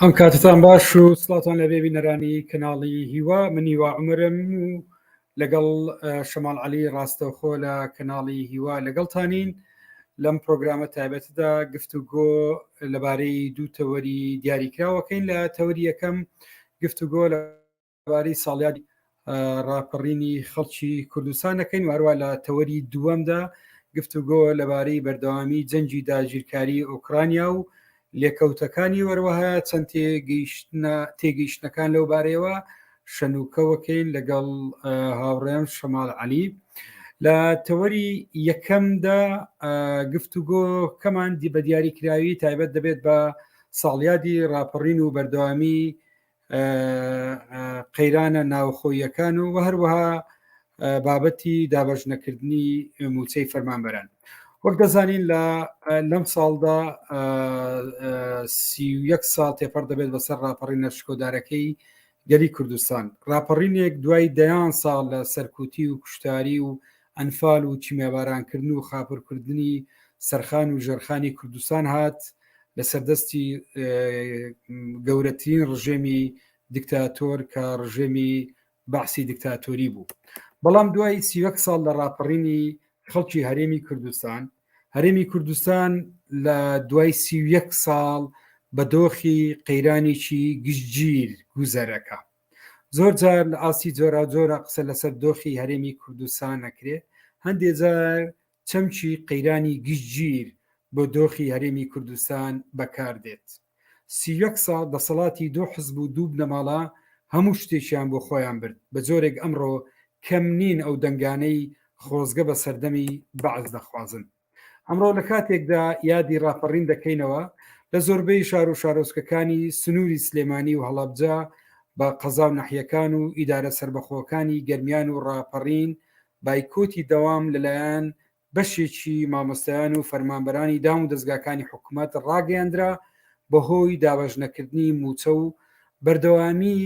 ئەم کاتتان باش و سڵاتان لەبێ بینەرانی کەناڵی هیوا من هیوا عمرم و لەگەڵ شەماڵ علی ڕاستەوخۆ لە کەناڵی هیوا لەگەڵتانین لەم پرۆگرامە تایبەتدا گفتوگۆ لەبارەی دوو تەوەری دیاریکراوەکەین لە تەوەری یەکەم گفتوگۆ لە لەبارەی ساڵیادی ڕاپەڕینی خەڵکی کوردستان دەکەین و هەروە لە تەوەری دووەمدا گفتوگۆ لەبارەی بەردەوامی جەنگی داگیرکاری ئۆکرانیا و لێکەوتەکانی وەروەها چەند تێگەیشتنە تێگەیشتنەکان لەو بارەیەوە شەنوکەوەکەین لەگەڵ هاوڕێم شەماڵ عەلی لە تەوەری یەکەمدا گفتوگۆ کەمان دی بە دیاریکراوی تایبەت دەبێت بە ساڵیادی ڕاپەڕین و بەردەوامی قەیرانە ناوخۆیەکان و هەروەها بابەتی دابەش نەکردنی موچەی فەرمانبەران وەک دەزانین لە لەم ساڵدا یەک ساڵ تێپەڕ دەبێت بەسەر ڕاپەڕینە شکۆدارەکەی گەلی کوردستان ڕاپەڕینێک دوای دەیان ساڵ لە سەرکوتی و کوشتاری و ئەنفال و کیمیابارانکردن و خاپورکردنی سەرخان و ژێرخانی کوردستان هات لەسەر دەستی گەورەترین ڕژێمی دیکتاتۆر کە ڕژێمی بەعسی دیکتاتۆری بوو بەڵام دوای سیوەک ساڵ لە ڕاپەڕینی خەڵکی هەرێمی کوردستان هەرێمی کوردستان لە دوای 31 ساڵ بە دۆخی قەیرانێکی گشتگیر گوزەرەکە زۆر جار لە ئاستی جۆراوجۆرە قسە لەسەر دۆخی هەرێمی کوردستان ئەکرێ، هەندێ جار چەمکی قەیرانی گشتگیر بۆ دۆخی هەرێمی کوردستان بەکار دێت. 31 ساڵ دەسەڵاتی دوو حزب و دوو بنەماڵە هەموو شتێکیان بۆ خۆیان برد، بە جۆرێک ئەمڕۆ کەم نین ئەو دەنگانەی خۆزگە بە سەردەمی بەعس دەخوازن. ئەمڕۆ لە کاتێکدا یادی ڕاپەڕین دەکەینەوە، لە زۆربەی شار و شارۆچکەکانی سنووری سلێمانی و هەڵەبجە بە قەزا و نەحیەکان و ئیدارە سەربەخۆکانی گەرمیان و ڕاپەڕین بایکۆتی دەوام لەلایەن بەشێکی مامۆستایان و فەرمانبەرانی دام و دەزگاکانی حکومەت ڕاگەیەندرا بەهۆی دابەشنەکردنی مووچە و بەردەوامی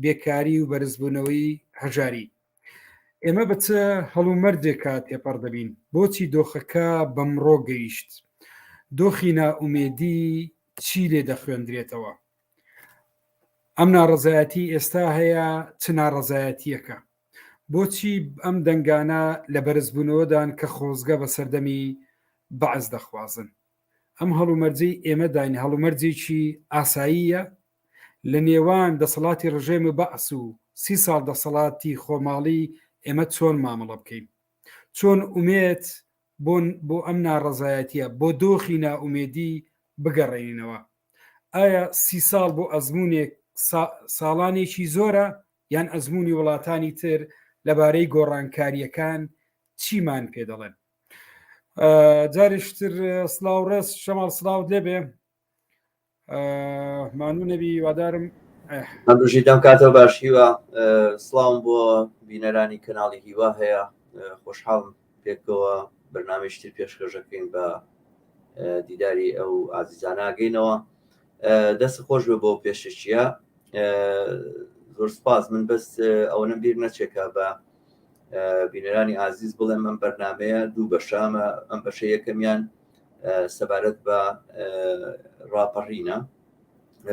بێکاری و بەرزبوونەوەی هەژاری. ئێمە بە چ هەڵومەرجێکا تێپەڕ دەبین؟ بۆچی دۆخەکە بەمڕۆ گەیشت؟ دۆخی نائومێدی چی لێ دەخوێندرێتەوە؟ ئەم ناڕەزایەتی ئێستا هەیە چ ناڕەزایەتیەکە؟ بۆچی ئەم دەنگانە لە بەرزبوونەوەدان کە خۆزگە بە سەردەمی بەعس دەخوازن؟ ئەم هەڵومەرجەی ئێمەداین هەڵومەرجێکی ئاساییە؟ لە نێوان دەسەڵاتی ڕژێمی بەعس و سی ساڵ دەسەڵاتی خۆماڵی ئێمە چۆن مامەڵە بکەین؟ چۆن ئومێد بۆ بۆ ئەم ناڕەزایەتیە بۆ دۆخی نائومێدی بگەڕێنینەوە؟ ئایا سی ساڵ بۆ ئەزمونێک ساڵانێکی زۆرە یان ئەزمموی وڵاتانی تر لەبارەی گۆڕانکاریەکان چیمان پێ دەڵێن؟ جارشتر سلااو ڕێز شەماڵ سلااوت لێبێ مانوو نەبی هیوادارم بژی دەم کاتەوە باش هیوا سڵاوم بۆ بینەرانی کەناڵی هیوا هەیە خۆشحاڵم پێکەوە بەرنامەیەکی تر پێشکەشەکەین بە دیداری ئەو ئازیزاناگەینەوە دەست خۆش بێ بۆ پێشەکیە زۆر سپاس من بەس ئەوەنم بیر نەچێکە بە بینەرانی ئازیز بڵێم ئەم بەرنمەیە دوو بەشامە ئەم بەشە یەکەمیان سەبارەت بە ڕاپەڕینە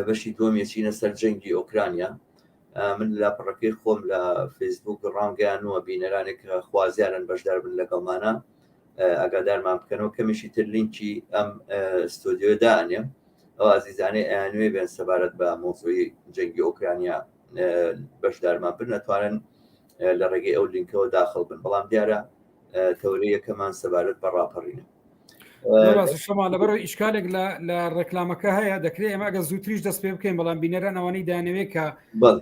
بەشی دووەم یەچینە سەر جەنگی ئۆکرانیا من لاپەڕەکەی خۆم لە فەیسبوک ڕامگەیانووە بینەرانێک کە خوازیارن بەشدار بن لەگەڵمانە ئاگادارمان بکەنەوە کەمیشی تر لینکی ئەم ستۆدیۆ دانێم ئەو ئازیزانەی ئەیانوێ بێن سەبارەت بە مۆزوعی جەنگی ئۆکرانیا بەشدارمان بن نەتوانن لە ڕێگەی ئەو لینکەوە داخڵ بن بەڵام دیارە تەورەی یەکەمان سەبارەت بە ڕاپەڕینە شەما لەبەرەوە ئیشکالێک لە ڕێکلامەکە هەیە دەکرێت ئێمە ئەگە زووتریش دەست پێ بکەین بەڵام بینەران ئەوانەی دانەوێت کە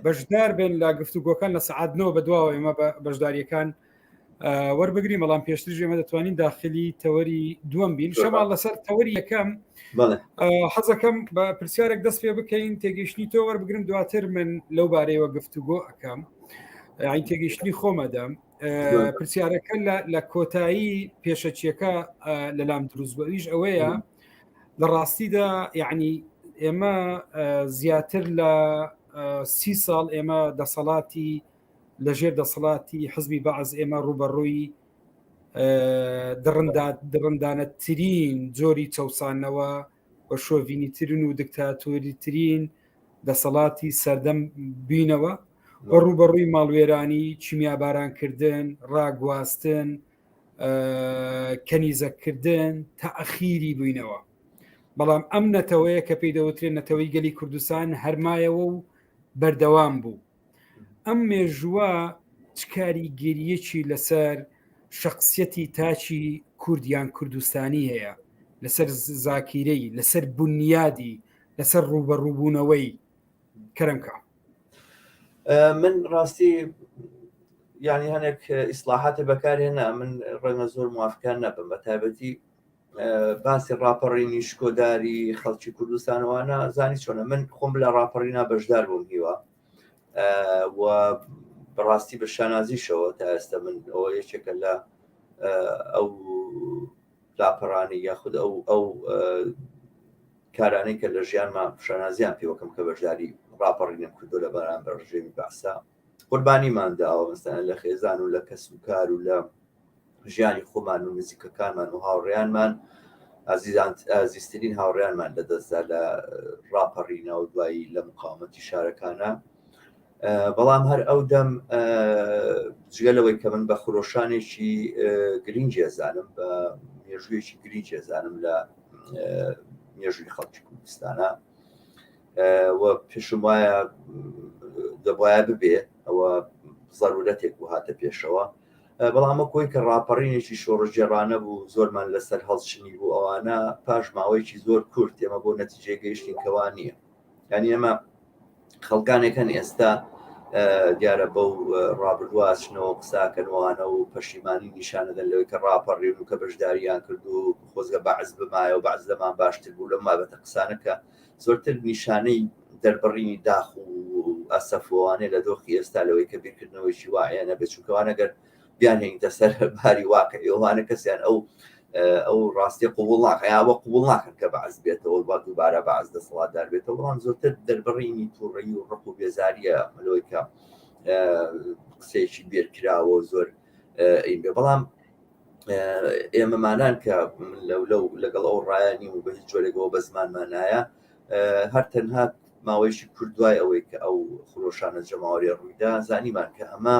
بەشدار بن لە گفتوگۆکان لە سەعات نەوە بەدواوە ئێمە بە بەشداریەکان وەربگرین بەڵام پێشتر ئێمە دەتوانین داخلی تەوەری دووەم بین شەما لەسەر تەوەری یەکەم حەزەکەم بە پرسیارێک دەست پێ بکەین تێگەیشتنی تۆ وەربگرم دواتر من لەو بارەیەوە گفتوگۆ ئەەکەم ئەین تێگەیشتنی خۆمەدەم پرسیارەکە لە کۆتایی پێشەکیەکە لەلام دروست بوو ئەویش ئەوەیە لە ڕاستیدا یعنی ئێمە زیاتر لە سی ساڵ ئێمە دەسەڵاتی لەژێر دەسەڵاتی حزبی بەعس ئێمە ڕوبەڕووی دڕندا دڕندانەترین جۆری چەسانەوە و شۆڤینیترین و دکتاتۆریترین دەسەڵاتی سەردەم بینەوە و ڕووبەڕووی ماڵوێرانی، کیمیابارانکردن، ڕاگواستن، کەنیزەککردن تا ئەخیری بووینەوە. بەڵام ئەم نەتەوەیە کە پێی دەوترێت نەتەوەی گەلی کوردستان هەرمایەوە و بەردەوام بوو. ئەم مێژووە چ کاریگەریەکی لەسەر شخصیەتی تاکی کورد یان کوردستانی هەیە لەسەر زاکیرەی لەسەر بنیادی لەسەر ڕووبەڕووبوونەوەی کەرەمکە من ڕاستی یعنی هەنێک ئیسلاحاتی بەکارهێنا من ڕەنگە زۆر موافقیان نەبم بە تایبەتی باسی ڕاپەڕینی شکۆداری خەڵکی کوردستانوانە زانی چۆنە من خۆم لە ڕاپەڕینا بەشدار بووم هیوا و بەڕاستی بە شانازیشەوە تا ئێستا من ئەوە یەکێکە لە ئەو لاپەڕانی یاخود ئەو ئەو کارانەی کە لە ژیانما شانازیان پێوەکەم کە بەشداری ڕاپەڕینم کردو لە بەرامبەر ڕژێمی بەعسا قوربانیمان داوە مەسەلەن لە خێزان و لە کەس و کار و لە ژیانی خۆمان و نزیکەکانمان و هاوڕێیانمان ئازیزان ئازیزترین هاوڕێیانمان لەدەستدا لە ڕاپەڕینە و دوایی لە مقاومەتی شارەکانە بەڵام هەر ئەو دەم جگە لەوەی کە من بە خرۆشانێکی گرنگی ئەزانم بە مێژوویەکی گرنگی ئەزانم لە مێژووی خەڵکی کوردستانە و پێشم وایە دەبواە ببێ ئەوە زەرورەتێک بوو هاتە پێشەوە بەڵام کۆی کە ڕاپەڕینێکی شۆڕشگێڕانە بوو زۆرمان لەسەر هەڵچنی بوو ئەوانە پاش ماوەیەکی زۆر کورت ئێمە بۆ نەتیجەی گەیشتین کەوا نییە یعنی ئێمە خەڵکانێک هەن ئێستا دیارە بەو ڕابردووە ئەچنەوە قساکەنوانە و پەشیمانی نیشانەدەن لەوەی کە ڕاپەڕین و کە بەشداریان کرد و خۆزگە بەعس بمایە و بەعس لەمان باشتر بوو لەم بابەتە قسانە کە زۆرتر نیشانەی دەربڕینی داخ و ئەسەفوانێ لە دۆخی ئێستا لەوەی کە بیرکردنەوەیکی واعیانە بێت چونکەوانە گەر بیانهێنیتە سەر باری واقعی ئەوانە کەسیان ئەو ئەو ڕاستی قوبول ناکەن یا قوبول ناکەن کە بەعس بێتەوە با دووبارە بەعس دەسەڵاتدار بێتەوە بەڵام زۆرتر دەربڕینی تووڕەیی و ڕق و بێزاریە لەوەی کە قسەیەکی بێرکراوە زۆر ئەین بێ بەڵام ئێمەمانان کە لەو لەو لەگەڵ ئەو ڕایانی و بە هیچ جۆرێکەوە بە زمانمان نایە هەر تەنها ماوەیەکی کورت دوای ئەوەی کە ئەو خرۆشانە جەماوەریە ڕوویدا زانیمان کە ئەمە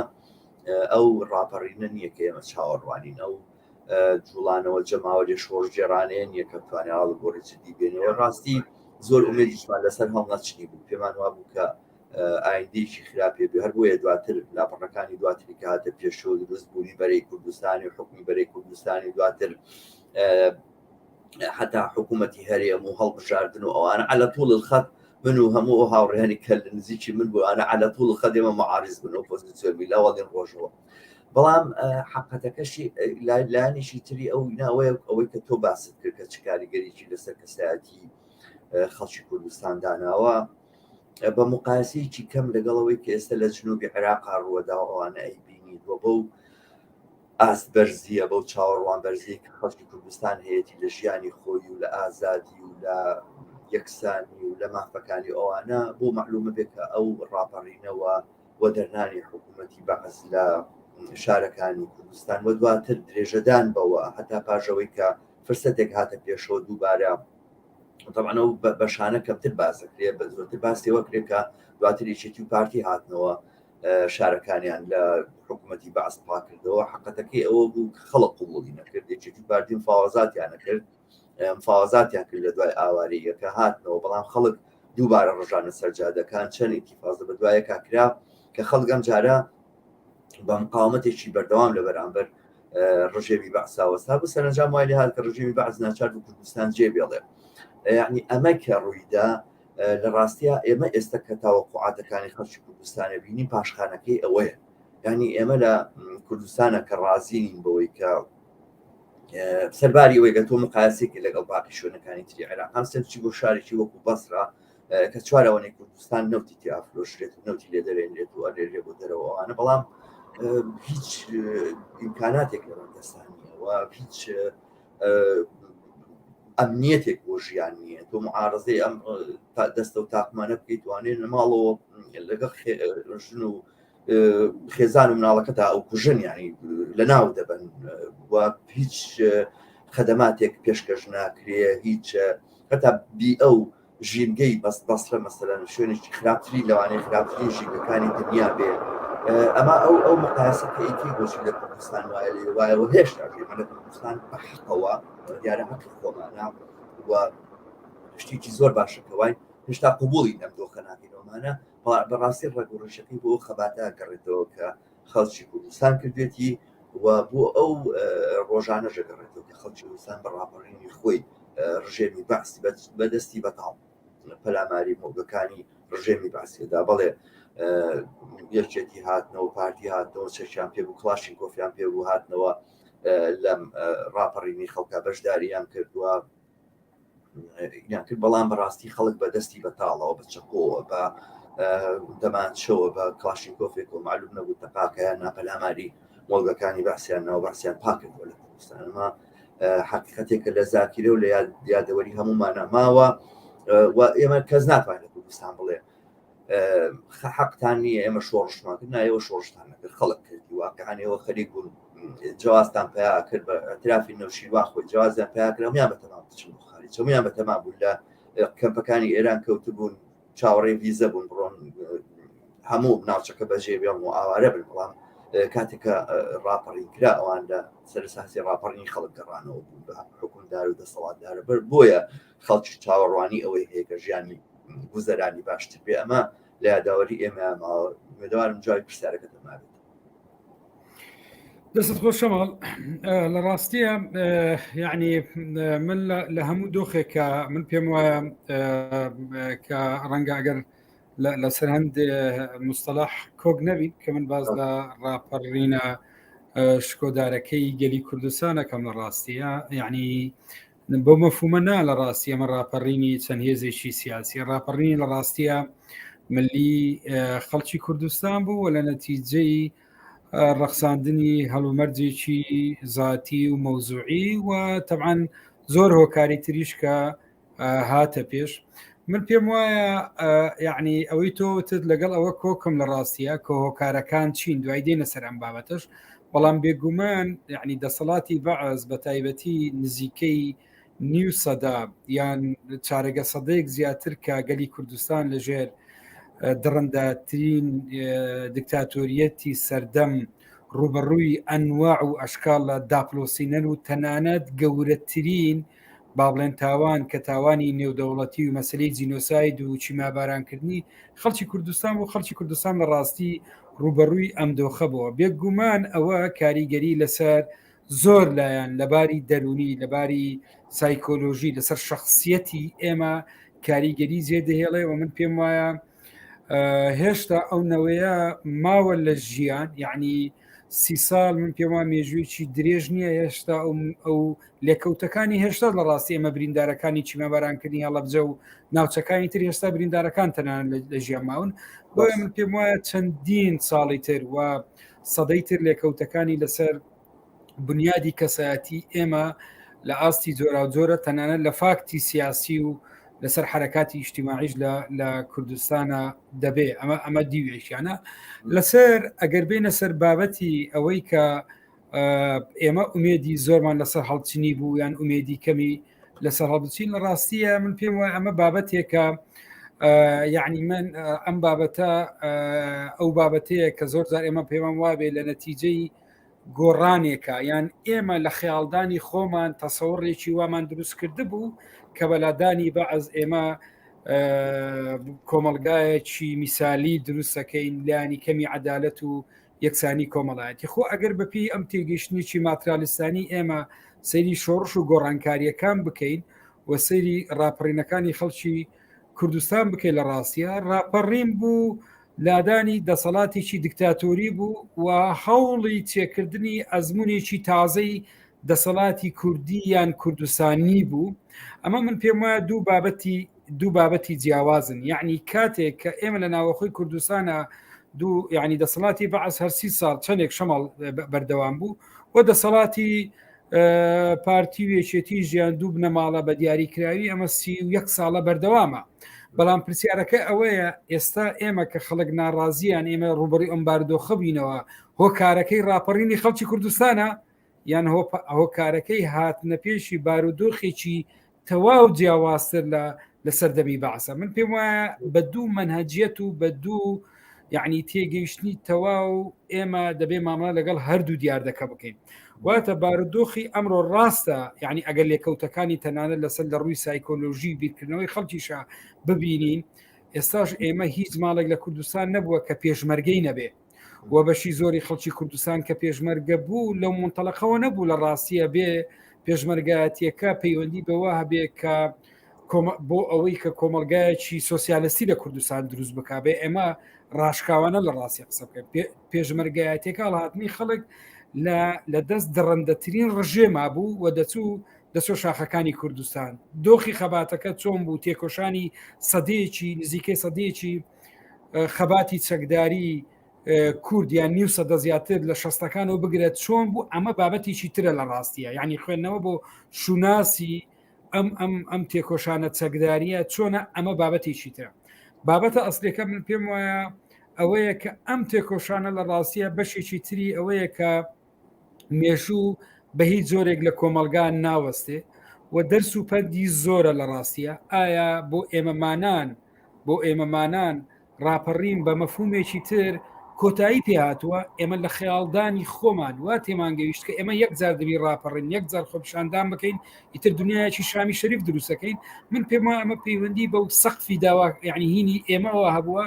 ئەو ڕاپەڕینە نییە کە ئێمە چاوەڕوانین ئەو جوڵانەوە جەماوەری شۆڕشگێڕانەیە نییە کە بتوانێت ئاڵوگۆڕی جدی بێنەوە ڕاستی زۆر ئومێدیشمان لەسەر هەڵنەچنی بوو پێمان وابوو کە ئایندەیەکی خراپێ بێ هەر بۆیە دواتر لاپەڕەکانی دواتری کە هاتە پێشەوە دروست بوونی بەرەی کوردستانی و حکومی بەرەی کوردستانی دواتر حتا حکوومەتی هەرێم و هەڵبژاردن و ئەوانە على طول الخط من و هەموو ئەو هاوڕێیانی کە لە نزیکی من بوو ئەوانە على طول الخط ئێمە معارض بوون ئۆپۆزیسیۆن بووین لە ئەوەڵین ڕۆژەوە بەڵام حەقەتەکەشی لایەنێکی تری ئەو ناوەیە ئەوەی کە تۆ باست کرد کە چ کاریگەریی لەسەر کەسایەتی خەڵکی کوردستان داناوە بە مقایسەیەکی کەم لەگەڵ ئەوەی کە ئێستا لە جنوبی عێراقا ڕووەدا ئەوانە ئەیبینیت و بەو ئاست بەرزییە، بەو چاوەڕوان بەرزیەی کە خەڵکی کوردستان هەیەتی لە ژیانی خۆی و لە ئازادی و لە یەکسانی و لە مافەکانی ئەوانە بۆ مەعلومە بێ کە ئەو ڕاپەڕینەوە وەدەرنانی حکوومەتی بەعس لە شارەکانی کوردستان و دواتر درێژەدان بەوە هەتا پاژەوەی کە فرسەتێک هاتە پێشەوە دووبارە طبعا ئەو بەشانە کەمتر باس دەکرێت بە زۆرتر باسی وەکرێت کە دواتر یەکێتی و پارتی هاتنەوە شارەکانیان لە حکوومەتی بەعس پاکردەوە حقەتەکەی ئەوە بوو کە خەڵک قوبوڵی نەکرد یەکێتی و پارتی مفاوەزاتیان نەکرد مفاوەزاتیان کرد لە دوای ئاوارەیەکە هاتنەوە بەڵام خەڵک دووبارە ڕژانە سەرجادەکان چەند ئینتیفازە بە دوایەکا کرا کە خەڵک ئەم جارە بە مقاومەتێکی بەردەوام لە بەرامبەر ڕژێمی بەعسا وەستا بوو سەرەنجام وای لێهات کە ڕژێمی بەعس ناچار بوو کوردستان جێ بێڵێ یعنی ئەمە کە ڕوویدا لە ڕاستیا ئێمە ئێستا کە تاوەقوعاتەکانی خەڵکی کوردستانە بینی پاشخانەکەی ئەوەیە ینی ئێمە لە کوردستانە کە ڕازی نین بەوەی کە سەرباری ئەوەی کە تۆ مقایسێکی لەگەڵ باقی شوێنەکانی تری عێراق هەم سەرچی بۆ شارێکی وەکو بەسرا کە چوارەوەی کوردستان نەوتی تیا فرۆشرێت و نەوتی لێ دەرێنرێت و ئەنێرێ بۆ دەرەوە ئەوانە بەڵام هیچ ئیمکاناتێک لە بەردەستان نییە و هیچ ئەمنیەتێک بۆ ژیان نییە تۆ معارزەی ئەم دەستە و تاقمانە بکەیت توانێت لە ماڵەوە لەگەڵ ژن و خێزان و مناڵەکەتا ئەو کوژن ینی لە ناو دەبن و هیچ خەدەماتێک پێشکەش ناکرێ هیچ هەتا بی ئەو ژینگەی بەس بەسرە مەسەلەن شوێنێکی خراپترین لەوانەیە خراپترین ژینگەکانی دنیا بێ ئەمە ئەو ئەو مقایسە کە ئیتی بۆچی لە کوردستان وایە لێ وایە و هێشتا ئێمە لە کوردستان بە حەقەوە دیارە حەقی خۆمانە و شتێکی زۆر باشە کە وای هێشتا قوبوڵی لەم دۆخە ناکەینەوەمانە بەڕاستی ڕەگ و ڕیشەکەی بۆ خەباتە گەڕێتەوە کە خەڵکی کوردستان کردوێتی و بۆ ئەو ڕۆژانە ژەگەڕێتەوە کە خەڵکی کوردستان بە ڕاپەڕینی خۆی ڕژێمی بەعسی بەدەستی بەتاڵ پەلاماری مۆگەکانی ڕژێمی بەعسیدا بەڵێ یەکێتی هاتنەوە پارتی هاتنەوە چەکیان پێ بوو کڵاشین کۆفیان پێ بوو هاتنەوە لەم ڕاپەڕینی خەڵکە بەشداریان کردووە یان کرد بەڵام بەڕاستی خەڵک بە دەستی بەتاڵەوە بە چەقۆوە بە دەمانچەوە بە کلاشینکۆفێک و معلوم نەبوو تەقاکەیان ناپەلاماری مۆڵگەکانی بەعسیان ناو بەعسیان پاکردەوە لە کوردستان ئەمە حقیقەتێکە لە زاکیرە و لە یادەوەری هەمومانە ماوە و ئێمە کەس ناتوانێت لە کوردستان بڵێ حەقتان نییە ئێمە شۆڕشمان کرد نایەوە شۆڕشتان نەکرد خەڵک کردی واقعان ئێوە خەریک بوون جوازتان پیا کرد بە اعترافی نەوشیروان خۆی جوازیان پیا کرد هەموویان بە تەمام بچن بۆ خارج هەموویان بە تەمام بوون لە کەمپەکانی ئێران کەوتبوون چاوەڕێی ڤیزە بوون بڕۆن هەموو ناوچەکە بەجێ بێڵن و ئاوارە بن بەڵام کاتێک کە ڕاپەڕین کرا ئەوان لە سەرساسی ڕاپەڕینی خەڵک گەڕانەوە بوون بە حکومدار و دەسەڵاتدارە بەر بۆیە خەڵکی چاوەڕوانی ئەوەی هەیە کە ژیانی گوزەرانی باشتر بێ ئەمە لە یاداوەری ئێمە ماوە ئومێدەوارم جوابی پرسیارەکەت مابێت. دەست خۆش شەماڵ لە ڕاستیە یعنی من لە هەموو دۆخێک کە من پێم وایە کە ڕەنگە ئەگەر لەسەر هەند مستەلاح کۆک نەبین کە من باز لە ڕاپەڕینە شکۆدارەکەی گەلی کوردستانەکەم لە ڕاستیە یعنی بەو مەفهومە نا لە ڕاستی ئەمە ڕاپەڕینی چەند هێزێکی سیاسی ڕاپەڕینی لە ڕاستیە ملی خەڵکی کوردستان بوو و لە نەتیجەی ڕەخساندنی هەڵومەرجێکی زاتی و مەوزوعی و تەعاان زۆر هۆکاری تریش کە هاتە پێش من پێم وایە یعنی ئەوەی تۆ وتت لەگەڵ ئەوە کۆکم لە ڕاستیە کە هۆکارەکان چین دوای دێنە سەر ئەم بابەتەش بەڵام بێگومان یعنی دەسەڵاتی بەعس بە تایبەتی نزیکەی نیو سەدا یان چارەگە سەدەیەک زیاتر کە گەلی کوردستان لەژێر دڕندەترین دیکتاتۆریەتی سەردەم ڕوبەڕووی ئەنواع و ئەشکال لە داپلۆسینەر و تەنانەت گەورەترین با بڵێن تاوان کە تاوانی نێودەوڵەتی و مەسلەی جینۆساید و چیمابارانکردنی خەڵکی کوردستان بۆ خەڵکی کوردستان لە ڕاستی ڕوبەڕووی ئەم دۆخە بووە بێگومان ئەوە کاریگەری لەسەر زۆر لایەن لەباری دەرونی لەباری سایکۆلۆژی لەسەر شخصیەتی ئێمە کاریگەری جێ دەهێڵێ و من پێم وایە هێشتا ئەو نەوەیە ماوە لە ژیان یعنی سی ساڵ من پێم وایە مێژوویی درێژ نییە هێشتا ئەو لێکەوتەکانی هێشتا لە ڕاستی ئێمە بریندارەکانی چیمەبارانکردنی هەڵەبجە و ناوچەکانی تر هێشتا بریندارەکان تەنان لە ژیان ماون بۆیە من پێم وایە چەندین ساڵی تر و سەدەی تر لێکەوتەکانی لەسەر بنیادی کەسایەتی ئێمە لە ئاستی جۆراوجۆرە تەنانەت لە فاکتی سیاسی و لەسەر حرەکاتی ئیجتیماعیش لە کوردستانە دەبێ ئەمە ئەمە دیوێکیانە لەسەر ئەگەر بینە سەر بابەتی ئەوەی کە ئێمە ئومێدی زۆرمان لەسەر هەڵچنی بوو یان ئومێدی کەمی لەسەر هەڵبچین لە ڕاستیە من پێم وایە ئەمە بابەتێکە یعنی من ئەم بابەتە ئەو بابەتەیە کە زۆر جار ئێمە پێمان وابێ لە نەتیجەی گۆڕانێکە یان ئێمە لە خەیاڵدانی خۆمان تەسەوڕێکی وامان دروست کرد بوو کە بەلادانی بەعز ئێمە کۆمەلگایەکی میسالی دروستەکەین لانی کەمی عدالەت و یەکسانی کۆمەڵایەتی خۆ ئەگەر بەپی ئەم تێگەیشتنێکی ماترالیستانی ئێمە سەیری شۆڕش و گۆڕانکاریەکان بکەین و سەیری ڕاپەڕینەکانی خەڵکی کوردستان بکەیت لە ڕاستە ڕاپەڕین بوو لادانی دەسەڵاتێکی دیکتاتۆری بوو و هەوڵی چێکردنی ئەزمونێکی تازەی دەسەڵاتی کوردی یان کوردستانی بوو ئەمە من پێم وایە دوو بابەتی دوو بابەتی جیاوازن یعنی کاتێک کە ئێمە لە ناوەخۆی کوردستانە دوو یعنی دەسەڵاتی بەعس هەرسی ساڵ چەندێک شەماڵ بەردەوام بوو و دەسەڵاتی پارتی و یەکێتی ژیان دوو بنەماڵە بە دیاریکراوی ئەمە 31 ساڵە بەردەوامە بەڵام پرسیارەکە ئەوەیە ئێستا ئێمە کە خەڵک ناڕازیان ئێمە ڕوبڕی ئەم باردۆخە بینەوە هۆکارەکەی ڕاپەڕینی خەڵکی کوردستانە یان هۆکارەکەی هاتنە پێشی بارودۆخێکی تەواو جیاوازتر لە لە سەردەمی بەعسە من پێم وایە بە دوو مەنهەجیەت و بە دوو یعنی تێگەیشتنی تەواو ئێمە دەبێ مامەڵە لەگەڵ هەردوو دیاردەکە بکەین واتە بارودۆخی ئەمڕۆ ڕاستە یعنی ئەگەر لێکەوتەکانی تەنانەت لەسەر لە ڕووی سایکۆلۆژی بیرکردنەوەی خەڵکیشە ببینین ئێستاش ئێمە هیچ ماڵێک لە کوردستان نەبووە کە پێشمەرگەی نەبێ و بەشی زۆری خەڵکی کوردستان کە پێشمەرگە بوو لەو منتەلقەوە نەبوو لە ڕاستیە بێ پێشمەرگایەتیەکە پەیوەندی بەوە هەبێ کە بۆ ئەوەی کە کۆمەلگایەکی سۆسیالستی لە کوردستان دروست بک بێ ئێمە ڕاشکاوانە لە ڕاستی قسە بکەن پێشمەرگایەتەکە هەڵهاتنی خەڵک لە دەست دڕندەترین ڕژێما بوو و دەچوو دەچۆ شاخەکانی کوردستان دۆخی خەباتەکە چۆن بوو تێکۆشانی سەدەیەکی نزیکەی سەدەیەکی خەباتی چەکداری کورد یان نیو سەدە زیاتر لە شەستەکانەوە بگرە چۆن بوو ئەمە بابەتێکی ترە لە ڕاستیە یعنی خوێندنەوە بۆ شوناسی ئەم ئەم ئەم تێکۆشانە چەکداریە چۆنە ئەمە بابەتێکی ترە بابەتە ئەسلەکە من پێم وایە ئەوەیە کە ئەم تێکۆشانە لە ڕاستیە بەشێکی تری ئەوەیە کە مێژوو بە هیچ جۆرێک لە کۆمەلگا ناوەستێ و دەرس و پەندی زۆرە لە ڕاستیە ئایا بۆ ئێمەمانان بۆ ئێمەمانان ڕاپەڕین بە مەفهومێکی تر کۆتایی پێهاتووە ئێمە لە خەیاڵدانی خۆمان وا تێمان گەیشت کە ئێمە یەک جار دەبی ڕاپەڕین یەک جار خۆپیشاندان بکەین ئیتر دنیایەکی شامی شەریف دروستەکەین من پێم وایە ئەمە پەیوەندی بەو سەقفی داوا یعنی هینی ئێمەوە هەبووە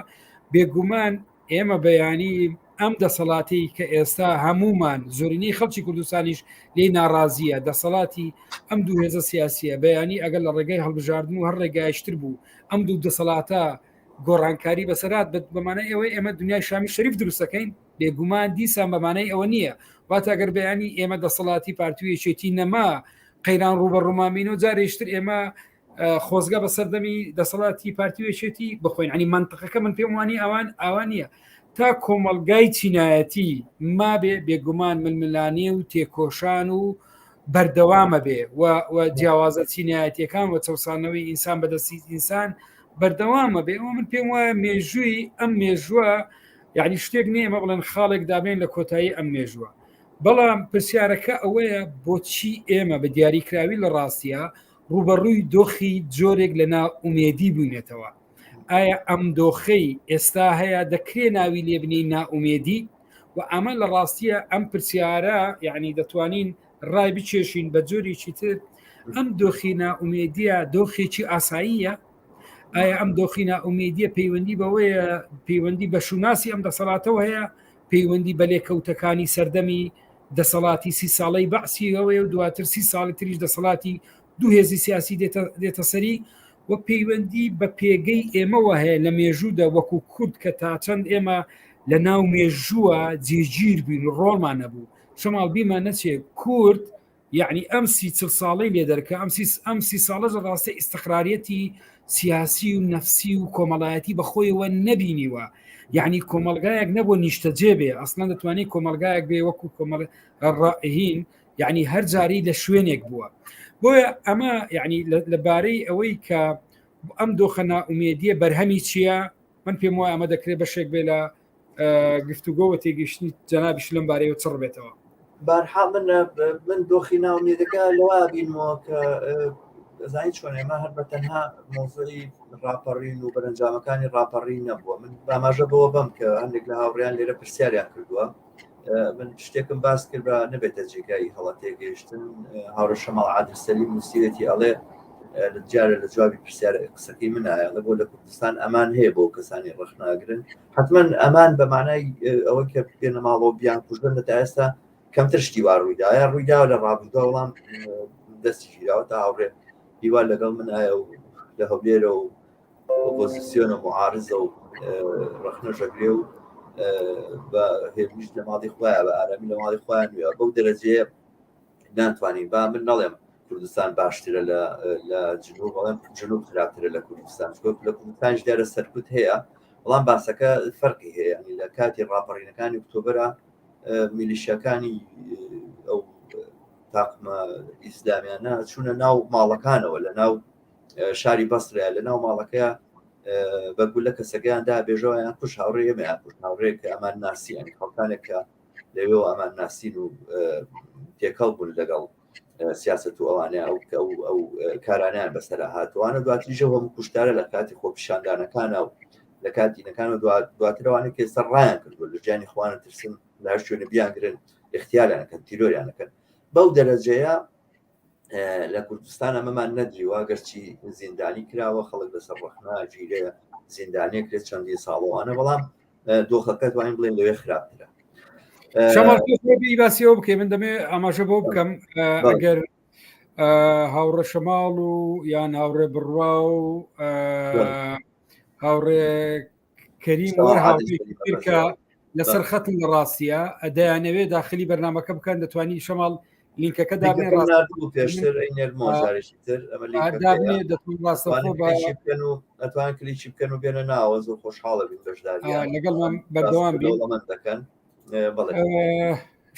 بێگومان ئێمە بەیانی ئەم دەسەڵاتی کە ئێستا هەمومان زۆرینەی خەڵکی کوردستانیش لێی ناڕازیە دەسەڵاتی ئەم دوو هێزە سیاسیە بەیانی ئەگەر لە ڕێگای هەڵبژاردن و هەر ڕێگایشتر بوو ئەم دوو دەسەڵاتە گۆڕانکاری بەسەرات بەمانای ئەوەی ئێمە دنیای شامی شەریف دروستەکەین بێگومان دیسان بەمانای ئەوە نییە واتە ئەگەر بەیانی ئێمە دەسەڵاتی پارتی و یەکێتی نەما قەیران ڕوبەڕوومامین و جارێشتر ئێمە خۆزگە بە سەردەمی دەسەڵاتی پارتی و یەکێتی بخۆین ینی منطقەکە من پێم وانی ئەوان ئاوا نییە تا کۆمەڵگای چینایەتی مابێ بێگومان ململانێ و تێکۆشان و بەردەوامە بێ و جیاوازە چینایەتیەکان و چەسانەوەی ئینسان بەدەستی ئینسان بەردەوامە بێ ئەوە من پێم وایە مێژووی ئەم مێژووە یعنی شتێک نییە ئێمە بڵێن خاڵێک دابێن لە کۆتایی ئەم مێژووە بەڵام پرسیارەکە ئەوەیە بۆچی ئێمە بە دیاریکراوی لە ڕاستیە ڕوبەڕووی دۆخی جۆرێک لە نائومێدی بووینەتەوە ئایا ئەم دۆخەی ئێستا هەیە دەکرێ ناوی لێبنی نائومێدی و ئەمە لە ڕاستیە ئەم پرسیارە یعنی دەتوانین ڕای بکێشین بە جۆرێکی تر ئەم دۆخی نائومێدیە دۆخێکی ئاساییە ئایا ئەم دۆخی نائومێدیە پەیوەندی بەوەیە پەیوەندی بە شوناسی ئەم دەسەڵاتەوە هەیە پەیوەندی بە لێکەوتەکانی سەردەمی دەسەڵاتی سی ساڵەی بەعسیەوەیە و دواتر سی ساڵی تریش دەسەڵاتی دوو هێزی سیاسی دێتە سەری و پەیوەندی بە پێگەی ئێمەوە هەیە لە مێژوودا وەکو کورد کە تا چەند ئێمە لە ناو مێژووە جێگیر بووین و ڕۆڵمان نەبوو شەماڵ بیمان نەچێ کورد یعنی ئەم سی چل ساڵەی لێ دەرکە ئەم سی ئەم سی ساڵە لە ڕاستە ئیستقراریەتی سیاسی و نەفسی و کۆمەڵایەتی بەخۆیەوە نەبینیوە یعنی کۆمەلگایەک نەبوو نیشتەجێ بێ ئەسڵەن دەتوانێت کۆمەلگایەک بێ وەکو کۆمەڵ ڕائهین یعنی هەر جاری لە شوێنێک بووە بۆیە ئەمە یعنی لەبارەی ئەوەی کە ئەم دۆخە نائومێدیە بەرهەمی چییە من پێم وایە ئەمە دەکرێت بەشێک بێ لە گفتوگۆوە تێگەیشتنی جەنابیش لەم بارەیەوە چڕ بێتەوە. بارحاڵ من من دۆخی ناومێدەکە لەوا بینمەوە کە زانی چۆن ئێمە هەر بە تەنها مۆزەی ڕاپەڕین و بەرەنجامەکانی ڕاپەڕین نەبووە من ئاماژە بەوە بەم کە هەندێک لە هاوڕیان لێرە پرسیاریان کردووە من شتێکم باس کرد بە نەبێتە جێگای هەڵە تێگەیشتن هاوڕێ شەماڵ عادل سەلیم نووسیوێتی ئەڵێ لە جارە لە جوابی پرسیار قسەکەی من ئایا بۆ لە کوردستان ئەمان هەیە بۆ کەسانی ڕەخناگرن حتمما ئەمان بە مانای ئەوە کە بێنە ماڵەوە بیان کوژن لە تا ئێستا کەمتر شتی وا ڕوویدایە ڕوویدا لە ڕابردووە وەڵام دەستی گیراوە تا هاوڕێ هیوا لەگەڵ من ئایا و لە هەولێرە و ئۆپۆزیسیۆنە معارزە و ڕەخنەشەگرێ و بە هێرمیش لە ماڵی خۆیان بە ئارامی لە ماڵی خۆیان وێ بەو دەرەجەیە ناتوانین با من نەڵێم کوردستان باشترە لە لە جنوب بەڵێم جنوب خراپترە لە کوردستان چونکە لە کوردستانش دیارە سەرکوت هەیە بەڵام باسەکە فەرقی هەیە یعنی لە کاتی ڕاپەڕینەکانی ئۆکتۆبرا میلیشیاکانی ئەو تاقمە ئیسلامیانە چوونە ناو ماڵەکانەوە لە ناو شاری بەسرە لە ناو ماڵەکەی بە گولە کەسەکەیان دا بێژەوەیان کوش هاوڕێ ئێمەیان کوش هاوڕێ کە ئەمان ناسی ینی خەڵکانێک کە لەوێەوە ئەمان ناسین و تێکەڵ بوون لەگەڵ سیاست و ئەوانە ئەو ئەو ئەو کارانیان بەسەر هاتوانە دواتریژە هەموو کوشتارە لە کاتی خۆپیشاندانەکانە و لە کاتینەکان و دواترەوانە کە سەر ڕایان کردو لە ژیانی خوانە ترسن لە هەر شوێنە بیانگرن اختیاریانەکەن تیرۆریانەکەن بەو دەرەجەیە لە کوردستان ئەمەمان نەدیوە گەرچی زیندانی کراوە خەڵک لەسەر ڕەخنە گیرێ زیندانیەک کرێت چەندین ساڵەوانە بەڵام دۆخەکە توانین بڵێن لەوێ خراپترە باسیەوە بکەی من دەمێ ئاماژە بۆ بکەم ئەگەر هاوڕێ شەماڵ و یان هاوڕێ بڕوا و هاوڕێ کەریم کە لەسەر خەتن لە ڕاستیە دەیانەوێ داخلی بەرنمەکە بکەن دەتوانی شەماڵ لینکەکە دابنێ پێشتر بکەن و ئەتوان کلیکی بکەن و بێنە ناوە زۆر خۆشحاڵە بین بەشداری لەگەڵمان بەردەوام بین دەکەن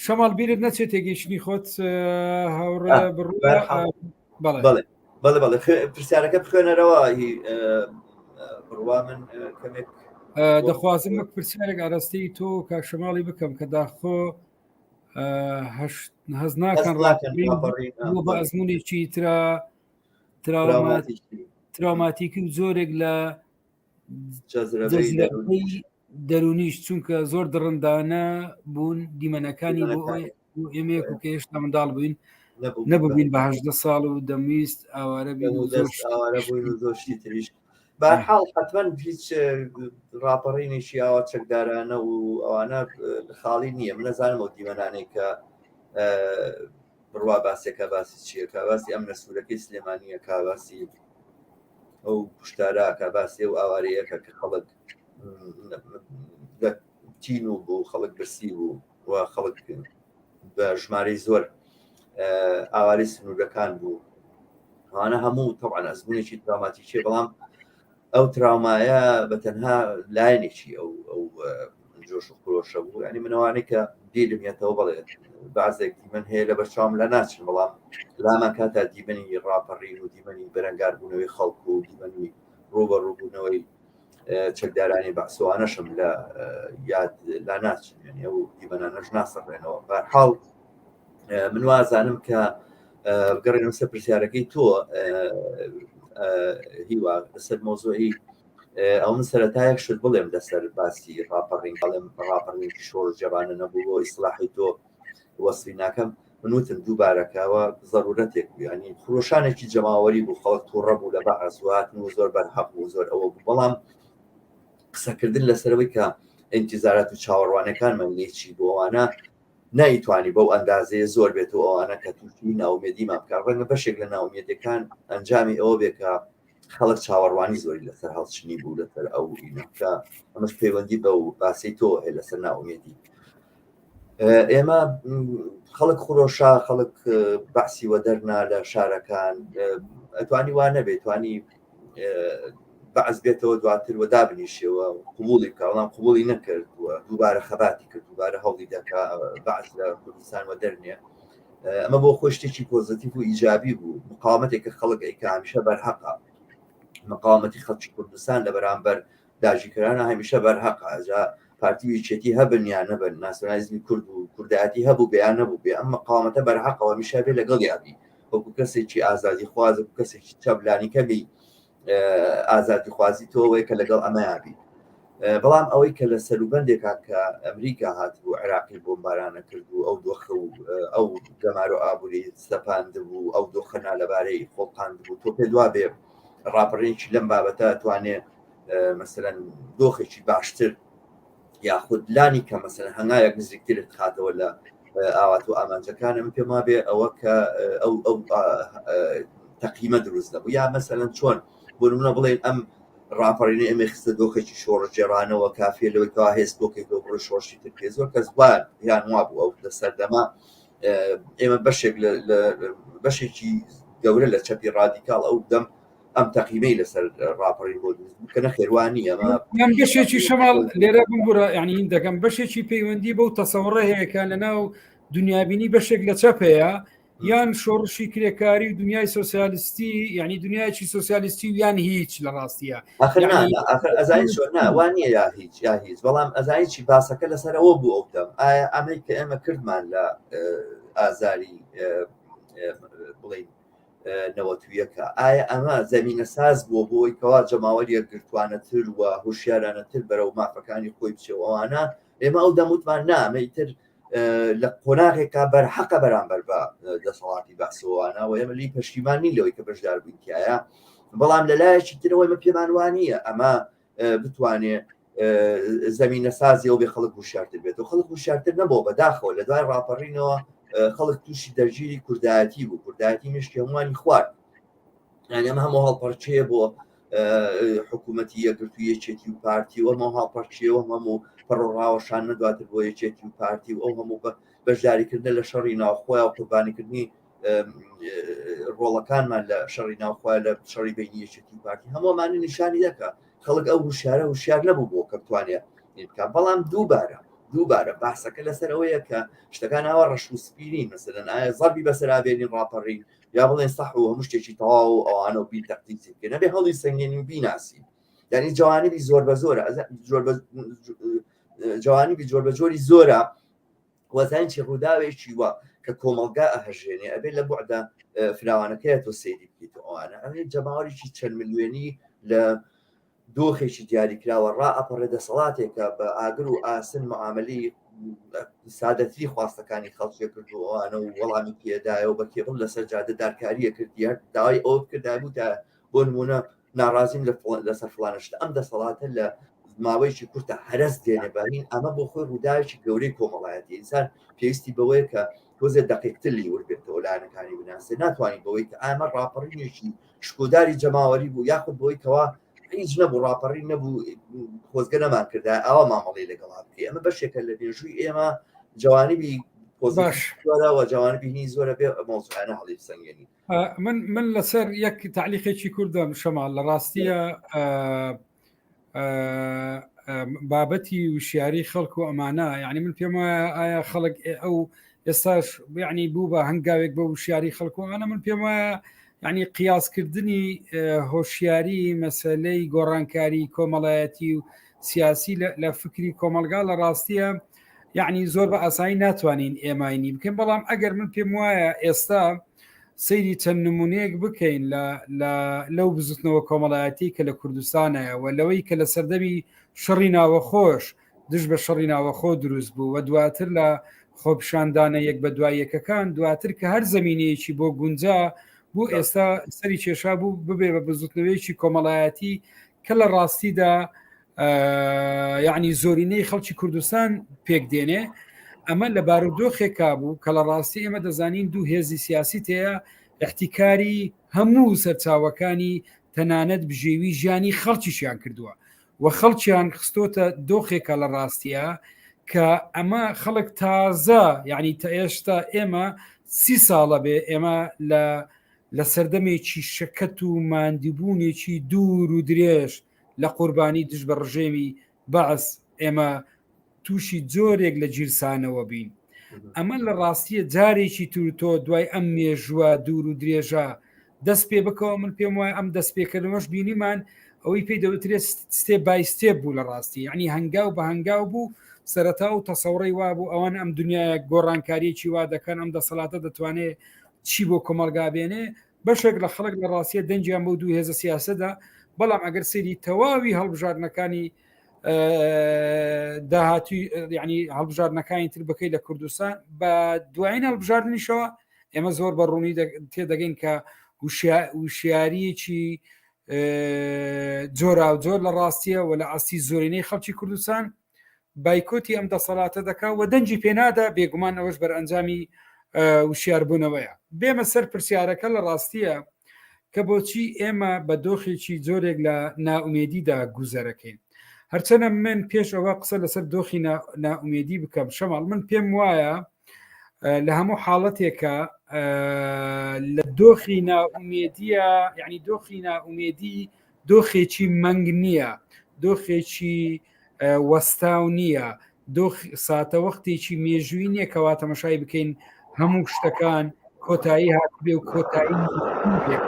شەماڵ بیرت نەچێت تێگەیشتنی خۆت هاوڕێ بڕوا بەڵێ بەڵێ بەڵێ پرسیارەکە بخوێنەرەوە بڕوا من کەمێک دەخوازم وەک پرسیارێک ئاراستەی تۆ کاک شەماڵی بکەم کە داخۆ هەز ناکەن بە ئەزمونێکی ترا تراوماتیکی و جۆرێک لە دەرونیش چونکە زۆر دڕندانە بوون دیمەنەکانی بۆ ئێمەیەک و کە هێشتا منداڵ بووین نەبووین بە هەدە ساڵ و دەمویست ئاوارە بین و زۆر ئاوارە بووین و زۆر شتی تریش بارحاڵ حتمما هیچ ڕاپەڕینێکی ئاوا چەکدارانە و ئەوانە خاڵی نییە من نەزانم ئەو دیمەنانەی کە بڕوا باسێکە باسی چیەکە باسی ئەم نەسوورەکەی سلێمانیە کا باسی ئەو کوشتارە کە باسی ئەو ئاوارەیەکە کە خەڵک لە تین و بوو خەڵک برسی بوو و خەڵک بە ژمارەی زۆر ئاواری سنوورەکان بوو ئەوانە هەموو تەوان ئەزمونێکی تراماتیکیە بەڵام ئەو تراومایە بە تەنها لایەنێکی ئەو ئەو جۆش و خرۆشە بوو ینی منەوانەی کە بیرم یەتەوە بەڵێ بازێک دیمەن هەیە لە بەرچاوم لە ناچن بەڵام لامان کاتا دیمەنی ڕاپەڕین و دیمەنی بەرەنگاربوونەوەی خەڵک و دیمەنی ڕوبەڕووبوونەوەی چەکدارانی بەعسوانەشم لە یاد لا ناچن یعنی ئەو دیمەنانەش ناسەڕێنەوە بەرحاڵ من وازانم کە. بگەڕێنەوە سەر پرسیارەکەی تۆ هیوا لەسەر مۆزۆی ئەو من سەرەتایەک شت بڵێم لەسەر باسی ڕاپەڕین بەڵێم ڕاپەڕینێکی شۆڕشگێڕانە نەبوو بۆ ئیسلاحی تۆ وەسفی ناکەم من وتم دووبارەکەوە زەرورەتێک بوو ینی خرۆشانێکی جەماوەری بوو خەڵک تووڕە بوو لە بەعس وهاتن و زۆر بەرهەق بوو زۆر ئەوە بوو بەڵام قسەکردن لەسەرەوەی کە ئینتیزارات و چاوەڕوانەکانمان لێ چی بۆوانە نایتوانی بەو ئەندازەیە زۆر بێت و ئەوانە کە تووشی ناومێدیمان بکات ڕەنگە بەشێک لە ناومێدەکان ئەنجامی ئەوە بێ کە خەڵک چاوەڕوانی زۆری لەسەر هەڵچنی بوو لەسەر ئەو ئینەکە ئەمەش پەیوەندی بە و باسی تۆ هەیە لەسەر ناومێدی ئێمە خەڵک خرۆشا خەڵک بەعسی وەدەرنا لە شارەکان ئەتوانی وا نەبێت توانی بەعس بێتەوە دواتر و دابنیشەوە قوبولی بکە بەڵام قوبولی نەکرد و دووبارە خەباتی کرد دووبارە هەوڵی دەکا بەعس لە کوردستان وە دەرنێ ئەمە بۆ خۆی شتێکی پۆزەتیڤ و ئیجابی بوو مقاومەتێک کە خەڵک ئەیکا هەمیشە بەرهەقە مقاومەتی خەڵکی کوردستان لە بەرامبەر داگیرکەرانە هەمیشە بەرهەقە ئەجا پارتی و یەکێتی هەبن یان نەبن ناسیۆنالیزمی کورد و کوردایەتی هەبوو بێ یان نەبوو بێ ئەم مقاومەتە بەرهەقەوە هەمیشە بێ لەگەڵ یابی وەکو کەسێکی ئازادی خواز وەکو کەسێکی چەپ لانیکەمی ئازادیخوازی تۆ ئەوەیە کە لەگەڵ ئەمەیا بی بەڵام ئەوەی کە لە سەروبەندێکا کە ئەمریکا هاتبوو عێراقی بۆمبارانە کرد و ئەو دۆخە و ئەو گەمارۆ ئابووری سەپاند بوو ئەو دۆخە نالەبارەی خۆڵقاند بوو تۆ پێ دوا بێ ڕاپەڕینێکی لەم بابەتە توانێ مەسەلەن دۆخێکی باشتر یاخود لانی کە مەسەلەن هەنگاوێک نزیکترت خاتەوە لە ئاوات و ئامانجەکانم پێم وابێ ئەوە کە ئەو ئەو تەقیمە دروست نەبوو یا مەسەلەن چۆن بۆ نمونە بڵێن ئەم ڕاپەڕینە ئێمە خستە دۆخێکی شۆڕشگێڕانەوە کافیە لەوەی کەوا هێز بۆکەیتەوە بڕۆی شۆڕشی تر بکەی زۆر کەس وایان یان وا بوو ئەو لە سەردەما ئێمە بەشێک لە بەشێکی گەورە لە چەپی ڕادیکاڵ ئەو دەم ئەم تەقیمەی لەسەر ڕاپەڕین بۆ دروست بوو کە نەخێر وا نییە ئەمە یان بەشێکی شەماڵ لێرە بمبورە یعنی هین دەکەم بەشێکی پەیوەندی بەو تەسەوڕە هەیە کە لەناو دنیابینی بەشێک لە چەپ هەیە یان شۆڕشی کرێکاری و دنیای سۆسیالیستی یعنی دنیایکی سۆسیالیستی و یان هیچ لە ڕاستیە آخر نا نا آخر ئەزانی چۆن نا وا نییە یا هیچ یا هیچ بەڵام ئەزانی چی باسەکە لەسەر ئەوە بوو ئەو دەم ئایا ئەمەی کە ئێمە کردمان لە ئازاری بڵین نەوەتویەکە ئایا ئەمە زەمینە ساز بووە بۆی کەوا جەماوەر یەکگرتوانەتر و هوشیارانەتر بەرەو مافەکانی خۆی بچێەوەوانە ئێمە ئەو دەموتمان نامەی تر لە قۆناغێکا بەرحەقە بەرامبەر بە دەسەڵاتی بەعسەوانە و ئێمە لی پەشیمان نین لەوەی کە بەشدار بووین تایە بەڵام لە لایەکی ترەوە ئێمە پێمان وانییە ئەمە بتوانێ زەمینە سازی ئەو بێ خەڵک هوشیارتر بێت و خەڵک هوشیارتر نەبوو بەداخەوە لە دوای ڕاپەڕینەوە خەڵک تووشی دەرگیری کوردایەتی بوو کوردایەتی مشکی هەمووانی خوارد یعنی ئەمە هەموو هەڵپەرچەیە بۆ حکوومەتی یەکگرتوو یەکێتی و پارتی و هەموو هاوپەرچیەوە هەموو پەڕۆڕاوەشان نەدواتر بۆ یەکێتی و پارتی و ئەو هەموو بەشداریکردنە لە شەڕی ناوخۆی و قوربانیکردنی ڕۆڵەکانمان لە شەڕی ناوخۆ لە شەڕی بینی یەکێتی و پارتی هەموومانە نیشانی دەکا خەڵک ئەو هوشیارە هوشیار نەبوو بۆ کە بتوانێت بکە بەڵام دووبارە دووبارە باسەکە لەسەر ئەوەیە کە شتەکان ئاوا ڕەش و سپی نین مەسەلەن ئایا زەربی بەسەرا بێنین ڕاپەڕین یا بڵێن سەح و هەموو شتێکی تەواو و ئەوانە و بی تەقدیسی بکەین نەبێ هەڵی سەنگێنین و بیناسین یعنی جوانبی زۆر بە زۆرە زۆر بە جوانبی جۆر بە جۆری زۆرە وەزانین چی ڕووداوێکی وا کە کۆمەڵگا ئەهەژێنێ ئەبێ لە بوعدە فراوانەکەی تۆ سەیری بکەیت ئەوانە ئەمێ جەماوەرێکی چەند ملیۆنی لە دۆخێکی دیاریکراوە ڕائەپەڕێ دەسەڵاتێکە بە ئاگر و ئاسن معاملی سادەتری خواستەکانی خەڵکی کرد و ئەوانە و وەڵامی پێدایەوە بە کێبڵ لەسەر جادە دارکاریە کردی هەر داوای ئەوە بکردای بوو تا بۆ نمونە ناڕازیم لەسەر فلانە شت ئەم دەسەڵاتە لە ماوەیەکی کورتە هەرەس دێنێ بەین ئەمە بۆ خۆی ڕووداوێکی گەورەی کۆمەڵایەتی ئینسان پێویستی بەوەیە کە تۆزێ دقیقتر لی ورد بێتەوە لایەنەکانی بناسێ ناتوانین بەوەی کە ئامە ڕاپەڕینێکی شکۆداری جەماوەری بوو یاخود بۆی کەوا هیچ نەبوو ڕاپەڕین نەبوو خۆزگە نەمان کردا ئاوا مامەڵی لەگەڵا بکەی ئەمە بەشێکە لە مێژووی ئێمە جوانبی باش زۆرەوە جوانبی هی زۆرە بێ مۆزوعانە هەڵی بسەنگێنی من من لەسەر یەک تعلیقێکی کوردم شەماڵ لە ڕاستیە بابەتی وشیاری خەڵک و ئەمانە یعنی من پێم وایە ئایا خەڵک ئەو ئێستاش یعنی بوو بە هەنگاوێک بە وشیاری خەڵک و ئەمانە من پێم وایە یعنی قیاسکردنی هۆشیاری مەسلەی گۆڕانکاری کۆمەڵایەتی و سیاسی لە فکری کۆمەلگا لە ڕاستیە یعنی زۆر بە ئاسایی ناتوانین ئێماینی بکەین بەڵام ئەگەر من پێم وایە ئێستا. سەیری چەند نمونەیەک بکەین لە لە لەو بزوتنەوە کۆمەڵایەتی کە لە کوردستانەیە و لەوەی کە لە سەردەمی شەڕی ناوەخۆش دژ بە شەڕی ناوەخۆ دروست بوو و دواتر لە خۆپیشاندانە یەک بە دوای یەکەکان دواتر کە هەر زمینەیەکی بۆ گونجا بوو ئێستا سەری کێشا بوو ببێ بە بزوتنەوەیەکی کۆمەڵایەتی کە لە ڕاستیدا یعنی زۆرینەی خەڵکی کوردستان پێک دێنێ ئەمە لە بارودۆخێکا بوو کە لە ڕاستی ئێمە دەزانین دوو هێزی سیاسی تەیە احتیکاری هەموو سەرچاوەکانی تەنانەت بژێوی ژیانی خەڵکیشیان کردووە و خەڵکیان خستۆتە دۆخێکە لە ڕاستیە کە ئەمە خەڵک تازە یعنی تا ئێشتا ئێمە سی ساڵە بێ ئێمە لە لە سەردەمێکی شەکەت و ماندیبوونێکی دوور و درێژ لە قوربانی دژ بە ڕژێمی بەعس ئێمە تووشی جۆرێک لە گیرسانەوە بین ئەمە لە ڕاستیە جارێکی تر تۆ دوای ئەم مێژووە دوور و درێژە دەست پێ بکەوە من پێم وایە ئەم دەست پێکردنەوەش بینیمان ئەوەی پێی دەوترێت step by step بوو لە ڕاستی یعنی هەنگاو بە هەنگاو بوو سەرەتا و تەسەوڕی وا بوو ئەوان ئەم دنیاە گۆڕانکاریەکی وا دەکەن ئەم دەسەڵاتە دەتوانێت چی بۆ کۆمەڵگا بێنێ بەشێک لە خەڵک لە ڕاستیە دەنگیان بۆ دوو هێزە سیاسەدا بەڵام ئەگەر سەیری تەواوی هەڵبژاردنەکانی داهاتوی ینی هەڵبژاردنەکانی تر بکەی لە کوردستان بە دوایین هەڵبژاردنیشەوە ئێمە زۆر بە ڕوونی تێدەگەین کە وشیاریەکی جۆرا و جۆر لە ڕاستیە و لە ئاستی زۆرینەی خەڵکی کوردستان بایکۆتی ئەم دەسەڵاتە دەکا و دەنگی پێنادا بێگومان ئەوەش بەرئەنجامی وشیاربوونەوەیە بێمە سەر پرسیارەکە لە ڕاستیە کە بۆچی ئێمە بە دۆخێکی جۆرێک لە نائومێدیدا گوزەرەکەین هەرچەنە من پێش ئەوە قسە لەسەر دۆخی نائومێدی بکەم شەماڵ من پێم وایە لە هەموو حاڵەتێکە لە دۆخی نائومێدیە یعنی دۆخی نائومێدی دۆخێکی مەنگ نییە دۆخێکی وەستاو نییە دۆخ ساتەوەختێکی مێژووی نییە کەوا تەمەشای بکەین هەموو شتەکان کۆتایی هاتبێ و کۆتایی بێ.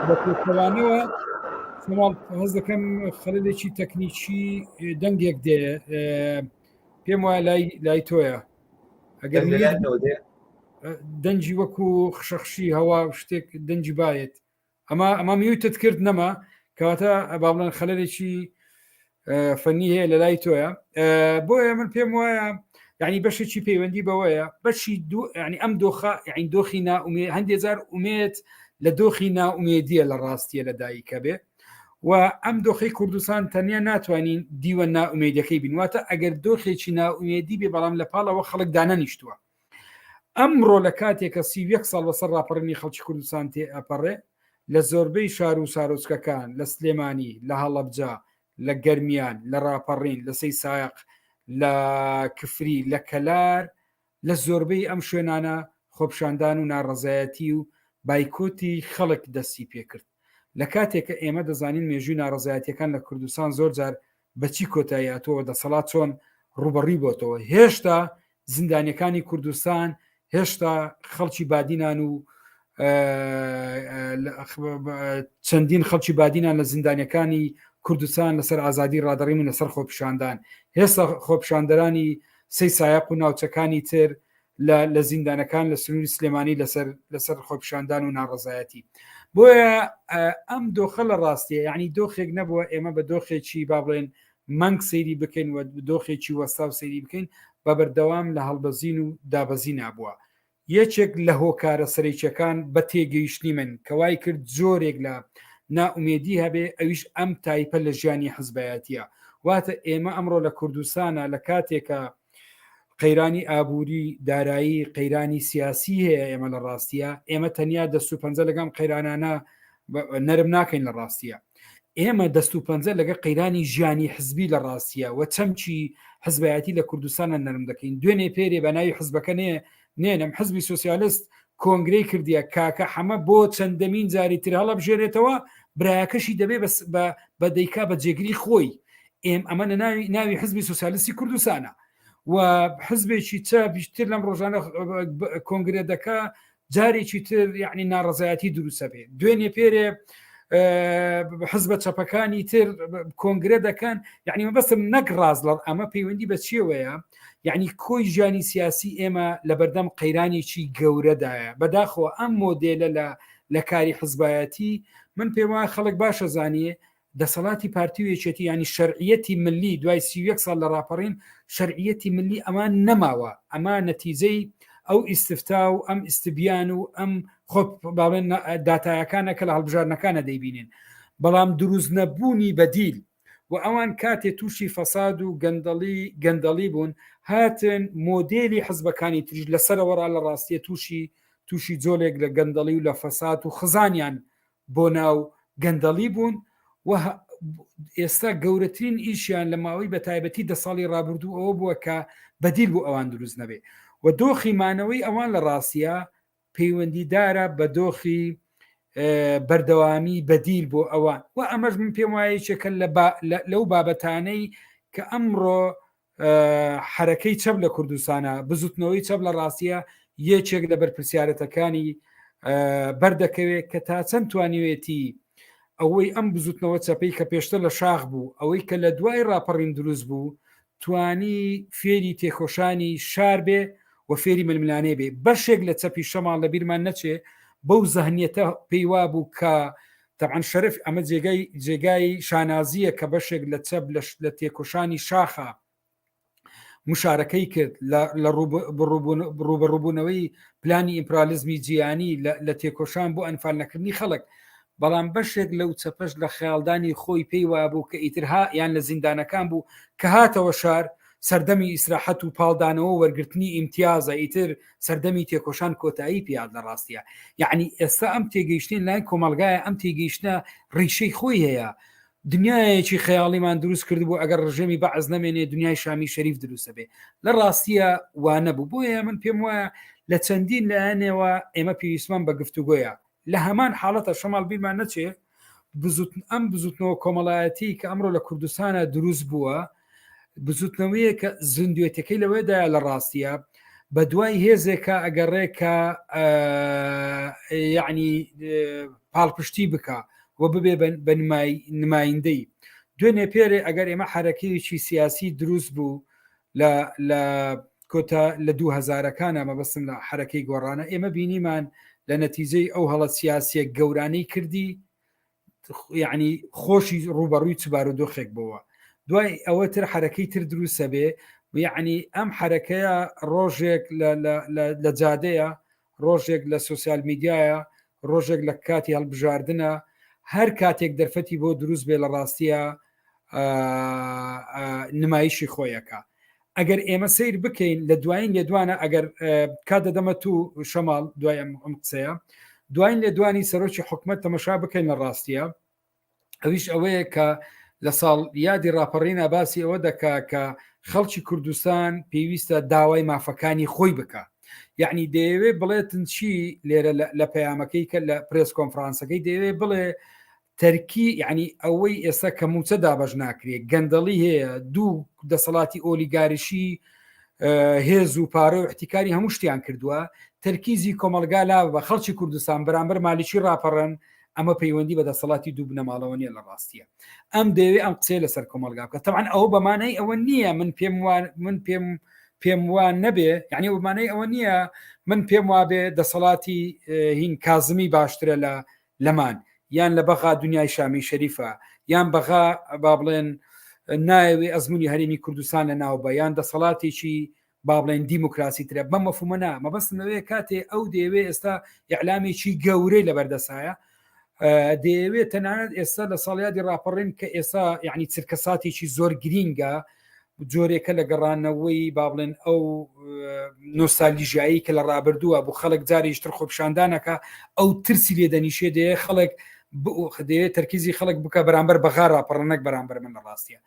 بە پێچەوانەوە سەماڵ هەست دەکەم خەلەلێکی تەکنیکی دەنگێک دێ پێم وایە لای لای تۆیە ئەگەر دەنگ لە لای منەوە دێ؟ دەنگی وەکو خشەخشی هەوا شتێک دەنگی باێت ئەمە ئەمە میوتت کرد نەما کەواتە با بڵێن خەلەرێکی فەنی هەیە لە لای تۆیە بۆیە من پێم وایە یعنی بەشێکی پەیوەندی بەوەیە بەشی دوو ینی ئەم دۆخە یعنی دۆخی ناومێ هەندێک جار ئومێت لە دۆخی ناومێدیە لە ڕاستیە لە دایکە بێ و ئەم دۆخی کوردستان تەنیا ناتوانین دیوە ناومێدەکەی بینواتە ئەگەر دۆخێکی ناومێدی بێ بەڵام لە پاڵەوە خەڵک دانەنیشتووە ئەمڕۆ لە کاتێکە 31 ساڵ بەسەر ڕاپەڕینی خەڵکی کوردستان تێ ئەپەڕێ لە زۆربەی شار و شارۆچکەکان لە سلێمانی لە هەڵەبجە لە گەرمیان لە ڕاپەڕین لە سەی سایەق لە کفری لە کەلار لە زۆربەی ئەم شوێنانە خۆپیشاندان و ناڕەزایەتی و بایکۆتی خەڵک دەستی پێکرد لە کاتێک کە ئێمە دەزانین مێژووی ناڕەزایەتیەکان لە کوردستان زۆر جار بەچی کۆتایی هاتووە دەسەڵات چۆن ڕوبەڕی بۆتەوە هێشتا زیندانیەکانی کوردستان هێشتا خەڵکی بادینان و چەندین خەڵکی بادینان لە زیندانیەکانی کوردستان لەسەر ئازادی ڕادەڕین و لەسەر خۆپیشاندان هێستا خۆپیشاندەرانی سەی سایەق و ناوچەکانی تر لە زیندانەکان لە سنووری سلێمانی لەسەر لەسەر خۆپیشاندان و ناڕزایەتی بۆیە ئەم دۆخە لە ڕاستیە یعنی دۆخێک نەبووە ئێمە بە دۆخێکی با بڵێن مەنگ سەیری بکەین و دۆخێکی وەستا و سەیری بکەین بە بەردەوام لە هەڵبەزین و دابەزینا بووە. یەکێک لە هۆکارە سەرەکیەکان بە تێگەیشتنی من کە وای کرد جۆرێک لە نائومێدی هەبێ ئەویش ئەم تایپە لە ژیانی حزبایەتیە واتە ئێمە ئەمڕۆ لە کوردستانە لە کاتێکە قەیرانی ئابووری دارایی قەیرانی سیاسی هەیە ئێمە لە ڕاستیە ئێمە تەنیا دەست و پەنجە لەگەم قەیرانانە نەرم ناکەین لە ڕاستیە ئێمە دەست و پەنجە لەگە قەیرانی ژیانی حزبی لە ڕاستیە و چەمکی حزبایەتی لە کوردستانە نەرم دەکەین دوێنێ پێرێ بە ناوی حزبەکە نێ نێنم حزبی سوسیالست کۆنگرەی کردیە کاکە حەمە بۆ چەندەمین جاری تر هەڵەبژێرێتەوە برایەکەشی دەبێ بە دەیکا بە جێگری خۆی ئێم ئەمە لە ناوی ناوی حزبی سوسیالیستی کوردستانە و حزبێکی چە بیشتر لەم ڕۆژانە کۆنگرە دەکا جارێکی تر یعنی ناڕزایەتی دروستە بێ دوێنێ پێرێ حزبە چەپەکانی تر کۆنگرە دەکەن یعنی مەبەستم نەک ڕاز لە ئەمە پەیوەندی بە چیەوەیە یعنی کۆی ژیانی سیاسی ئێمە لە بەردەم قەیرانێکی گەورەدایە بەداخەوە ئەم مۆدێلە لە لە کاری حزبایەتی من پێم وایە خەڵک باشە زانیە دەسەڵاتی پارتی و یەکێتی ینی شەرعیەتی ملی دوای 31 ساڵ لە ڕاپەڕین شەرعیەتی ملی ئەمان نەماوە ئەمە نەتیجەی ئەو ئیسفتا و ئەم ئیستبیان و ئەم خۆ باڵێن داتایەکانە کە لە هەڵبژاردنەکانە دەیبینین بەڵام دروست نەبوونی بەدیل و ئەوان کاتێ تووشی فەساد و گەندەڵی گەندەڵی بوون هاتن مۆدێلی حزبەکانی تریش لەسەرەوەڕا لە ڕاستیە تووشی تووشی جۆلێک لە گەندەڵی و لە فەساد و خزانیان بۆ ناو گەندەڵی بوون و ئێستا گەورەترین ئیشیان لە ماوەی بە تایبەتی دە ساڵی ڕابردوو ئەوە بووە کە بەدیل بۆ ئەوان دروست نەبێ و دۆخی مانەوەی ئەوان لە ڕاستیە پەیوەندیدارە بە دۆخی بەردەوامی بەدیل بۆ ئەوان و ئەمەش من پێم وایە یەکێکە لەو بابەتانەی کە ئەمڕۆ حرەکەی چەپ لە کوردستانە بزوتنەوەی چەپ لە ڕاستیە یەکێک لە بەرپرسیارەتەکانی بەردەکەوێت کە تا چەند توانیوێتی ئەوەی ئەم بزوتنەوە چەپەی کە پێشتر لە شاخ بوو ئەوەی کە لە دوای ڕاپەڕین دروست بوو توانی فێری تێکۆشانی شار بێ و فێری ململانێ بێ بەشێک لە چەپی شەماڵ لە بیرمان نەچێ بەو زەهنیەتە پێی وابوو کە تەبعەن شەرف ئەمە جێگای جێگای شانازیە کە بەشێک لە چەپ لە تێکۆشانی شاخە مشارەکەی کرد لە ڕوبەڕوبوونەوەی پلانی ئیمپرالیزمی جیهانی لە تێکۆشان بۆ ئەنفال نەکردنی خەڵک بەڵام بەشێک لەو چەپەش لە خەیاڵدانی خۆی پێی وابوو کە ئیتر ها یان لە زیندانەکان بوو کە هاتەوە شار سەردەمی ئیسراحەت و پاڵدانەوە وەرگرتنی ئیمتیازە ئیتر سەردەمی تێکۆشان کۆتایی پیاد لە ڕاستیە یعنی ئێستا ئەم تێگەیشتین لای کۆمەلگایە ئەم تێگەیشتە ڕیشەی خۆی هەیە دنیایەکی خەیاڵیمان دروست کردبوو ئەگەر ڕژێمی بەعس نەمێنێ دنیای شامی شەریف دروستە بێ لە ڕاستیە وانەبوو بۆیە من پێم وایە لە چەندین لایەنەوە ئێمە پێویستمان بە گفتوگۆیە لە هەمان حاڵەتە شەماڵ بیرمان نەچێ ئەم بزوتنەوە کۆمەڵایەتی کە ئەمڕۆ لە کوردستانە دروست بووە بزوتنەوەیە کە زیندوێتەکەی لەوەدایە لە ڕاستیە بە دوای هێزێکە ئەگەڕێ کە یعنی پاڵپشتی بکە و ببێ بە نمایندەی دوێنێ پێرێ ئەگەر ئێمە حرەکەیەکی سیاسی دروست بوو لە لە کۆتا لە دوو هەزارەکانە مەبەستم لە حرەکەی گۆڕانە ئێمە بینیمان لە نەتیجەی ئەو هەڵە سیاسیە گەورانەی کردی یعنی خۆشی ڕوبەڕووی چ بارودۆخێک بووە دوای ئەوە تر حرەکەی تر دروستە بێ یعنی ئەم حرەکەیە ڕۆژێک لە جادەیە ڕۆژێک لە سوسیال میدیایە ڕۆژێک لە کاتی هەڵبژاردنە هەر کاتێک دەرفەتی بۆ دروست بێ لە ڕاستیە نمایشی خۆیەکە ئەگەر ئێمە سیر بکەین لە دوایین لێدوانە ئەگەر کا دەدەمە تو شەماڵ دوای ئەم قسەیە دوایین لێدوانی سەرۆکی حکومت تەمەشا بکەین لە ڕاستیە ئەویش ئەوەیە کە لە ساڵ یادی ڕاپەڕینە باسی ئەوە دەکا کە خەڵکی کوردستان پێویستە داوای مافەکانی خۆی بکە یعنی دەیەوێت بڵێتن چی لێرە لە پەیامەکەی کە لە پرێس کۆنفرانسەکەی دەیەوێت بڵێ تەرکی یعنی ئەوەی ئێستا کە موچە دابەش ناکرێت گەندەڵی هەیە دوو دەسەڵاتی ئۆلیگاریشی هێز و پارە و احتیکاری هەموو شتیان کردووە تەرکیزی کۆمەلگا لا بە خەڵکی کوردستان بەرامبەر مالیکی راپەڕن ئەمە پەیوەندی بە دەسەڵاتی دوو بنەماڵەوە نیە لە ڕاستیە ئەم دەیەوێ ئەم قسەیە لەسەر کۆمەلگا بکە تەبعەن ئەوە بەمانای ئەوە نییە من پێم وا من پێم پێم وا نەبێ یعنی بەمانای ئەوە نییە من پێم وابێ دەسەڵاتی هین کازمی باشترە لە لەمان یان لە بەغا دنیای شامی شەریفە یان بەغا با بڵێن نایەوێ ئەزمموی هەرێمی کوردستان لە ناو بە یان دەسەڵاتێکی با بڵێن دیموکراسی ترە بەم مەفهومە نا مەبەستم لەوەیە کاتێ ئەو دەیەوێ ئێستا ئیعلامێکی گەورەی لەبەردەسایە دەیەوێت تەنانەت ئێستا لە ساڵیادی ڕاپەڕین کە ئێستا یعنی چرکەساتێکی زۆر گرینگە جۆرێکە لە گەڕانەوەی با بڵێن ئەو نۆستالیژایی کە لە ڕابردووە بۆ خەڵک جارێکتر خۆپشاندانەکە ئەو ترسی لێ دەنیشێ دەیە خەڵک دەیەوێت تەرکیزی خەڵک بکە بەرامبەر بەغا ڕاپەڕنەک بەرامبەر من لە ڕاستیە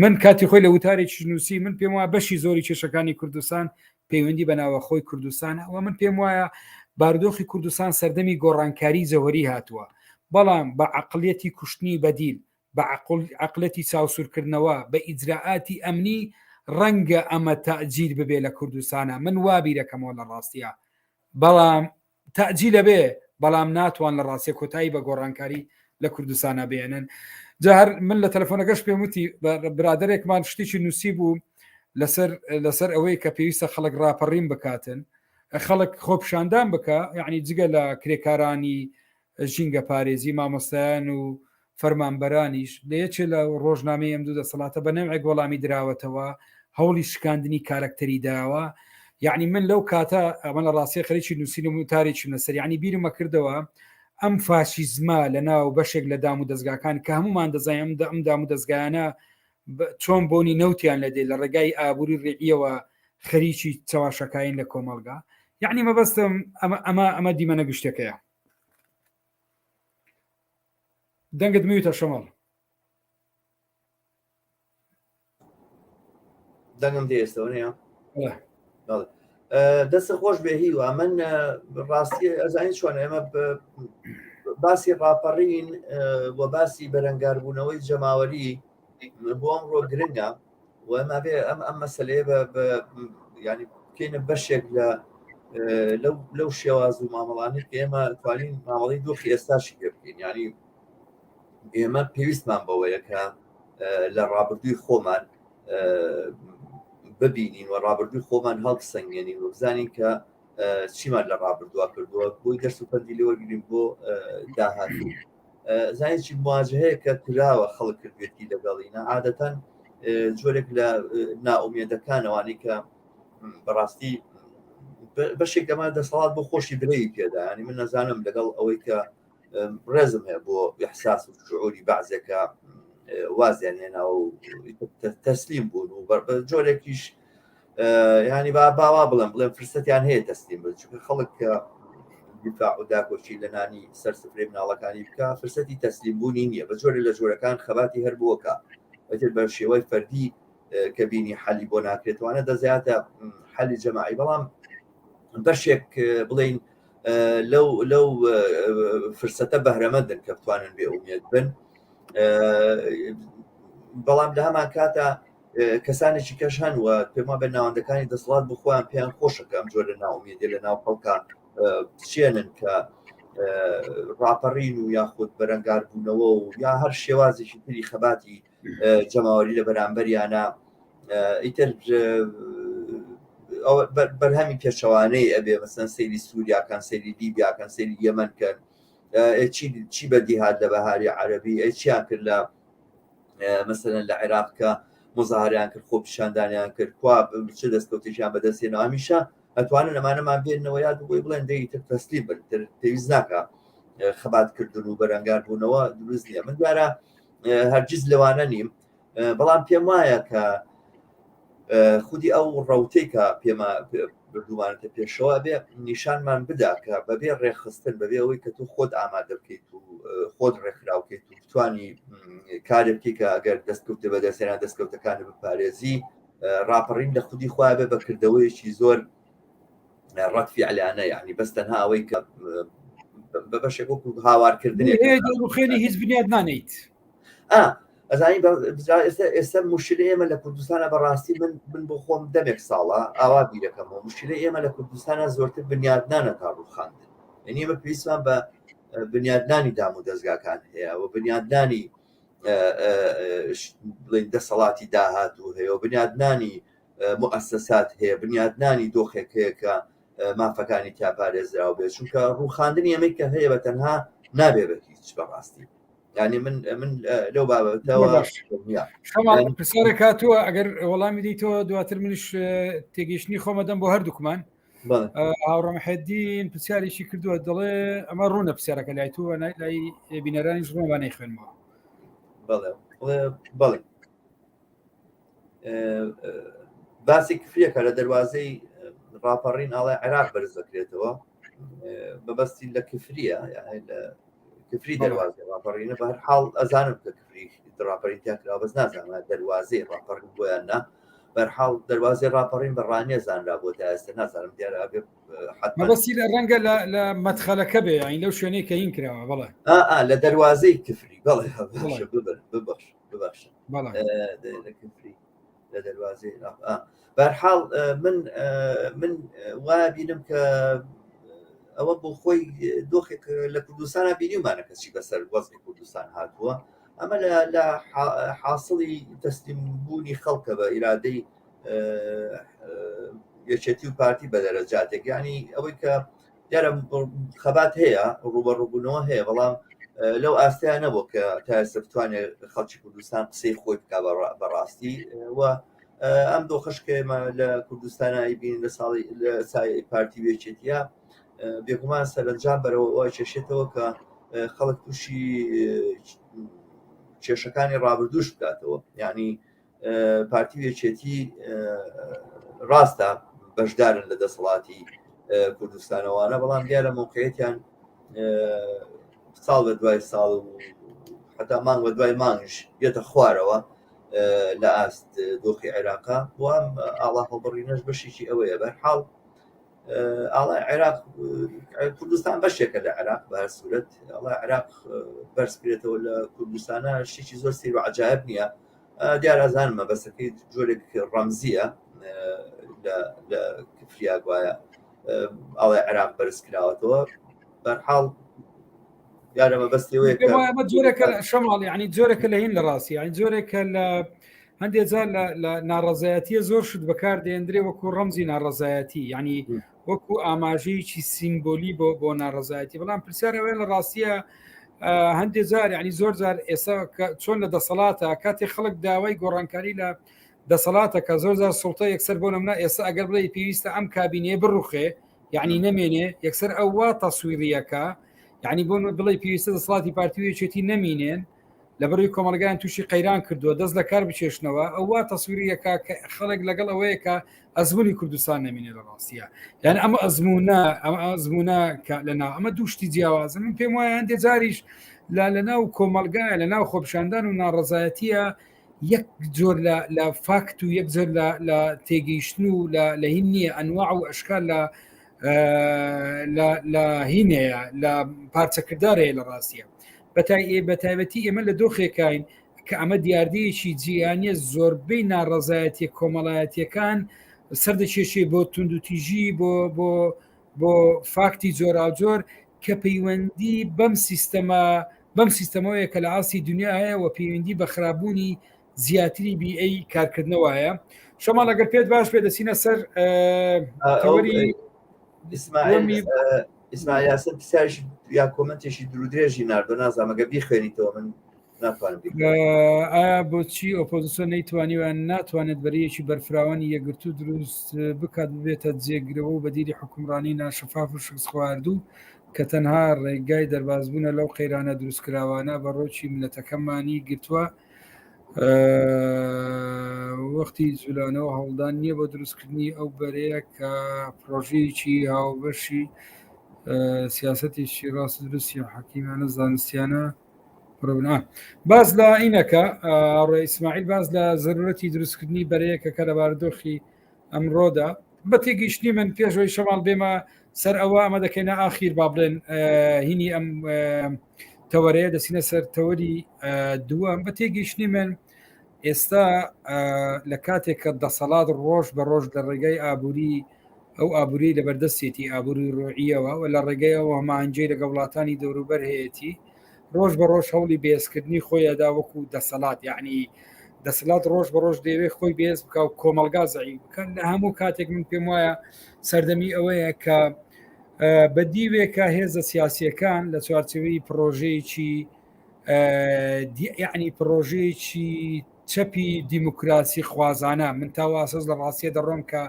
من کاتی خۆی لە وتارێکیش نووسی من پێم وایە بەشی زۆری کێشەکانی کوردستان پەیوەندی بە ناوەخۆی کوردستانە و من پێم وایە بارودۆخی کوردستان سەردەمی گۆڕانکاری جەوهەری هاتووە بەڵام بە عەقڵیەتی کوشتنی بەدیل بە عەقڵەتی چاوسوورکردنەوە بە ئیجرائاتی ئەمنی ڕەنگە ئەمە تەئجیل ببێ لە کوردستانە من وا بیرەکەمەوە لە ڕاستیا بەڵام تەئجیل ئەبێ بەڵام ناتوان لە ڕاستیا کۆتایی بە گۆڕانکاری لە کوردستانە بێنن جا هەر من لە تەلەفۆنەکەش پێم وتی برادێکمان شتێکی نووسی بوو لەسەر لەسەر ئەوەی کە پێویستە خەڵک ڕاپەڕین بکاتن خەڵک خۆپشاندان بکە یعنی جگە لە کرێکارانی ژینگە پارێزی مامۆستایان و فەرمانبەرانیش لە یەکێ لە ڕۆژنامەی ئەم دوو دەسەڵاتە بە نەوعێک وەڵامی دراوەتەوە هەوڵی شکاندنی کارەکتەری داوە یعنی من لەو کاتە ئەمە لە ڕاستیە خەریکی نووسین و وتارێکی لەسەر یعنی بیرمە کردەوە ئەم فاشیزمە لە ناو بەشێک لە دام و دەزگاکان کە هەمومان دەزانین ئەم دام و دەزگایانە چۆن بۆنی نەوتیان لە دێ لە ڕێگای ئابووری ڕێیەوە خەریکی چەواشەکاین لە کۆمەڵگا یعنی مەبەستم ئەمە ئەمە ئەمە دیمەنە گشتەکەیە دەنگت میوتە شەماڵ. دەنگم دێ ئێستەوە نیە دەست خۆش بێ هیوا من ڕاستی ئەزانین چۆن ئێمە باسی ڕاپەڕین و باسی بەرەنگاربوونەوەی جەماوەری بۆ ئەمڕۆ گرنگە و ئەمە بێ ئەم ئەم مەسلەیە بە ینی بکەینە بەشێک لە لەو لەو شێواز و مامەڵانی کە ئێمە توانین مامەڵی دۆخی ئێستاشی پێ بکەین ینی ئێمە پێویستمان بەوەیە کە لە ڕابردووی خۆمان ببینین و ڕابردووی خۆمان هەڵبسەنگێنین و بزانین کە چیمان لە ڕابردووە کردووە بۆی دەرس و پەندی لێوەرگین بۆ داهاتوو زانین چی مواجهەیە کە کراوە خەڵک کردوێتی لەگەڵینە عادەتەن جۆرێک لە نائومێدەکانەوانی کە بەڕاستی بەشێک لەمە دەسەڵات بۆ خۆشی برەوی پێدا ینی من نەزانم لەگەڵ ئەوەی کە ڕێزم هەیە بۆ ئیحساس و شعوری بەعزێکە وازیان هێناوە و تەسلیم بوون و بە جۆرێکیش ینی با باوا بڵێم بڵێم فرسەتیان هەیە تەسلیم بن چونکە خەڵک کە دیفاع و داکۆکی لە نانی سەر سفرەی مناڵەکانی بکە فرسەتی تەسلیم بوونی نییە بە جۆرێ لە جۆرەکان خەباتی هەر بۆکە ئەتر بە شێوەی فەردی کە بینی حەلی بۆ ناکرێتوانە دەزیاتە حەلی جەماعی بەڵام بەشێک بڵین لەو لەو فرسەتە بەهرەمەندن کە بتوانن بێ ئومێد بن بەڵام لە هەمان کاتە کەسانێکی کەش هەن و پێما بە ناوەندەکانی دەسەڵات بۆ خۆیان پێیان خۆشە کە ئەم جۆرە ناومێدی لە ناو خەڵکە بچێنن کە ڕاپەڕین و یاخود بەرەنگاربوونەوە و یا هەر شێوازێکی تری خەباتی جەماوەری لە بەرامبەریانە ئیتر بەرهەمی پێچەوانەی ئەبێ مەسەن سەیری سووریاکان سەیری لیبیاکان سەیری یەمەن کەن چی چی بەدیهات لە بەهاری عەربی ئەی چیان کرد لە مەسەلەن لە عێراق کە مزاهریان کرد خۆپیشاندانیان کرد کوا چ دەستکەوتێکیان بەدەستێنەوە هەمیشە ئەتوانن ئەمانەمان بێنەوە یاد بۆی بڵێن دەی تر تەسلیم بن تر پێویست ناکە خەباتکردن و بەرەنگار بوونەوە دروست نییە من دیارە هەرگیز لەوانە نیم بەڵام پێم وایە کە خودی ئەو ڕوتەی کە پێمە بردوومانەتە پێشەوە بێ نیشانمان بدا کە بەبێ ڕێکخستن بەبێ ئەوەی کە تۆ خۆت ئامادە بکەیت و خۆت ڕێکخراوکەیت و بتانی کارێ بکەیت کە ئەگەر دەستکەوتە بەدەستێنا دەستکەوتەکانی بپارێزی ڕاپەڕین لە خودی خۆیان بێ بەکردەوەیەکی زۆر ڕەت فعلانە یعنی بەس تەنها ئەوەی کە بە بەشێک وەکو هاوارکردنێک ڕوخێنی هیچ بنیاد نانیت ئەزانی ئێستا ئێستا مشکلی ئێمە لە کوردستانە بەڕاستی من من بۆ خۆم دەمێک ساڵە ئاوا بیرەکەمەوە مشکلی ئێمە لە کوردستانە زۆرتر بنیادنانە تا ڕوخاندن یعنی ئێمە پێویستمان بە بنیادنانی دام و دەزگاکان هەیە و بنیادنانی بڵین دەسەڵاتی داهات و هەیە و بنیادنانی موئەسەسات هەیە بنیادنانی دۆخێک هەیە کە مافەکانی تیا پارێزراو بێت چونکە ڕووخاندنی ئەمەی کە هەیە بە تەنها نابێ بە هیچ بەڕاستی یعنی من من لەو بابەتەوە پرسیارێک هاتووە ئەگەر وەڵامی دیتەوە دواتر منیش تێگەیشتنی خۆمەدەم بۆ هەردووکمان هاوڕەمحێدین پرسیارێکی کردووە دەڵێ ئەمە ڕوونە پرسیارەکە لای تو لای بینەرانیش ڕوونە خوێنمەوە بەڵێ بەڵێ باسی کفریەکە لە دەواازەی ڕاپەڕین ئاڵای عێراق بەرز دەکرێتەوە بەبەستی لە کفریە کفری دەواازە ڕاپەڕینە بە هەر حاڵ ئەزانم کە کفری ڕاپەرین تیا کرا بەس نازانم دەواازەی ڕاپەڕین بۆیان نا بەرحاڵ دەواازەی ڕاپەڕین بە ڕانیە زانرا بۆ تا ئێستا نازانم دیارە ئەبێ مەبەستی لە ڕەنگە لە مەدخەلەکە بێ یانی لەو شوێنەی کە هین کراوە بەڵێ لە دەواازەی کفری بەڵێ ببەخش ببەخش کفری لە دەواازەی بەرحاڵ من من وا بینم کە. ئەوە بۆ خۆی دۆخێک لە کوردستانە بینیمانە کەسی بەسەر وەزعی کوردستان هاتووە ئەمە لە حاصلی تەسلیم بوونی خەڵکە بە ئیرادەی یەکێتی و پارتی بە دەرەجاتێک ینی ئەوەی کە دیارە خەبات هەیە ڕوبەڕوبوونەوە هەیە بەڵام لەو ئاستیان نەبوو کە تا ئێستا بتوانێت خەڵکی کوردستان قسەی خۆی بک بەڕاستی و ئەم دۆخش کە ئێمە لە کوردستانە بین لە ساڵی لە سای پارتی وێچێتە بێگومان سەرنجام بەرەوە ئەوە کێشێتەوە کە خەڵک تووشی کێشەکانی ڕابردوش بکاتەوە یعنی پارتی و یەکێتی ڕاستە بەشدارن لە دەسەڵاتی کوردستانەوانە بەڵام دیارە موقعەتیان ساڵ بە دوای ساڵ و حتا مانگ بە دوای مانگش یەتە خوارەوە لە ئاست دۆخی عێراقا وام ئاڵا هەڵبڕینەش بەشێکی ئەوەیە بەرحاڵ ئاڵای عێراق کوردستان بەشێکە لە عێراق بە هەر سورەت ئاڵای عێراق بەرز کرێتەوە لە کوردستانە شتێکی زۆر سیر و عجایب نییە دیار ئەزانم مەبەستەکەی جۆرێک ڕەمزیە لە کفریا گوایە ئاڵای عێراق بەرز کراوەتەوە بەرحاڵ دیارە مەبەستی ئەوەیە جۆرێکە شەماڵ یعنی جۆرێکە لە هین لە ڕاستی یعنی جۆرێکە لە هەندێک جار لە ناڕەزایەتیە زۆر شت بەکاردێندرێ وەکو ڕەمزی ناڕەزایەتی یعنی وەکو ئاماژەیەکی سیمبولی بۆ بۆ ناڕەزایەتی بەڵام پرسیار ئەوەیە لە ڕاستیە هەندێک جار یعنی زۆر جار ئێستا چۆن لە دەسەڵاتە کاتێ خەڵک داوای گۆڕانکاری لە دەسەڵاتە کە زۆر جار سوڵتە یەکسەر بۆ نمونە ئێستا ئەگەر بڵێ پێویستە ئەم کابینەیە بڕوخێ یعنی نەمێنێ یەکسەر ئەوە تەسویریەکە یعنی بۆ بڵێ پێویستە دەسەڵاتی پارتی و یەکێتی نەمینێن لەبەرئەوەی کۆمەڵگایان تووشی قەیران کردووە دەست لە کار بکێشنەوە ئەو وا تەسویریەکە کە خەڵک لەگەڵ ئەوەیە کە ئەزمموی کوردستان نەمینێ لە ڕاستیە یان ئەمە ئەزمونە ئەمە ئەزمونە کە لە ناو ئەمە دووشتی جیاوازن من پێم وایە هەندێک جاریش لە لە ناو کۆمەلگایە لە ناو خۆپشاندان و ناڕەزایەتیە یەک جۆر لە لە فاکت و یەک جۆر لە لە تێگەیشتن و لە لە هین نییە ئەنواع و ئەشکال لە لە هینەیە لە پارچەکردارەیە لە ڕاستیە بە تایبەتی ئێمە لە دۆخێکین کە ئەمە دیاردەیەکی جیهانیە زۆربەی ناڕەزایەتیە کۆمەڵایەتیەکان سەردەکێشێ بۆ توندوتیژی بۆ بۆ بۆ فاکتی جۆراوجۆر کە پەیوەندی بەم سیستەمە بەم سیستەمەوەیە کە لە ئاستی دنیا هەیە و پەیوەندی بە خراپبوونی زیاتری بیئەی کارکردنەوەیە شەماڵ ئەگەر پێت باش پێ دەچینە سەر تەوەری ئیسماعیل یاسر پرسیارێکی یا کۆمنتێکی درودرێژی ناردۆ نازانم ئەگەر بیخوێنیتەوە من ناتوانم ئایا بۆچی ئۆپۆزیسیۆن نەیتوانیوە ناتوانێت بەرەیەکی بەرفراوانی یەکگرتوو دروست بکات ببێتە جێگرەوە و بەدیلی حکومڕانی ناشەفاف و شکستخواردوو کە تەنها ڕێگای دەربازبوونە لەو قەیرانە دروستکراوانە بە ڕۆکی ملەتەکەمانی گرتووە وەختی جولانەوە هەوڵدان نییە بۆ دروستکردنی ئەو بەرەیە کە پرۆژەیەکی هاوبەشی سیاستێکی ڕاست دروستی حەکیمانە زانستیانە پرۆبنا باز لە ئینەکە ڕێ ئیسماعیل باز لە زەرورەتی دروستکردنی بەرەیەکە کە لە بارودۆخی ئەمڕۆدا بە تێگەیشتنی من پێشەوەی شەماڵ بێمە سەر ئەوە ئەمە دەکەینە ئاخیر با بڵێن هینی ئەم تەوەرەیە دەچینە سەر تەوەری دووەم بە تێگەیشتنی من ئێستا لە کاتێک کە دەسەڵات ڕۆژ بە ڕۆژ لە ڕێگای ئابووری ئەو ئابووری لە بەردەستێتی ئابووری ڕۆعیەوە و لە ڕێگەیەوە هەمانجەی لەگە وڵاتانی دەوروبەر هەیەی ڕۆژ بە ڕۆژ هەوڵی بێزکردنی خۆیدا وەکو دەسەڵات یعنی دەسەڵات ڕۆژ بە ڕۆژ دەیەوێت خۆی بێز بکە و کۆمەلگا زەعیف بکەن لە هەموو کاتێک من پێم وایە سەردەمی ئەوەیە کە بە دیوێکە هێزە سیاسیەکان لە چوارچەوەی پرۆژەیەکی یعنی پرۆژەیەکی چەپی دیموکراسی خوازانە من تا واسەز لە ڕاستیە دەڕۆم کە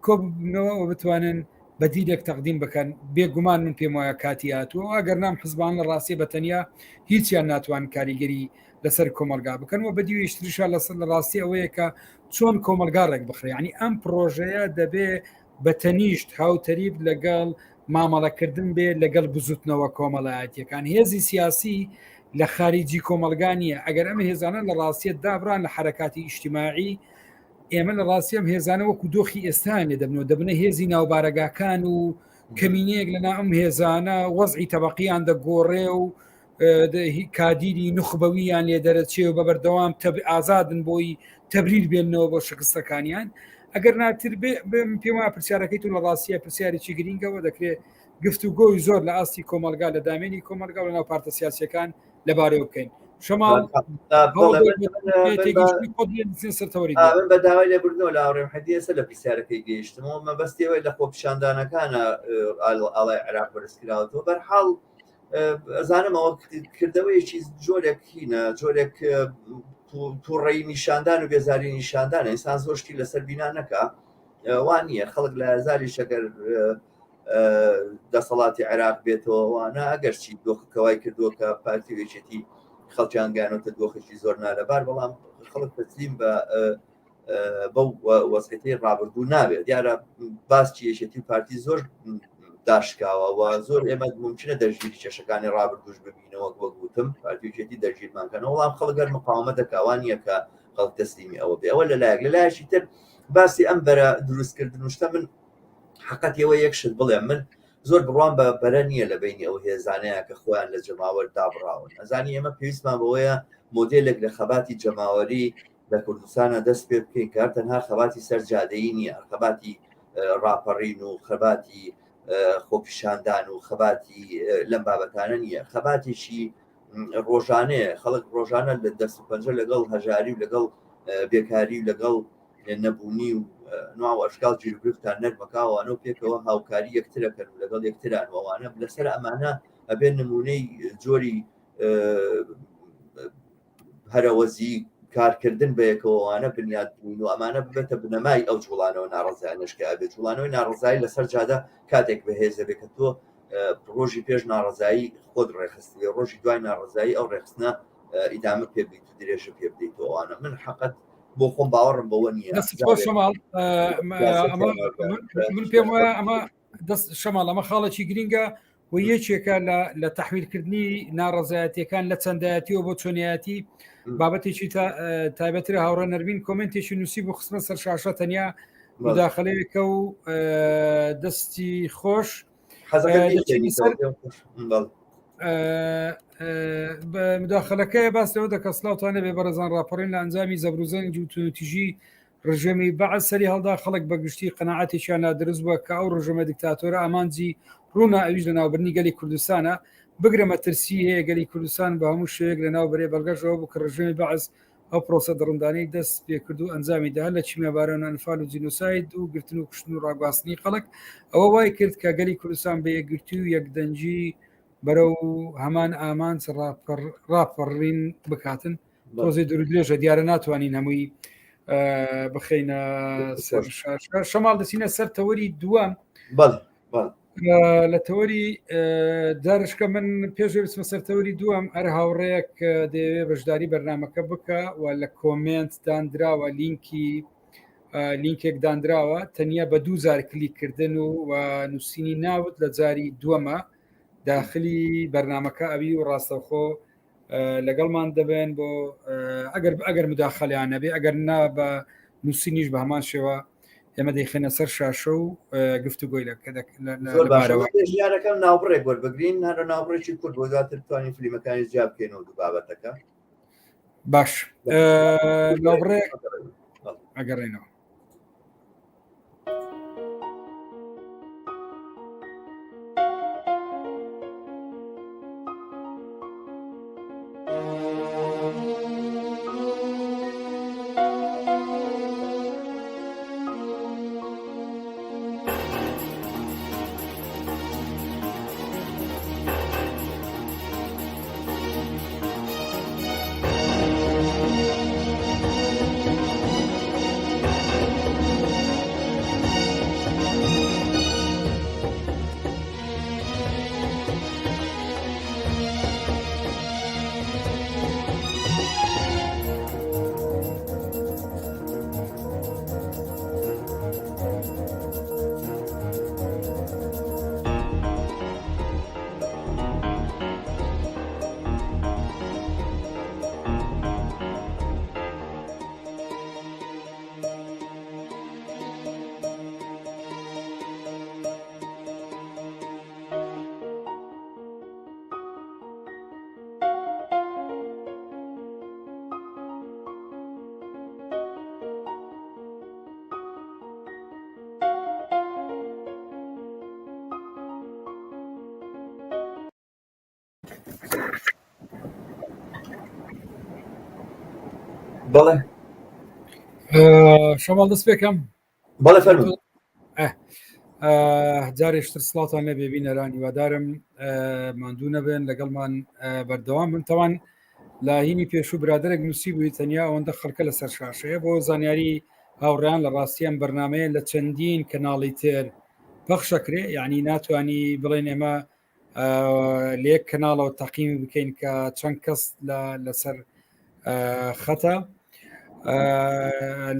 کۆبنەوە و بتوانن بەدیلێک تەقدیم بکەن بێگومان من پێم وایە کاتی هاتووە ئەگەر نام حزبان لە ڕاستیە بە تەنیا هیچیان ناتوان کاریگەری لەسەر کۆمەلگا بکەن و بەدیویش تریشا لەسەر لە ڕاستی ئەوەیە کە چۆن کۆمەلگا ڕێک بخرێ ینی ئەم پرۆژەیە دەبێ بە تەنیشت هاوتەریب لەگەڵ مامەڵەکردن بێ لەگەڵ بزوتنەوە کۆمەڵایەتیەکان هێزی سیاسی لە خارجی کۆمەلگا نییە ئەگەر ئەم هێزانە لە ڕاستیت دابران لە حرەکاتی ئیجتماعی ئێمە لە ڕاستی ئەم هێزانە وەکو دۆخی ئێستایان لێ دەبنەوە دەبنە هێزی ناوبارەگاکان و کەمینەیەک لەنا ئەم هێزانە وەزعی تەبقییان دەگۆڕێ و کادیری نوخبەویان لێ دەرەچێ و بە بەردەوام تەب ئازادن بۆی تەبریر بێنەوە بۆ شکستەکانیان. ئەگەر ناتر بێ پێم وایە پرسیارەکەی تو لە ڕاستیە پرسیارێکی گرینگەوە دەکرێت گفتوگۆی زۆر لە ئاستی کۆمەلگا لە دامێنی کۆمەلگا و لە ناو پارتە سیاسیەکان لەبارەوە بکەین شەماڵ من بە داوای لێبوردنەوە لە هاوڕێم حەدیسە لە پرسیارەکەی گەیشتمەوە مەبەستیەوەی لە خۆپیشاندانەکانە ئاڵای عێراق بەرزکراوەتەوە بەرحاڵ ئەزانم ئەوە کردەوەیەکی جۆرێک هینە جۆرێک تووڕەی نیشاندان و بێزاری نیشاندان ئینسان زۆر شتی لەسەر بینا نەکا وان نییە خەڵک لە هەزاری شەکەر دەسەڵاتی عێراق بێتەوە وانە ئەگەرچی دۆخەکەوای کردووە کە پارتی و یەکێتی خەڵکیان گەیانۆتە دۆخێکی زۆر نالەبار بەڵام خەڵک تەسلیم بە بەو وەزعیەتەی ڕابردوو نابێت دیارە باسکی یەکێتی و پارتی زۆر داشکاوە و زۆر ئێمە ممکنە دەرگیری کێشەکانی ڕابردوش ببینەوە وەک وتم پارتی یەکێتی دەرگیرمان کەن وەڵام خەڵک گەر مقاومە دەکاوان نییە کە خەڵک تەسلیمی ئەوە بێ ئەوە لەلایەک لەلایەکی تر باسی ئەم بەرە دروستکردن و شتە من حقەت ئێوە یەک شت بڵێم من زۆر بڕوام بە بەرە نییە لە بینی ئەو هێزانەیە کە خۆیان لە جەماوەر دابڕاون ئەزانی ئێمە پێویستمان بەوەیە مۆدێلێک لە خەباتی جەماوەری لە کوردستانە دەست پێ بکەین کار تەنها خەباتی سەر جادەیی نییە خەباتی ڕاپەڕین و خەباتی خۆپیشاندان و خەباتی لەم بابەتانە نییە خەباتێکی ڕۆژانەیە خەڵک ڕۆژانە لە دەست و پەنجە لەگەڵ هەژاری و لەگەڵ بێکاری و لەگەڵ نەبوونی و نوع و ئەشکال گیروگرفتان نەرمەکاوانە و پێکەوە هاوکاری یەکترەکەن و لەگەڵ یەکتران وەوانە لەسەر ئەمانە ئەبێ نمونەی جۆری هەرەوەزی کارکردن بەیەکەوەوانە بنیاد بوون و ئەمانە ببێتە بنەمای ئەو جوڵانەوە ناڕزایانش کە ئەبێت جوڵانەوەی ناڕزایی لەسەر جادە کاتێک بەهێز دەبێت کە تۆ ڕۆژی پێش ناڕزایی خۆت ڕێخستوێ ڕۆژی دوای ناڕزایی ئەو ڕێخستنە ئیدامە پێ بیت و درێژە پێ بدەیتەوەوانە من حقت بۆ خۆم باوەڕم بەوە نییە شەماڵ من پێم وایە ئەمە دەست شەماڵ ئەمە خاڵێکی گرنگە و یەکێکە لە تەحویلکردنی ناڕزایەتەکان لە چەندایەتیەوە بۆ چۆنیایەتی بابەتێکی تایبەتر هاوڕێ نەرمین کۆمنتێکی نووسی بۆ خستمە سەر شاشە تەنیا مداخلەیەکە و دەستی خۆش مداخلەکەی باس لەوە دەکە سلااوانە بێ بەڕێزان راپەڕین لە ئەنجامی زەبروزەنج و تونوتیژی ڕژێمی بەعس سەری هەڵدا خەڵک بەگشتی قەناعەتێکیان لا دروست بووە کە ئەو ڕژێمە دیکتاتۆرە ئامانجی ڕوونە ئەویش لەناوبردنی گەلی کوردستانە بگرە مەترسی هەیە گەلی کوردستان بە هەموو شێوەیەک لەناو بەرێ بەڵگەش ئەوە بوو کە ڕژێمی بەعس ئەو پرۆسە دڕندانەی دەست پێکرد و ئەنجامی دا لە کیمیاباران و ئەنفال و جینۆساید و گرتن و کوشتن و ڕاگواستنی خەڵک ئەوە وای کرد کە گەلی کوردستان بە یەکگرتووی و یەکدەنگی بەرەو هەمان ئامانج ڕاپەڕین بکاتن تۆزێ دوور درێژە دیارە ناتوانین هەمووی بخینە سەر شەماڵ دەچینە سەر تەوەری دووەم لە تەوەری دارشکە من پێش بچمە سەر تەوەری دووەم ئەر هاوڕەیەک دەیەوێ بەشداری بەرنمەکە بکە و لە کۆمێنت دانراوە لینکی لینکێک دانراوە تەنیا بە دوو جار کلیککردن و نووسینی ناوت لە جاری دووەمە داخلی بەرنمەکە ئەوی و ڕاستەوخۆ لەگەڵمان دەبن بۆ ئەگەر ئەگەر مداخلیان نەبێ ئەگەر نا بە نووسینیش بە هەمان شێوە ئێمە دەیخێنە سەر شاشە و گفتوگۆی لە ژیارەکەم ناوبڕێک وەربگرین هەرە ناوبڕێکی کورد بۆ دواتر توانین فلیمەکانی جیا بکەینەوە دوو بابەتەکە باش ناوبڕێک ئەگەڕێنەوە بەڵێ شەماڵ دەست پێکەم بەڵێ فەرموو جارێشتر سڵاتان لێ بێبینەران هیوادارم ماندوو نەبن لەگەڵمان بەردەوام من تەوان لە هینی پێشوو برادێک نووسی بووی تەنیا ئەوەندە خەڵکە لەسەر شاشەیە بۆ زانیاری هاوڕیان لە ڕاستیان بەرنمەیە لە چەندین کەناڵی تر پەخشەکرێ یعنی ناتوانانی بڵێن ئێمە لە یەک کەناڵەوە تەقیمی بکەین کە چەند کەس لەسەر خەتە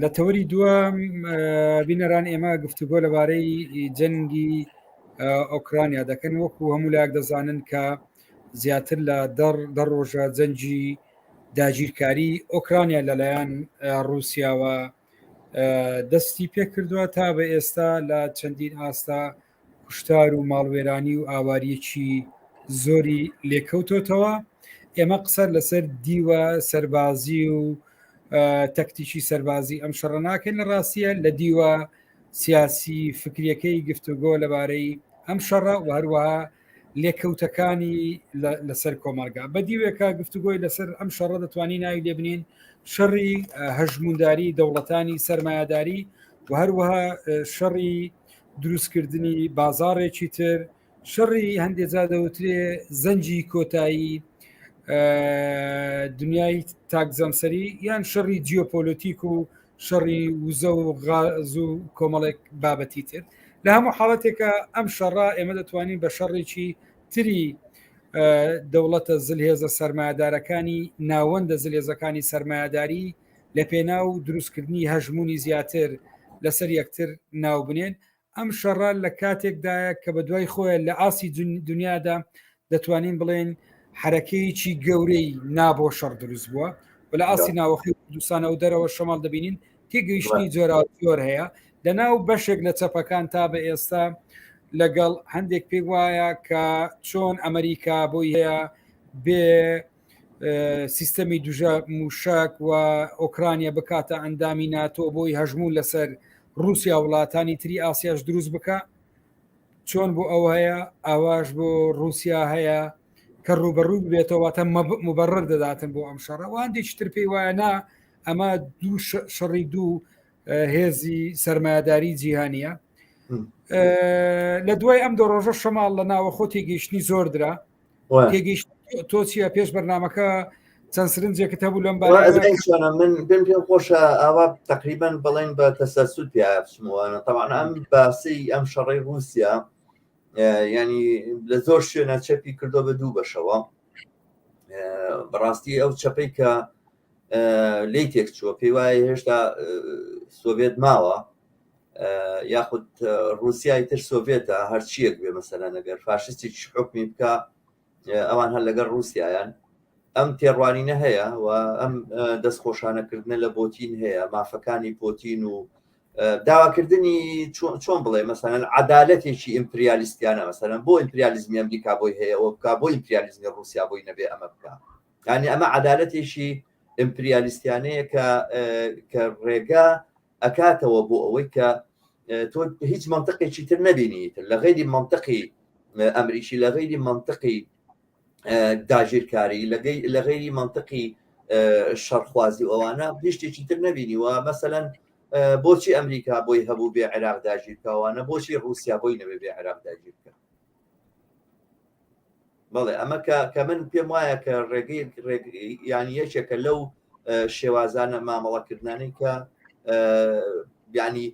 لە تەوەری دووە بینەران ئێمە گفتوگۆ لەبارەی جەنگی ئۆکرانیا دەکەن وەکو هەموو لایەک دەزانن کە زیاتر لە دە ڕۆژە جەنگی داگیرکاری ئۆکرانیا لەلایەن رووسیاوە دەستی پێکردووە تا بە ئێستا لە چەندین ئاستا کوشتار و ماڵوێرانی و ئاواریەکی زۆری لێکەوتۆتەوە ئێمە قسە لەسەر دیوە سەربازی و تەکتیکی سەربازی ئەم شەڕە ناکەین لە ڕاستیە لە دیوە سیاسی فکریەکەی گفتوگۆ لەبارەی ئەم شەڕە و هەروەها لێکەوتەکانی لەسەر کۆمەلگا بە دیوێکە گفتوگۆی لەسەر ئەم شەڕە دەتوانین ناوی لێبنین شەڕی هەژمونداری دەوڵەتانی سەرمایەداری و هەروەها شەڕی دروستکردنی بازاڕێکی تر شەڕی هەندێک جا دەوترێ زەنجی کۆتایی دنیای تاکزەمسەری یان شەڕی جیۆپۆلۆتیک و شەڕی وزە و غاز و کۆمەڵێک بابەتی تر لە هەموو حاڵەتێکە ئەم شەڕە ئێمە دەتوانین بە شەڕێکی تری دەوڵەتە زلهێزە سەرمایەدارەکانی ناوەندە زلێزەکانی سەرمایەداری لە پێناو دروستکردنی هەژموونی زیاتر لەسەر یەکتر ناوبنێن ئەم شەڕە لە کاتێکدایە کە بە دوای خۆیان لە ئاستی دنیادا دەتوانین بڵێن حرەکەیەکی گەورەی نابۆ شەڕ دروست بووە و لە ئاستی ناوەخی کوردستانە و دەرەوە شەماڵ دەبینین تێگەیشتنی جۆرا جۆر هەیە لە ناو بەشێک لە چەپەکان تا بە ئێستا لەگەڵ هەندێک پێی وایە کە چۆن ئەمریکا بۆی هەیە بێ سیستەمی دژە موشک و ئۆکرانیا بکاتە ئەندامی ناتۆ بۆی هەژموون لەسەر رووسیا وڵاتانی تری ئاسیاش دروست بکە چۆن بۆ ئەو هەیە ئاواش بۆ رووسیا هەیە کە ڕوبەڕوو بێتەوە واتە مبەڕر دەداتن بۆ ئەم شەڕە وان تر پێی وایە نا ئەمە دوو شەڕی دوو هێزی سەرمایەداری جیهانیە لە دوای ئەم دو ڕۆژە شەماڵ لە ناوەخۆ تێگەیشتنی زۆر درا تێگەیشت تۆ چیە پێش بەرنمەکە چەند سرنجێکت هەبوو لەم بارەیە من پێم پێم خۆشە ئاوا تقریبا بڵێن بە تەسەسول پیا بچمەوە طبعا ئەم باسی ئەم شەڕی رووسیا ینی لە زۆر شوێنە چەپی کردو بە دوو بەشەوە بەڕاستی ئەو چەپەی کە لی تێک چووە پێی وایە هێشتا سۆڤێت ماوە یاخود رووسای تر سۆڤێتە هەرچیەک بێ مەسەلەن ئەگەر فاشستی حکومی بکە ئەوان هەر لەگەڵ رووسایان ئەم تێڕوانینە هەیە و ئەم دەستخۆشانەکردنە لە بۆتین هەیە مافەکانی پۆتین و داواکردنی چۆن بڵێ مەسەلەن عدالەتێکی ئیمپریالیستیانە مەسەلەن بۆ ئیمپریالیزمی ئەمریکا بۆی هەیە ئەوە بکە بۆ ئیمپریالیزمی رووسیا بۆی نەبێ ئەمە بکە یعنی ئەمە عدالەتێکی ئیمپریالیستیانەیە کە کە ڕێگا ئەکاتەوە بۆ ئەوەی کە تۆ هیچ منطقێکی تر نبینی تر لە غیری منطقی ئەمریکی لە غیری منطقی داگیرکاری لە غیری منطقی شەڕخوازی ئەوانە هیچ شتێکی تر نبینی و مەسەەن بۆچی ئەمریکا بۆی هەبوو بێ عێراق داگیرکەوانە بۆچی رووسیا بۆی نەبێ بێ عێراق داگیرکە بەڵێ ئەمە کە کە من پێم وایە کە ڕێگەی ینی یەکێکە لەو شێوازانە مامەڵەکردنانەی کە ینی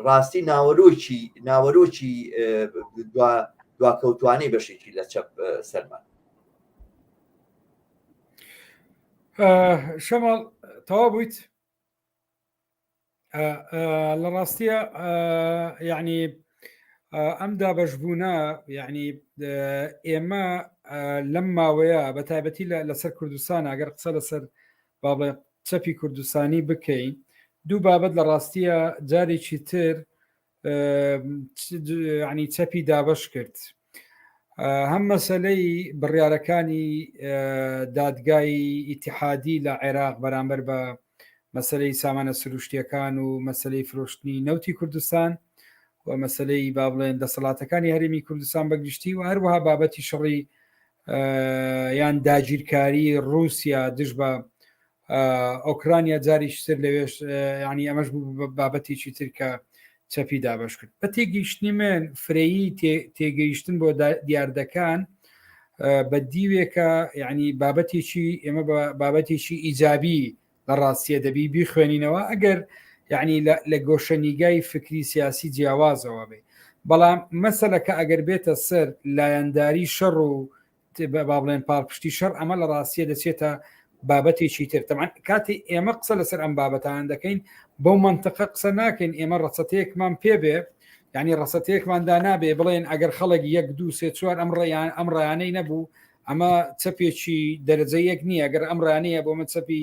ڕاستی ناوەرۆکی ناوەرۆکی دواکەوتوانەی بەشێکی لە چەپ سەرمان شەماڵ تەوا بوویت لە ڕاستیە یعنی ئەم دابەشبوونە یعنی ئێمە لەم ماوەیە بە تایبەتی لەسەر کوردستان ئەگەر قسە لەسەر باڵێ چەپی کوردستانی بکەین دوو بابەت لە ڕاستیە جارێکی تر ینی چەپی دابش کرد هەم مەسلەی بڕیارەکانی دادگای ئیتحادی لە عێراق بەرامبەر بە مەسلەی سامانە سروشتیەکان و مەسلەی فرۆشتنی نەوتی کوردستان و مەسلەی با بڵێن دەسەڵاتەکانی هەرێمی کوردستان بەگشتی و هەروەها بابەتی شەڕی یان داگیرکاری رووسیا دژ بە ئۆکرانیا جاریشتر لەوێش ینی ئەمەش بوو بابەتێکی تر کە چەپی دابش کرد. بە تێگەیشتنی من فرەیی تێگەیشتن بۆ دیاردەکان بە دیوێکە یعنی بابەتێکی ئێمە بە بابەتێکی ئیجابی لە ڕاستیە دەبی بیخوێنینەوە ئەگەر یعنی لە گۆشەنیگای فکری سیاسی جیاوازەوە بێ. بەڵام مەسەلەکە ئەگەر بێتە سەر لایەنداری شەڕ و با بڵێن پاڵپشتی شەڕ، ئەمە لە ڕاستیە دەچێتە بابەتێکی تر. تەبعەن کاتی ئێمە قسە لەسەر ئەم بابەتان دەکەین بەو منطقە قسە ناکەین ئێمە ڕەچەتەیەکمان پێ بێ، یعنی ڕەچەتەیەکمان دانابێ بڵێن ئەگەر خەڵک یەک دوو سێ چوار ئەم ڕێیان ئەم ڕیانەی نەبوو ئەمە چەپێکی دەرەجە یەک نییە، ئەگەر ئەم ڕانەیە بۆ من چەپی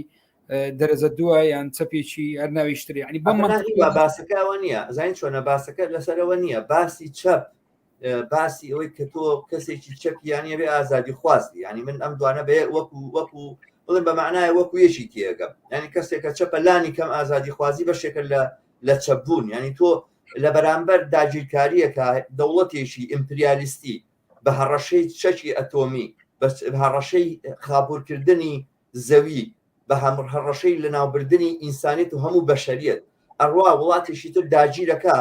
دەرەجە دووە یان چەپێکی هەر ناویشتری، یعنی بەم منطقە باسەکە ئەوە نییە. زانین چۆنە باسەکە لەسەرەوە نییە، باسی چەپ باسی ئەوەی کە تۆ کەسێکی چەپیانە بێ ئازادی خوازی، ینی من ئەم دوانە بێ وەکو وەکو بڵێن بە معنای وەکو یەکی تێگەم، ینی کەسێکە چەپە لانی کەم ئازادی خوازی بەشێکە لە لە چەپبوون، ینی تۆ لە بەرامبەر داگیرکاریەکە دەوڵەتێکی ئیمپریالیستی بە هەڕەشەی چەکی ئەتۆمی، بە هەڕەشەی خاپورکردنی زەوی، بە هەڕەشەی لەناوبردنی ئینسانیت و هەموو بەشەریەت ئەڕوا وڵاتێکی تر داگیرەکە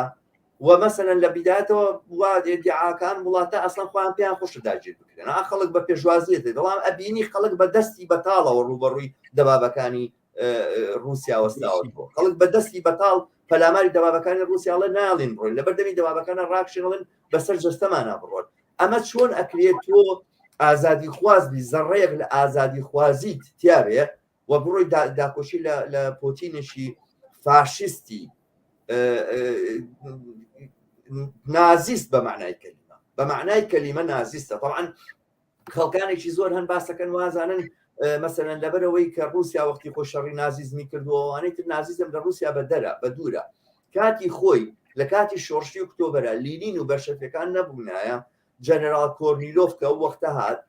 و مەسەلەن لە بیدایەتەوە وا ئیدعاکان وڵاتە ئەسڵەن خۆیان پێیان خۆشە داگیر بکرێن، ئا خەڵک بە پێشوازیەت، بەڵام ئەبینی خەڵک بە دەستی بەتاڵەوە ڕووبەڕووی دەبابەکانی ڕووسیا وەستاوەتەوە، خەڵک بە دەستی بەتاڵ پەلاماری دەبابەکانی ڕووسیا ئەڵێ ناڵین بڕۆین، لەبەر دەمی دەبابەکانە ڕاکشێنڵێن بەسەر جەستەمانە بڕۆن. ئەمە چۆن ئەکرێت تۆ ئازادی خواز بی، زەڕەیەک لە ئازادی خوازیت تیابێ و بڕۆی داکۆشی لە پۆتینێکی فاشیستی نازیست بە معنای کەلیمە، بە معنای کەلیمە نازیستە. طبعا خەڵکانێکی زۆر هەن باسەکەن وازانن مەسەلەن لەبەرەوەی کە رووسیا وەختی خۆی شەڕی نازیزمی کردووە، ئەوانەی تر نازیزم لە رووسیا بە دەرە بە دوورە. کاتی خۆی لە کاتی شۆڕشی ئۆکتۆبەرە لینین و بەلشەفەکان نەبوونایە، جەنەرال کۆرنیلۆف کە ئەو وەختە هات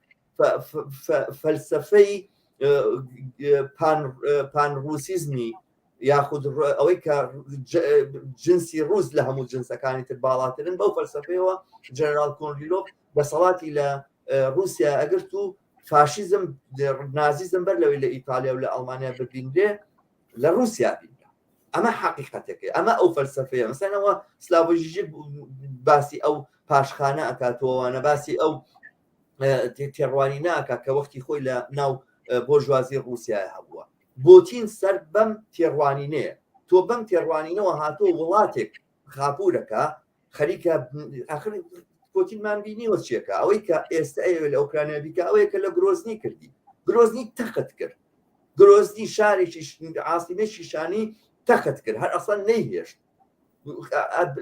فەلسفەی پان ڕوسیزمی یاخود ئەوەی کە جنسی ڕوس لە هەموو جنسەکانی تر باڵاترن، بەو فەلسفەیەوە جەنەرال کۆرنیلۆف دەسەڵاتی لە رووسیا ئەگرت و فاشیزم نازیزم بەر لەوەی لە ئیتالیا و لە ئەڵمانیا ببینرێ لە رووسیا بینرا. ئەمە حەقیقەتەکەی، ئەمە ئەو فەلسفەیە. مەسەلەن سلاڤۆژیژی باسی ئەو پاشخانە ئەکاتەوەوانە، باسی ئەو تێڕوانی ناکە کە وەختی خۆی لە ناو بۆرژوازی رووسیا هەبووە. بۆتین سەر بەم تێڕوانینەیە، تۆ بەم تێڕوانینەوە هاتۆ وڵاتێک خاپورەکە خەریکە ئاخر پۆتینمان بینیوە چیەکە. ئەوەی کە ئێستا ئەیەوێت لە ئۆکرانیا بیکە ئەوەیە کە لە گرۆزنی کردی، گرۆزنی تەخت کرد، گرۆزنی شارێکی عاسیمەی شیشانی تەخت کرد، هەر ئەسڵەن نەیهێشت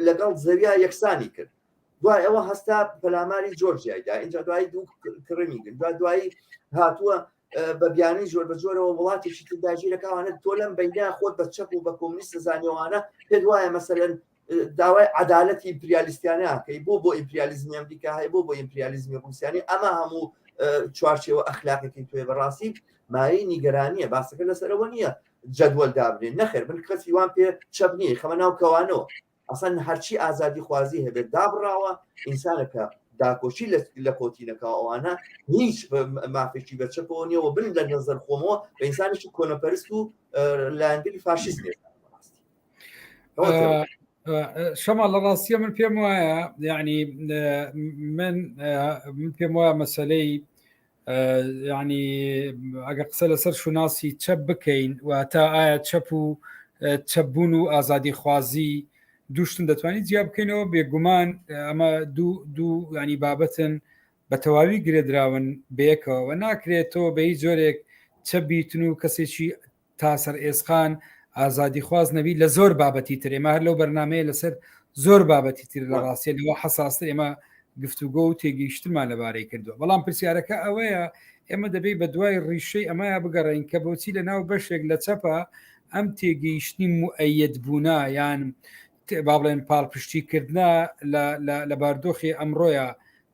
لەگەڵ زەویا یەکسانی کرد. دوای ئەوە هەستا پەلاماری جۆرجیای دا، اینجا دوایی دوو کڕمی کرد، دوای دوایی هاتووە بە بیانوی جۆر بە جۆرەوە وڵاتێکی تر داگیرەکەوانە. تۆ لەم بەینە خۆت بە چەپ و بە کۆمونیست زانیوانە پێت وایە مەسەلەن داوای عەدالەتی ئیمپریالیستیانە ئەکەی، بۆ بۆ ئیمپریالیزمی ئەمریکا هەیە، بۆ بۆ ئیمپریالیزمی ڕوسیانی، ئەمە هەموو چوارچێوە ئەخلاقێکی توێ بەڕاستی مایەی نیگەرانیە. باسەکە لەسەرەوە نییە جەدوەل دابنێن، نەخێر من کەسی وان پێ چەپ نییە، خەمە ناو کەوانەوە. ئەسڵەن هەرچی ئازادی خوازی هەبێت دابڕاوە، ئینسانەکە داکۆکی لە پۆتینەکە ئەوانە هیچ مافێکی بە چەپەوە نییە و بن لە نەزەر خۆمەوە بە ئینسانێکی کۆنەپەرست و لایەنگری فاشیست نیە. شەما لە ڕاستیە من پێم وایە یعنی من من پێم وایە مەسلەی یعنی ئەگە قسە لەسەر شوناسی چەپ بکەین واتە ئایا چەپ و چەپبوون و ئازادی خوازی دووشتن دەتوانین جیا بکەینەوە؟ بێگومان ئەمە دوو دوو ینی بابەتن بە تەواوی گرێدراون بەیەکەوە، ناکرێتەوە بە هیچ جۆرێک چەپ بیتن و کەسێکی تا سەر ئێسقان ئازادیخواز نەبی لە زۆر بابەتی تر. ئێمە هەر لەو بەرنمەیە لەسەر زۆر بابەتی تر لە ڕاستیە لەوە حەساستر ئێمە گفتوگۆ و تێگەیشتنمان لەبارەی کردووە. بەڵام پرسیارەکە ئەوەیە ئێمە دەبێت بە دوای ڕیشەی ئەمەیە بگەڕین کە بۆچی لە ناو بەشێک لە چەپە ئەم تێگەیشتنی موئەیەد بوونا یان با بڵێن پاڵپشتیکردە لە باردۆخی ئەمڕۆیە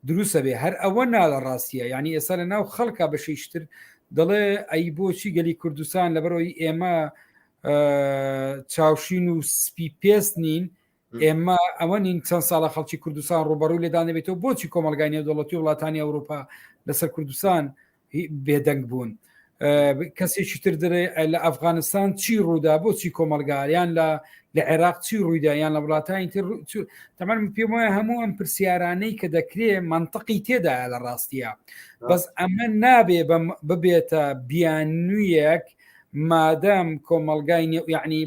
دروستە بێ. هەر ئەوە نا لە ڕاستیە یعنی ئێستا لە ناو خەڵکە بەشیشتر دەڵێ ئەی بۆچی گەلی کوردستان لەبەرەوەی ئێمە چاوشین و سپی پێست نین، ئێمە ئەوە نین چەند ساڵە خەڵکی کوردستان ڕوبەڕوو لێدان دەبێتەوە، بۆچی کۆمەلگای نێودەوڵەتی وڵاتانی ئەوروپا لەسەر کوردستان بێدەنگ بوون؟ کەسێکی تر دەڵێ لە ئەفغانستان چی ڕوودا بۆچی کۆمەلگاریان لە لە عێراق چی ڕوویدا یان لە وڵاتانی تر تەمان پێم وایە هەموو ئەم پرسیارانەی کە دەکرێ منطقی تێدایە لە ڕاستیە بەس ئەمە نابێ ببێتە بیانوویەک مادەم کۆمەلگای نێو یعنی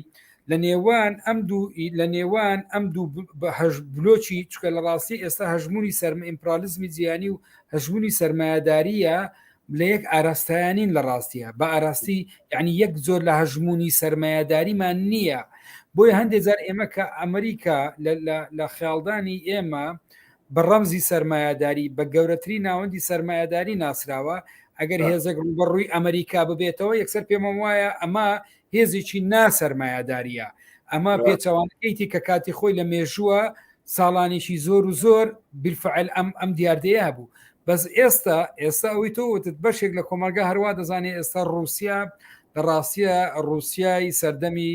لە نێوان ئەم دوو لە نێوان ئەم دوو بلۆکی چکە لە ڕاستی ئێستا هەژمونی سەرمە ئیمپرالیزمی جیهانی و هەژمونی سەرمایەداریە لە یەک ئاراستایانین لە ڕاستیە بە ئاراستی یعنی یەک زۆر لە هەژمونی سەرمایەداریمان نییە بۆیە هەندێک جار ئێمە کە ئەمریکا لە خیاڵدانی ئێمە بە ڕەمزی سەرمایەداری بە گەورەترین ناوەندی سەرمایەداری ناسراوە ئەگەر هێزێک ڕووبەڕووی ئەمریکا ببێتەوە یەکسەر پێمە وایە ئەمە هێزێکی ناسەرمایەداریە ئەمە پێچەوانەکەیتی کە کاتی خۆی لە مێژووە ساڵانێکی زۆر و زۆر بالفعل ئەم ئەم دیاردەیە هەبوو بەس ئێستا ئێستا ئەوەی تۆ وتت بەشێک لە کۆمەلگا هەروە دەزانێت ئێستا رووسیا لە ڕاستیە رووسیای سەردەمی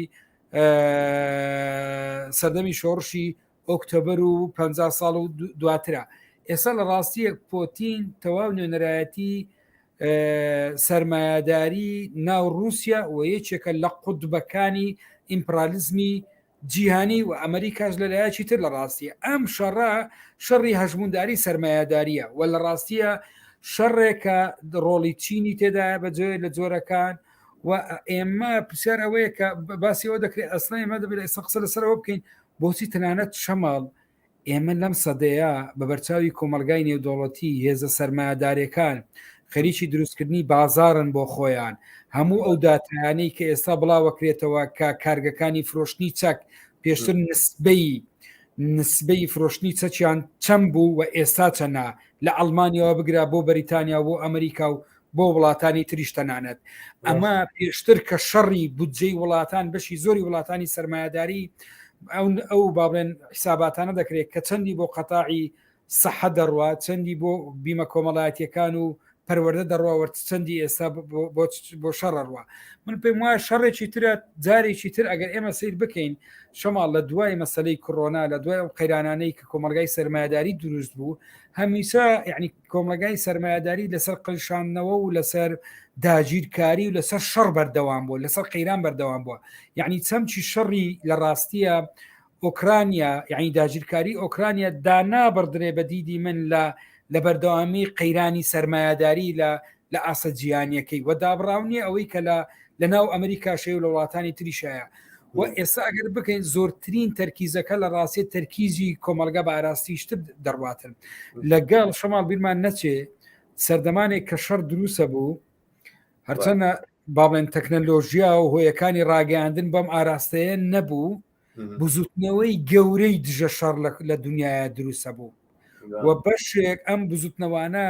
سەردەمی شۆڕشی ئۆکتۆبەر و 50 ساڵ و دواترە ئێستا لە ڕاستیە پۆتین تەواو نوێنەرایەتی سرمایهداری ناو رووسیا و یەکێکە لە قوتبەکانی ئیمپرالیزمی جیهانی و ئەمریکاش لە لایەکی تر لە ڕاستیە ئەم شەڕە شەڕی هەژمونداری سەرمایەداریە و لە ڕاستیە شەڕێکە ڕۆڵی چینی تێدایە بە جۆرێ لە جۆرەکان و ئێمە پرسیار ئەوەیە کە باسی ئەوە دەکرێت ئەسڵا ئێمە دەبێت ئێستا قسە لەسەرەوە بکەین بۆچی تەنانەت شەماڵ ئێمە لەم سەدەیە بە بەرچاوی کۆمەڵگای نێودەوڵەتی هێزە سەرمایەدارەکان خەریکی دروستکردنی بازارن بۆ خۆیان هەموو ئەو داتایانەی کە ئێستا بڵاوەکرێتەوە کە کارگەکانی فرۆشتنی چەک پێشتر نسبەی نسبەی فرۆشتنی چەکیان چەند بوو و ئێستا چەنە لە ئەڵمانیاوە بگرە بۆ بەریتانیا و بۆ ئەمریکا و بۆ وڵاتانی تریش تەنانەت ئەمە پێشتر کە شەڕی بودجەی وڵاتان بەشی زۆری وڵاتانی سرمایهداری ئەو ئەو بابێن حیساباتانە دەکرێت کە چەندی بۆ قەتاعی سەحە دەڕوا چەندی بۆ بیمە کۆمەڵایەتیەکان و پەروەردە دەڕوا وەرت چەندی ئێستا بۆ شەڕ ڕوا من پێم وایە شەڕێکی ترە جارێکی تر ئەگەر ئێمە سیر بکەین شەماڵ لە دوای مەسلەی کۆرۆنا لە دوای ئەو قەیرانانەی کە کۆمەلگای سەرمایهداری دروست بوو هەمیشە یعنی کۆمەلگای سەرمایهداری لەسەر قلشاندنەوە و لەسەر داگیرکاری و لەسەر شەڕ بەردەوام بوو لەسەر قەیران بەردەوام بووە یعنی چەمکی شەڕی لە ڕاستیە ئۆکرانیا یعنی داگیرکاری ئۆکرانیا دانابڕدرێ بە دیدی من لە لە بەردەوامی قەیرانی سەرمایەداری لە لە ئاستە جیهانیەکەی و دابڕاو نییە ئەوەی کە لە لە ناو ئەمریکاشەیە و لە وڵاتانی تریشایە و ئێستا ئەگەر بکەین زۆرترین تەرکیزەکە لە ڕاستیە تەرکیزی کۆمەلگا بە ئاراستیشتر دەڕواتن لەگەڵ شەماڵ بیرمان نەچێ سەردەمانێک کە شەڕ دروسە بوو هەرچەنە با بڵێن تەکنەلۆژیا و هۆیەکانی ڕاگەیاندن بەم ئاراستەیە نەبوو بزوتنەوەی گەورەی دژە شەڕ لە دنیاە دروستە بوو و بەشێک ئەم بزوتنەوانە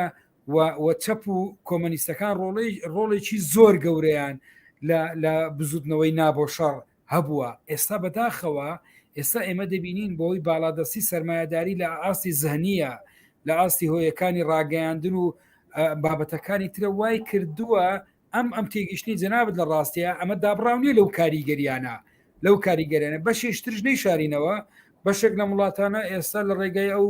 و چەپ و کۆمەنیستەکان ڕۆڵی ڕۆڵێکی زۆر گەورەیان لە بزوتنەوەی نابۆ شەڕ هەبووە ئێستا بەداخەوە ئێستا ئێمە دەبینین بۆی باڵادەستی سەرمایهداری لە ئاستی زهنیە لە ئاستی هۆیەکانی ڕاگەیاندن و بابەتەکانی ترە وای کردووە ئەم ئەم تێگەیشتنی جەنابت لە ڕاستەیە ئەمە دابڕاو نییە لەو کاریگەریانە لەو کاریگەریانە بەشێش ترش نەیشارینەوە بەشێک لەم وڵاتانە ئێستا لە ڕێگای ئەو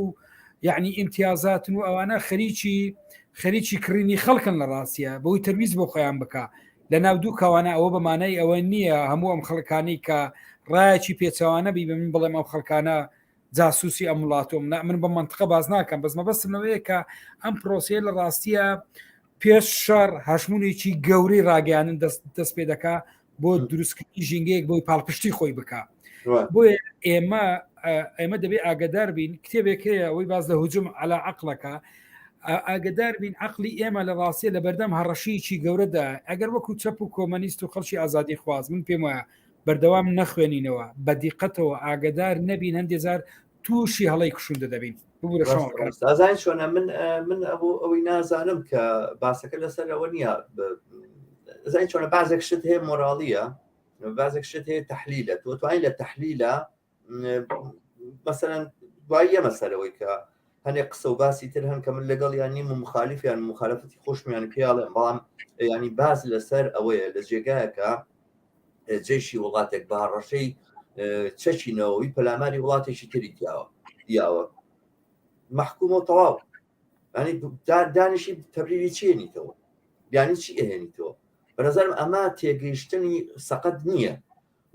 یعنی ئیمتیازاتن و ئەوانە خەریکی خەریکی کڕینی خەڵکن لە ڕاستیە بۆی تەرمیز بۆ خۆیان بکە لە ناو دوو کەوانە ئەوە بە مانای ئەوە نییە هەموو ئەم خەڵکانی کە ڕایەکی پێچەوانە بی بە من بڵێم ئەو خەڵکانە جاسوسی ئەم وڵاتۆم نا من بە منطقە باز ناکەم بەس مەبەستم لەوەیە کە ئەم پرۆسەیە لە ڕاستیە پێش شەڕ هەژمونێکی گەورەی ڕاگەیاندن دەست پێ دەکا بۆ دروستکردنی ژینگەیەک بۆی پاڵپشتی خۆی بکا بۆیە ئێمە ئێمە دەبێ ئاگدار بین کتێبێک هەیە ئەوەی باز لە هجوم علا عقلەکە ئاگدار بین عقلی ئێمە لە ڕاستیە لە بەردەم هەڕەشیی گەورەدا ئەگەر وەکو چەپ و کۆمەنیست و خەڵکی ئازادی خواز من پێم وایە بەردەوام نەخوێنینەوە بە دیقەتەوە ئاگدار نەبین هەندێ جار تووشی هەڵەی کوشندە دەبین ببورە شەوان کەرم. ئازانی چۆنە من من ئەو ئەوەی نازانم کە باسەکە لەسەر ئەوە نییە زانی چۆنە بازێک شت هەیە مۆراڵیە بازێک شت هەیە تحلیلە تۆ توانین لە تحلیلە مەسەرەن دوایی یەمە سەرەوەی کە هەنێک قسە و باسی تر هەن کە من لەگەڵ یان نیم و مخالفیان مخالفەتی خۆشمیان پیاڵێن بەڵام ینی باز لەسەر ئەوەیە لە جێگایەکە جەیشی وڵاتێک بە هەڕەشەی چەکی نەوەوی پەلاماری وڵاتێکی تری دیاوە دیاوە محکومە و تەواو ینی دانیشی تەبریری چێنیتەوە بیانی چی ئەهێنیتەوە؟ بەنظرم ئەمە تێگەیشتنی سەقەت نییە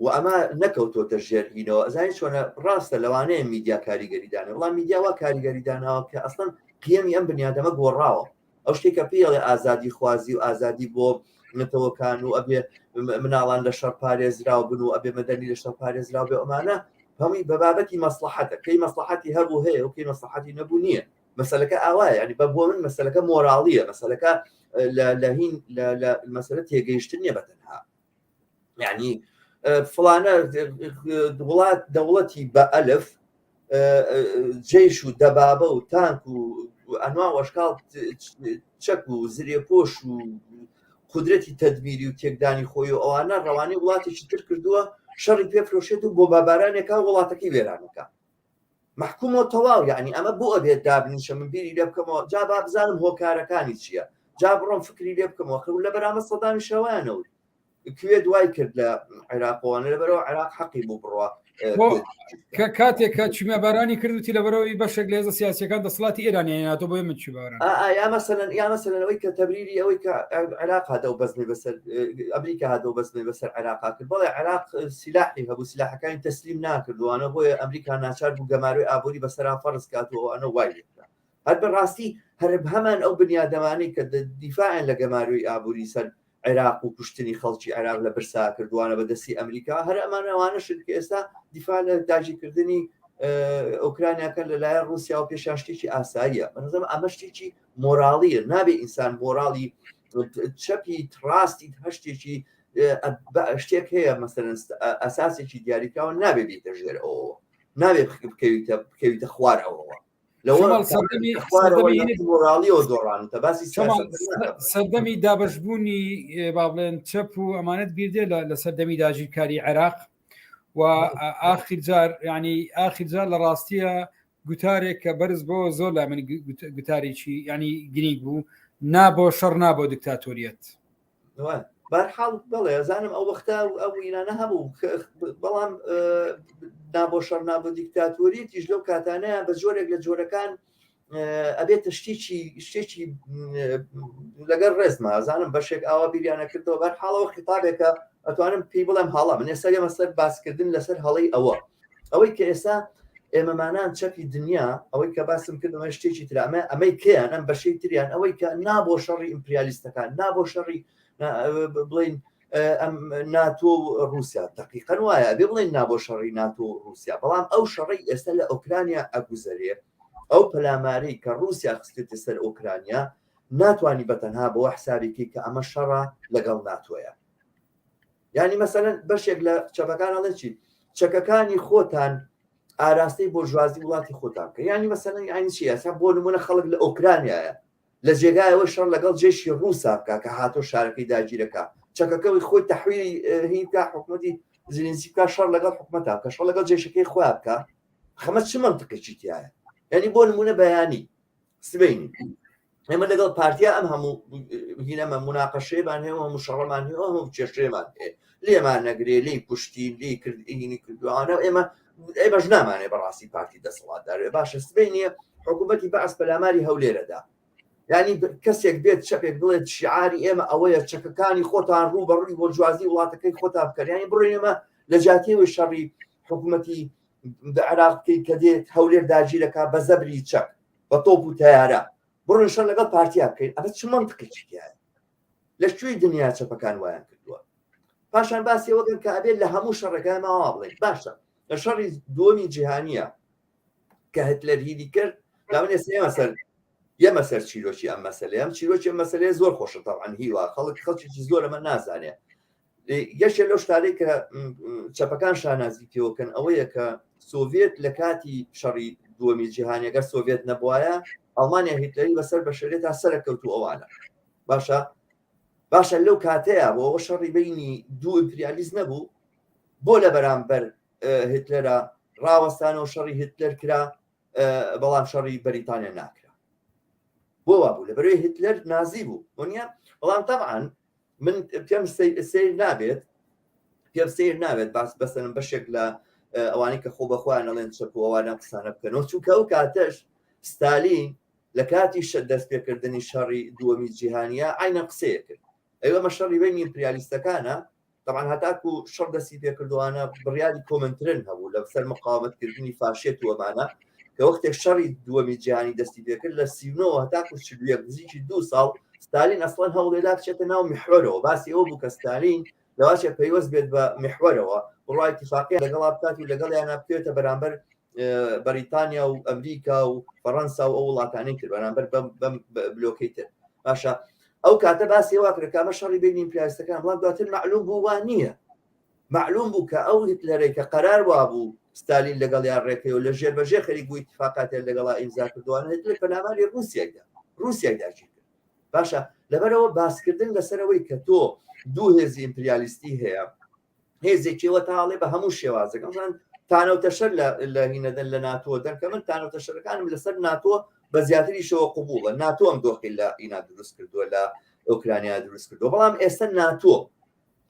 و ئەمە نەکەوتۆتە ژێر هینەوە ئەزانی چۆنە ڕاستە لەوانەیە میدیا کاریگەری دانێ بەڵام میدیا وا کاریگەری داناوە کە ئەسڵەن قیەمی ئەم بنیادەمە گۆڕاوە ئەو شتێک کە پێڵێ ئازادی خوازی و ئازادی بۆ نەتەوەکان و ئەبێ مناڵان لە شەڕ پارێزراو بن و ئەبێ مەدەنی لە شەڕ پارێزراو بێ ئەمانە هەمووی بە بابەتی مەسلحەتە کەی مەسلحەتی هەبوو هەیە و کەی مەسلحەتی نەبوو نییە مەسلەکە ئاوایە ینی بە بۆ من مەسلەکە مۆراڵیە مەسلەکە لە هین لە مەسەلە تێگەیشتن نییە بە تەنها یعنی فلانە وڵات دەوڵەتی بە ئەلف جەیش و دەبابە و تانک و ئەنوا وەشکاڵ چەک و زرێپۆش و قودرەتی تەدمیری و تێکدانی خۆی و ئەوانە ڕەوانەی وڵاتێکی تر کردووە شەڕی پێفرۆشێت و بۆ بابارانێکا وڵاتەکەی وێرانەکە محکومەوە تەواو یعنی ئەمە بۆ ئەبێت دابنیشە من بیری لێ بکەمەوە جا با بزانم هۆکارەکانی چییە جا بڕۆم فکری لێ بکەمەوە خەو لە بەرامە سەدامی شەوایانەوە کوێت وای کرد لە عێراقەوە لەبەرەوە عێراق حەقی بوو بڕوا کە کاتێک کە چیمەبارانی کردوتی لەبەرەوەی بەشێک لە هێزە سیاسەکان دەسەڵاتی ئێرانیان هاتۆ بۆ من چیباران یا مەسەلەن یا مەسەلەن ئەوەی کە تەبریری ئەوەی کە عێراق هاتەوە بەزمی بەسەر ئەمریکا هاتەوە بەزمی بەسەر عێراق کرد بەڵێ عێراق سیلاحی هەبوو سلاحەکانی تەسلیم ناکردوانە بۆیە ئەمریکا ناچار بوو گەمارۆی ئابووری بەسەرا فەرز کات و ئەوانە وای لێکرا هەر بەڕاستی هەر هەمان ئەو بنیادەمانەی کە دیفاعیان لە گەمارۆی ئابووری سەر عێراق و کوشتنی خەڵکی عێراق لە برسا کردوانە بە دەستی ئەمریکا هەر ئەمان ئەوانەشن کە ئێستا دیفاع لە داگیرکردنی ئۆکرانیاکە لەلایەن رووسیا و پێشان شتێکی ئاساییە بەنظرم ئەمە شتێکی مۆراڵیە نابێ ئینسان مۆراڵی چەپی ڕاستی هەر شتێکی شتێک هەیە مەسەرەن ئەساسێکی دیاریکراوە نابێ بیتە ژێر ئەوەوە نابێ بکەویتە بکەویتە خوار ئەوەوە سەردەمی دابشبوونی با بڵێن چەپ و ئەمانەت بیردێ لە سەردەمی داگیرکاری عێراق و ئاخیر جار ینی ئاخیر جار لە ڕاستیە گوتارێک کە بەرز بۆ زۆر لا من گوتارێکی ینی گرنگ بوو نا بۆ شەڕ نا بۆ دیکتاتۆریەت بەرحاڵ بەڵێ ئەزانم ئەو وەختە ئەو ئیرانە هەبوو بەڵام نابۆ شەڕ نابۆ دیکتاتۆریتیش لەو کاتانەیە بە جۆرێک لە جۆرەکان ئەبێتە شتێکی شتێکی لەگەر ڕێزما ئەزانم بەشێک ئاوا بیریانە کردەوە بەر حاڵەوە خیتابێکە ئەتوانم پێی بڵێم هەڵە من ئێستا ئێمە سەر باسکردن لەسەر هەڵەی ئەوە ئەوەی کە ئێستا ئێمەمانان چەپی دنیا ئەوەی کە باسم کردەوە شتێکی تر ئەمە ئەمەی کێیان ئەم بەشەی تریان ئەوەی کە نا بۆ شەڕی ئیمپریالیستەکان نا بۆ شەڕی بڵین ئەم ناتۆ و رووسیا دقیقەن وایە بێ بڵێن نا بۆ شەڕی ناتۆ و رووسیا بەڵام ئەو شەڕی ئێستا لە ئۆکرانیا ئەگوزەرێ ئەو پەلامارەی کە رووسیا خستێتە سەر ئۆکرانیا ناتوانانی بە تەنها بەوە حسابێکی کە ئەمە شەڕە لەگەڵ ناتۆیە یعنی مەسەلەن بەشێک لە چەپەکان ئەڵێ چی چەکەکانی خۆتان ئاراستەی بۆرژوازی وڵاتی خۆتان بکەن یعنی مەسەلەن یعنی چی ئێستا بۆ نمونە خەڵک لە ئۆکرانیایە لە جێگایەوە شەڕ لەگەڵ جێشی ڕووسا بکە کە هاتۆ شارەکەی داگیرەکە چەکەکەی خۆی تەحویلی هین بکە حکوومەتی زلینسی بکە شەڕ لەگەڵ حکوومەتا بکە شەڕ لەگەڵ جێشەکەی خۆیان بکە خەمە چ منطقێکی تایە یعنی بۆ نمونە بەیانی سبەینی ئێمە لەگەڵ پارتیا ئەم هەموو هینەمە مناقەشەیەمان هەیە هەموو شەڕەمان هەیە هەموو کێشەیەمان هەیە لێمان نەگرێ لێی کوشتین لێی کرد هینی کردوانە ئێمە ئێمەش نامانێ بەڕاستی پارتی دەسەڵاتدار باشە سبەی نییە حکوومەتی بەعس پەلاماری هەولێرەدا ینی کەسێک بێت چەپێک بڵێت شعاری ئێمە ئەوەیە چەکەکانی خۆتان ڕوو بە ڕووی بۆرجوازی وڵاتەکەی خۆتان بکەن ینی بڕۆین ئێمە لە جیاتیەوەی شەڕی حکوومەتی عێراق بکەین کە دێت هەولێر داگیرەکە بە زەبری چەک بە تۆپ و تەیارە بڕۆین شەڕ لەگەڵ پارتیا بکەین ئەمە چ مەنتقێکی تیایە لە کوێی دنیا چەپەکان وایان کردووە پاشان باسی ئەوە کە ئەبێت لە هەموو شەڕەکە ماوا بڵێن باشە لە شەڕی دووەمی جیهانیە کە هتلەر هیری کرد لاون ئێستا ئێمە سەر یەمە سەر چیرۆکی ئەم مەسەلەیە ئەم چیرۆکی ئەم مەسەلەیە زۆر خۆشە تەبعەن هیوا خەڵک خەڵکێکی زۆر ئەمە نازانێ یەکێ لەو شتانەی کە چەپەکان شانازی پێوەکەن ئەوەیە کە سۆڤێت لە کاتی شەڕی دووەمی جیهانی ئەگەر سۆڤێت نەبواە ئەڵمانیا هیتلەری بەسەر بەشەرێت تا سەرکەوت و ئەوانە باشە باشە لەو کاتەیە بۆ ئەوە شەڕی بینی دوو ئیمپریالیست نەبوو بۆ لە بەرامبەر هیتلەرە ڕاوەستانەوە شەڕی هیتلەر کرا بەڵام شەڕی بەریتانیا ناکرا بۆ وا بوو لە بەرەوەی هیتلەر نازی بوو وەنیە بەڵام تەبعاان من پێم سیر نابێت پێم سیر نابێت باس بەسەرم بەشێک لە ئەوانەی کە خۆ بەخۆیان ئەڵێن چەپ و ئەوانە قسانە بکەنەوە چونکە ئەو کاتەش ستالین لە کاتی دەستپێکردنی شەڕی دووەمی جیهانیە عینە قسەیە کرد. ئەوە شەڕی بینی ئیمپریالیستەکانە تەبعەن هەتاکو شەڕ دەستی پێکردوانە بڕیاری کۆمنترن هەبوو لە سەر مقاومەتکردنی فاشێت و ئەمانە کە وەختێک شەڕی دووەمی جیهانی دەستی پێکرد لە سیونەوە هەتاکو 41 نزیکی دوو ساڵ ستالین ئەسڵەن هەوڵێدا بچێتە ناو میحوەرەوە باسی ئەوە بوو کە ستالین لەواچێ پەیوەست بێت بە میحوەرەوە بڕای اتفاقیان لەگەڵا بکات و لەگەڵیانە بکەوێتە بەرامبەر بەریتانیا و ئەمریکا و فەڕەنسا و ئەو وڵاتانەی تر بەرامبەر بەم بلۆکەی تر باشە ئەو کاتە باسی وا کرد کامە شەڕی بینی ئیمپریالیستەکان بەڵام دواتر معلوم بوو وا نییە معلوم بوو کە ئەو هیتلەرەی کە قەرار وابوو ستالین لەگەڵیان ڕێکەوە لە ژێر بەژێر خەریک بوو اتفاقاتیان لەگەڵا ئیمزا کردووانە هیتلەر پەلاماری ڕووسیایدا ڕووسیای داگیر کرد باشە لەبەرەوە باسکردن لەسەرەوەی کە تۆ دوو هێزی ئیمپریالیستی هەیە هێزێکیەوە تاڵێ بە هەموو شێوازەکەم زان تانە و تەشەر لە هینەدەن لە ناتۆ دەرکە من تانە و تەشەرەکانم لەسەر ناتۆ بە زیاتریشەوە قوبوڵە ناتۆ ئەم دۆخی لە ئینا دروست کردووە لە ئۆکرانیا دروست کردووە بەڵام ئێستا ناتۆ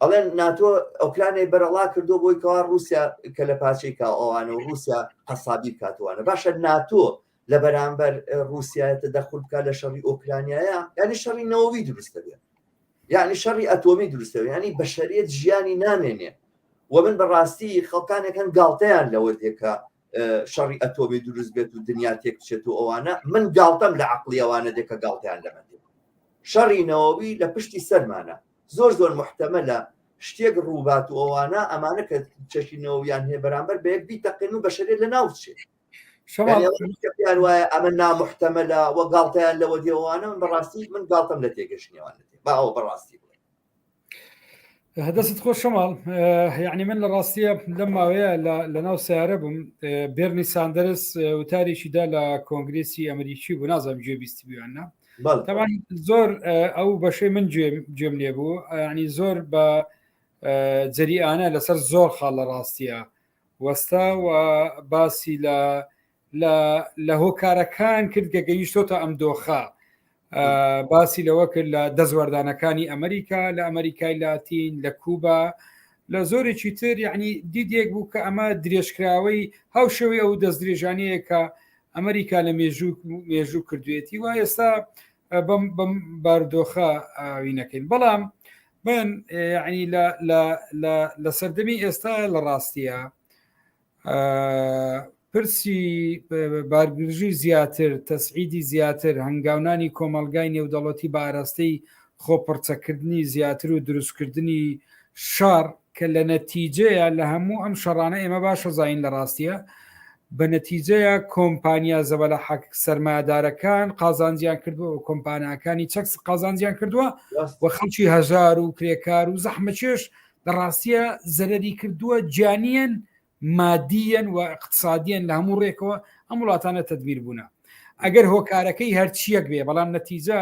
ئەڵێن ناتۆ ئۆکرانیای بەرەڵا کردو بۆی کەوا رووسیا کە لە پارچەی کا ئەوانە و رووسیا قەسابی بکاتوانە باشە ناتۆ لە بەرامبەر رووسیا تەدەخول بکات لە شەڕی ئۆکرانیایە یعنی شەڕی نەوەوی دروست دەبێت یعنی شەڕی ئەتۆمی دروستەوە ینی بەشەریت ژیانی نامێنێ و من بەڕاستی خەڵکانێک هەن گاڵتەیان لەوە دێکە شەڕی ئەتۆمی دروست بێت و دنیا تێک بچێت و ئەوانە من گاڵتەم لە عقلی ئەوانە دێکە گاڵتەیان لە من دێت شەڕی نەوەوی لە پشتی سەرمانە زۆر زۆر محتەمەلە شتێک ڕووبات و ئەوانە ئەمانە کە چەکی نەوەویان هەیە بەرامبەر بە یەک بیتەقێن و بەشەرێت لە ناو بچێت پێیان وایە ئەمە نامحتەمەلە و گاڵتەیان لەوە دێوانە من بەڕاستی من گاڵتەم لە تێگەشتنیوان با ئەوە بەڕاستی بڵێ دەست خۆش شەماڵ یعنی من لە ڕاستیە لەم ماوەیە لە ناو سیارە بووم بێرنی ساندەرس وتارێکی دا لە کۆنگرسی ئەمریکی بوو نازانم گوێ بیستی بوویاننا طبعا زۆر ئەو بەشەی من گوێم لێ بوو ینی زۆر بە جەریئانە لەسەر زۆر خاڵ لە ڕاستیە وەستا و باسی لە لە لە هۆکارەکان کرد کە گەیشتۆتە ئەم دۆخە باسی لەوە کرد لە دەستوەردانەکانی ئەمریکا لە ئەمریکای لاتین لە کوبا لە زۆرێکی تر یعنی دیدێک بوو کە ئەمە درێژکراوەی هاوشێوەی ئەو دەستدرێژانەیە کە ئەمریکا لە مێژوو مێژوو کردوێتی و ئێستا بەم بەم باردۆخە ئاوی نەکەین بەڵام من یعنی لە لە لە لە سەردەمی ئێستا لە ڕاستیە پرسی بارگرژی زیاتر، تەسعیدی زیاتر، هەنگاونانی کۆمەڵگای نێودەڵەتی بە ئاراستەی خۆپڕچەکردنی زیاتر و دروستکردنی شەڕ کە لە نەتیجەیە لە هەموو ئەم شەڕانە ئێمە باشە زانین لە ڕاستیە بە نەتیجەیە کۆمپانیا زەبەلاحە سەرمایەدارەکان قازانجیان کردووە و کۆمپانیاکانی چەک قازانجیان کردووە و خەڵکی هەژار و کرێکار و زەحمەکێش لە ڕاستیە زەرەری کردووە گیانیەن مادیەن و اقتصادیەن لە هەموو ڕێکەوە ئەم وڵاتانە تدمیر بوونە ئەگەر هۆکارەکەی هەرچیەک بێ بەڵام نەتیجە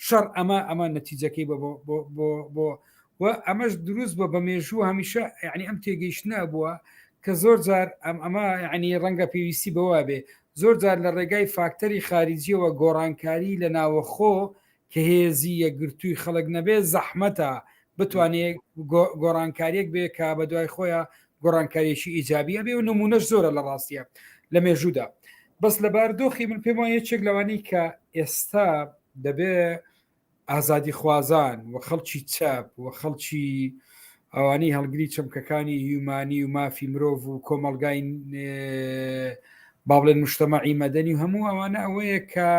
شەڕ ئەمە ئەمە نەتیجەکەی بۆ بۆ بۆ بۆ و ئەمەش دروست بە بە مێژوو هەمیشە یعنی ئەم تێگەیشتنە بووە کە زۆر جار ئەم ئەمە یعنی ڕەنگە پێویستی بەوە بێ زۆر جار لە ڕێگای فاکتەری خارجیەوە گۆڕانکاری لە ناوەخۆ کە هێزی یەکگرتووی خەڵک نەبێ زەحمەتە بتوانێ گۆڕانکاریەک بێ کە بە دوای خۆیان گۆڕانکاریەکی ئیجابی ئەبێ و نمونەش زۆرە لە ڕاستیە لە مێژوودا بەس لە باردۆخی من پێم وایە یەکێک لەوانەی کە ئێستا دەبێ ئازادی خوازان و خەڵکی چەپ و خەڵکی ئەوانەی هەڵگری چەمکەکانی هیومانی و مافی مرۆڤ و کۆمەڵگای با بڵێن مشتەمەعی مەدەنی و هەموو ئەوانە ئەوەیە کە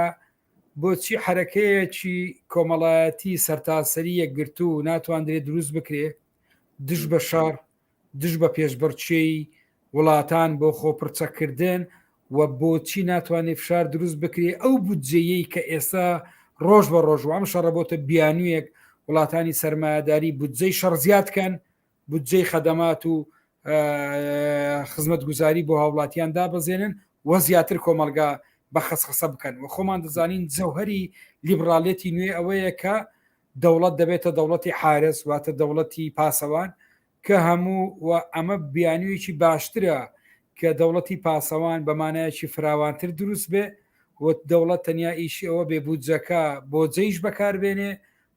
بۆچی حەرەکەیەکی کۆمەڵایەتی سەرتاسەری یەکگرتوو ناتواندرێت دروست بکرێ دژ بە شەڕ، دژ بە پێشبڕکێی وڵاتان بۆ خۆپڕچەککردن و بۆچی ناتوانێ فشار دروست بکرێ ئەو بودجەیەی کە ئێستا ڕۆژ بە ڕۆژ و ئەم شەڕە بۆتە بیانوویەک وڵاتانی سەرمایەداری بودجەی شەڕ زیاد کەن بودجەی خەدەمات و خزمەتگوزاری بۆ هاوڵاتیان دابەزێنن و زیاتر کۆمەڵگا بە خەسخەسە بکەن و خۆمان دەزانین جەوهری لیبرالیەتی نوێ ئەوەیە کە دەوڵەت دەبێتە دەوڵەتی حارس واتە دەوڵەتی پاسەوان کە هەموو و ئەمە بیانوویەکی باشترە کە دەوڵەتی پاسەوان بە مانایەکی فراوانتر دروست بێ و دەوڵەت تەنیا ئیشی ئەوە بێ بودجەکە بۆ جەیش بەکاربێنێ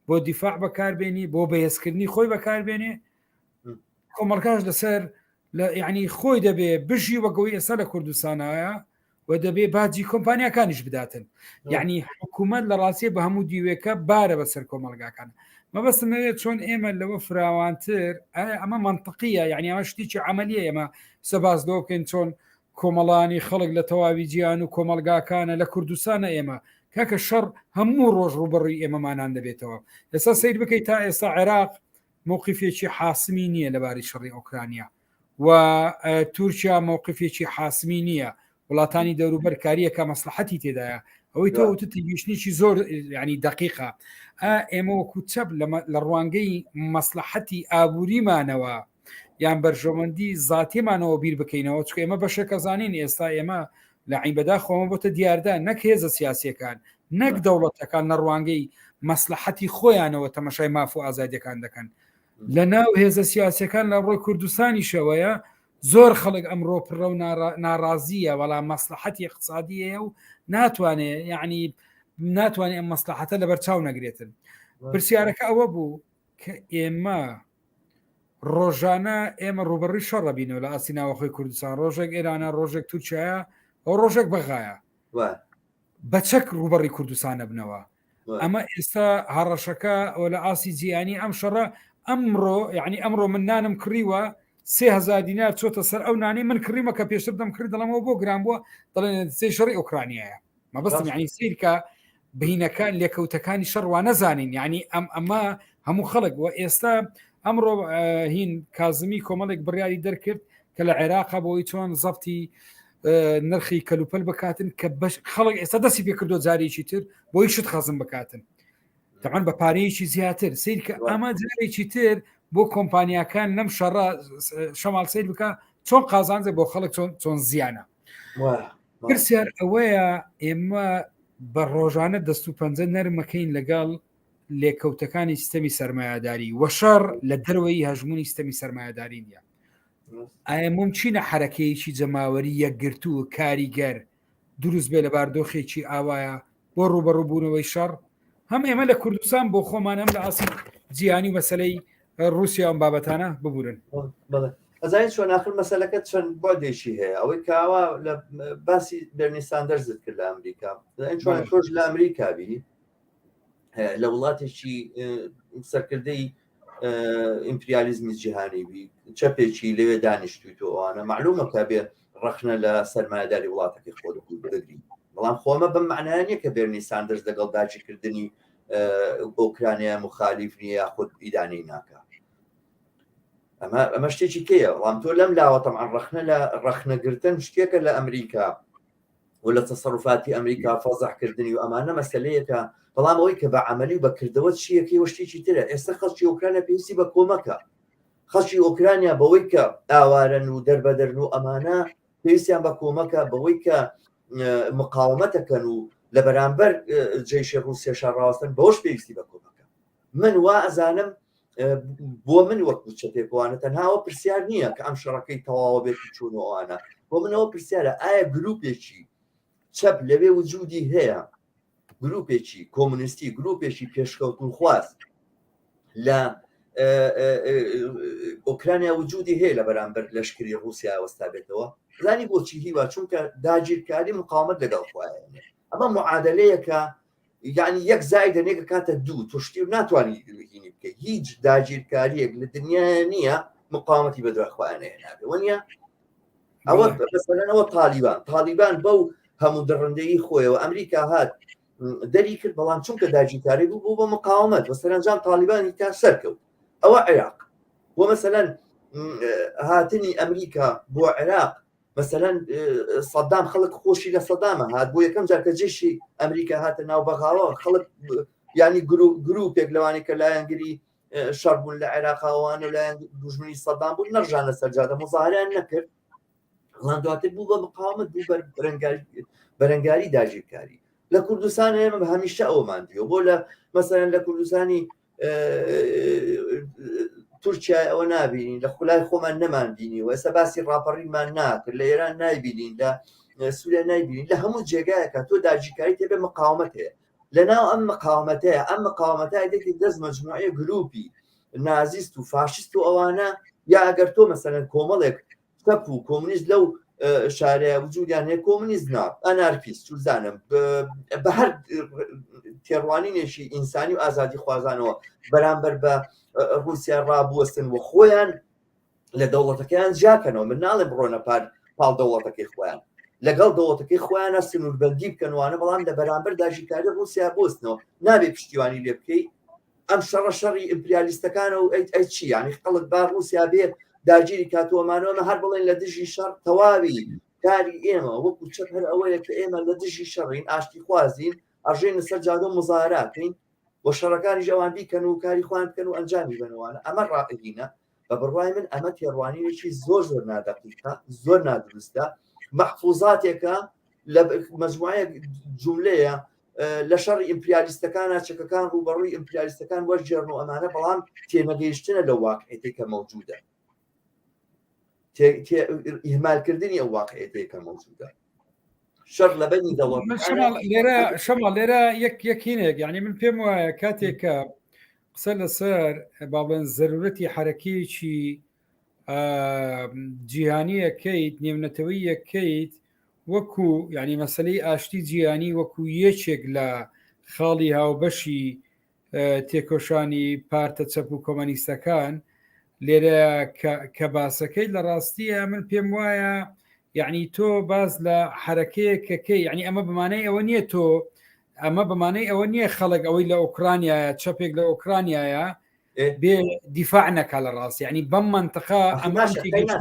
بۆ دیفاع بەکاربێنی بۆ بەهێزکردنی خۆی بەکاربێنێ کۆمەڵگاش لەسەر لە یعنی خۆی دەبێ بژی وەگەوەی ئێستا لە کوردستانایە و و دەبێ باجی کۆمپانیاکانیش بداتن یعنی حکوومەت لە ڕاستیە بە هەموو دیوێکە بارە بەسەر کۆمەلگاکان مەبەستم لەوێ چۆن ئێمە لەوە فراوانتر ئەمە منطقیە یعنی ئەمە شتێکی عملیە ئێمە سەباز لەوە بکەین چۆن کۆمەڵانی خەڵک لە تەواوی جیان و کۆمەلگاکانە لە کوردستانە ئێمە کاکە شەڕ هەموو ڕۆژ ڕوبەڕووی ئێمەمانان دەبێتەوە ئێستا سیر بکەیت تا ئێستا عێراق موقفێکی حاسمی نییە لەبارەی شەڕی ئۆکرانیا و تورکیا موقفێکی حاسمی نییە وڵاتانی دەوروبەر کاریەکە مەسلحەتی تێدایە ئەوەی تۆ وتت تێگەیشتنێکی زۆر ینی دقیقە ئێمە وەکو چەپ لە ڕوانگەی مەسلحەتی ئابووریمانەوە یان بەرژەوەندی زاتیمانەوە بیر بکەینەوە چکە ئێمە بەشێکە زانین ئێستا ئێمە لە عین بەداخەوە بۆتە دیاردە نەک هێزە سیاسیەکان نەک دەوڵەتەکان لە ڕوانگەی مەسلحەتی خۆیانەوە تەمەشای ماف و ئازادیەکان دەکەن لە ناو هێزە سیاسەکان لە ڕۆی کوردستانیشەوەیە زۆر خەڵک ئەمڕۆ پڕە و ناڕازیە بەڵام مەسلحەتی اقتصادیەیە و ناتوانێ یعنی ناتوانێت ئەم مەسلحەتە لەبەر چاو نەگرێتن پرسیارەکە ئەوە بوو کە ئێمە ڕۆژانە ئێمە ڕوبەڕی شەڕە بینەوە لە ئاستی ناوەخۆی کوردستان ڕۆژێک ئێرانە ڕۆژێک تورکایە ئەو ڕۆژێک بەغایە بە چەک ڕوبەڕی کوردستانە بنەوە ئەمە ئێستا هەڕەشەکە ئەو لە ئاسی جیهانی ئەم شەڕە ئەمڕۆ یعنی ئەمڕۆ من نانم کڕیوە سهزار دینار چۆتە سەر ئەو نانی من کڕیمە کە پێشتر دەم کڕی دەڵمەوە بۆ گران بووە دەڵێن سێ شەڕی ئۆکرانیایە مەبەستم یعنی سیرکە بینەکان لێکەوتەکانی شەڕ وا نەزانین یعنی ئەم ئەمە هەموو خەڵک و ئێستا ئەمڕۆ هین کازمی کۆمەڵێک بڕیاری دەرکرد کە لە عێراقا بۆی چۆن زەفتی نرخی کەلوپەل بکاتن کە بەش خەڵک ئێستا دەستی پێکردو جارێکی تر بۆی شت خەزم بکاتن تەعاان بە پارەیەکی زیاتر سیر کە ئەمە جارێکی تر بۆ کۆمپانیاکان لەم شەڕە شەماڵ سیر بکە چۆن قازانجە بۆ خەڵک چۆن چۆن زیانە پرسیار ئەوەیە ئێمە بە ڕۆژانە دەست و پەنجە نەرمەکەین لەگەڵ لێکەوتەکانی سیستەمی سەرمایەداری وە شەڕ لە دەرەوەی هەژمونی سیستەمی سەرمایەداری نییە ئایا ممچینە حرەکەیەکی جەماوەری یەکگرتوو و کاریگەر دروست بێ لە باردۆخێکی ئاوایە بۆ ڕوبەڕووبوونەوەی شەڕ هەم ئێمە لە کوردستان بۆ خۆمان هەم لە ئاسی جیهانی و مەسلەی رووسیا ئەم بابەتانە ببورن ئەزانین چۆن آخر مەسەلەکە چەند بۆدێکی هەیە ئەوەی کاوا لە باسی بەرنی ساندەرزت کرد لە ئەمریکا چۆن تۆش لە ئەمریکا بی لە وڵاتێکی سەرکردەی ئیمپریالیزمی جیهانی بی چەپێکی لەوێ دانیشتوی تۆ ئەوانە معلومە کە بێ ڕەخنە لە سەرمایەداری وڵاتەکەی خۆت بگری بەڵام خۆمە بەم معنایە نییە کە بێرنی ساندرز لەگەڵ داگیرکردنی ئۆکرانیا مخالیف نییە یاخود ئیدانەی ناکە ئەمە ئەمە شتێکی کەیە بەڵام تۆ لەم لاوە تەمان ڕەخنە لە ڕەخنەگرتن شتێکە لە ئەمریکا و لە تەسەروفاتی ئەمریکا فەزحکردنی و ئەمانە مەسلەیەکە بەڵام ئەوەی کە بە عملی و بەکردەوە چیەکەی و شتێکی ترە ئێستا خەڵکی ئۆکرانیا پێویستی بە کۆمەکە خەڵکی ئۆکرانیا بەوەی کە ئاوارەن و دەربەدەرن و ئەمانە پێویستیان بە کۆمەکە بەوەی کە مقاومەتەکەن و لە بەرامبەر جەیشی ڕوسیەشا ڕاوەستن بەوەش پێویستی بە کۆمەکە من وا ئەزانم بۆ من وەکو چەپێکوانە تەنهاوە پرسیار نییە کە ئەم شەڕەکەی تەواوە بێت و چۆن و ئەوانە بۆ منەوە پرسیارە ئایا گروپێکی چەپ لەوێ وجودی هەیە گروپێکی کۆمونیستی گروپێکی پێشکەوتنخواز لە ئۆکرانیا وجودی هەیە لە بەرامبەر لەشکری رووسیا وەستا بێتەوە زانی بۆچی هیوا چونکە داگیرکاری مقاومەت لەگەڵ خۆیان ئەمە معادلەیەکە یعنی یەک زایدە نێکە کاتە دوو تۆ شتی و ناتوانانی هینی بکە هیچ داگیرکاریەک لە دنیا نییە مقاومەتی بەدوای خۆیان نابێ وەنیە ئەوە مەسەلەنەوە تالیبان تالیبان بەو هەموو دڕندەیی خۆیەوە ئەمریکا هات دەری کرد بەڵام چونکە داگیرکاری بوو بوو بە مقاومەت و سەرنجام تالیبانی تا سەرکەوت ئەوە عێراق بۆ مەسەلەن هاتنی ئەمریکا بۆ عێراق مەسەلەن سەدام خەڵک خۆشی لە سەدامە هات بۆ یەکەم جار کە جێشی ئەمریکا هاتە ناو بەغاوە خەڵک ینی گروپێک لەوانەی کە لایەنگری شەڕ بوون لە عێراقاوان و لایەن دوژمنی سەدام بوون نەڕژان لەسەر جادە مظاهریان نەکرد بەڵام دواتر بوو بە مقاومەت بوو بەر بەرەنگاری داگیرکاری لە کوردستان ئێمە هەمیشە ئەومان دیوە بۆ لە مەسەرەن لە کوردستانی تورکیا ئەوە نابینین لە خولای خۆمان نەمان بینی و ئێستا باسی ڕاپەڕینمان ناکرد لە ئێران نایبینین لە سووریا نایبینین لە هەموو جێگایەکە تۆ داگیرکاری تێبێ مقاومەت هەیە لە ناو ئەم مقاومەتەیە ئەم مقاومەتە دێتی دەست مەجموعەیە گروپی نازیست و فاشیست و ئەوانە یا ئەگەر تۆ مەسەلەن کۆمەڵێک چەپ و کۆمونیست لەو شارەیە وجودیان هەیە کۆمنیست نا ئەنارکیست چوزانم بە هەر تێڕوانینێکی ئینسانی و ئازادی خوازانەوە بەرامبەر بە رووسیا ڕابوەستن و خۆیان لە دەوڵەتەکەیان جیاکەنەوە من ناڵێم بڕۆنە پار پاڵ دەوڵەتەکەی خۆیان لەگەڵ دەوڵەتەکەی خۆیانە سنووربندی بکەنوانە بەڵام لە بەرامبەر داگیرکاری رووسیا بۆستنەوە نابێ پشتیوانی لێ بکەیت ئەم شەڕە شەڕی ئیمپریالیستەکانە و ئەی ئەی چی یانی خەڵک با ڕووسیا بێ داگیری کاتوەمانەوە ئەمە هەر بڵێن لە دژی شەڕ تەواوی کاری ئێمە وەکو چەپ هەر ئەوەیە کە ئێمە لە دژی شەڕین ئاشتی خوازین ئەژێن لەسەر جادە و مزاراکەین و شەڕەکانیش ئەوان بیکەن و کاری خۆیان بکەن و ئەنجامی بنەوانە ئەمە ڕائینە بە بڕوای من ئەمە تێڕوانینێکی زۆر زۆر نادەقیقە زۆر نادروستە مەحفوزاتێکە لە مەجموعەیەک جوملەیە لە شەڕی ئیمپریالیستەکانە چەکەکان ڕووبەڕووی ئیمپریالیستەکان وەرگێڕن و ئەمانە بەڵام تێنەگەیشتنە لە واقعێتی کە مەوجودە ئیهمالکردنی ئەو واقعێتی کە مەوجودە شەڕ لە بەنی دەوڵەت لێرە شەماڵ لێرە یەک یەکینێک یعنی من پێم وایە کاتێک کە قسە لەسەر با بڵێن زەرورەتی حەرەکەیەکی جیهانیەکەیت نێونەتەوەیەکەیت وەکو یعنی مەسلەی ئاشتی جیهانی وەکو یەکێک لە خاڵی هاوبەشی تێکۆشانی پارتە چەپ و کۆمەنیستەکان لێرە کە باسەکەی لە ڕاستیە من پێم وایە یعنی تۆ باز لە حرەکەیەکەکەی یعنی ئەمە بمانەی ئەوە نییە تۆ ئەمە بەمانەی ئەوە نییە خەڵک ئەوەی لە ئۆکرانیایە چەپێک لە ئۆکرانیایە بێ دیفاع نەکا لە ڕاست یعنی بەم منطقە ئەمە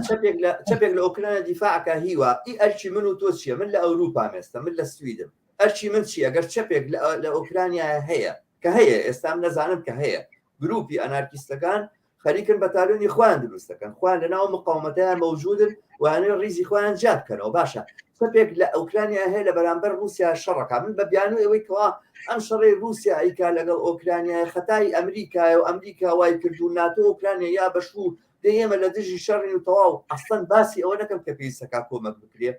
چەپێک لە چەپێک لە ئۆکرانیا دیفاعکە هیوا ئی ئەرکی من و تۆ چییە من لە ئەوروپا مێستە من لە سویدم ئەرکی من چییە گەر چەپێک لە ئۆکرانیا هەیە کە هەیە ئێستا من نەزانم کە هەیە گروپی ئەنارکیستەکان خەریکن بەتالۆنی خۆیان دروست دەکەن خۆیان لە ناو مقاومەتەیان مەوجودن وانەی ڕیزی خۆیان جیا بکەنەوە باشە چەپێک لە ئۆکرانیا هەیە لە بەرامبەر رووسیا شەڕەکە من بە بیانوو ئەوەی کەوا ئەم شەڕی رووسیا ئەیکا لەگەڵ ئۆکرانیا خەتای ئەمریکایە و ئەمریکا وای کرد و ناتۆ ئۆکرانیا یا بەشوو دەی ئێمە لە دژی شەڕین و تەواو ئەسڵەن باسی ئەوە نەکەم کە پێویستەکە کۆمەک بکرێ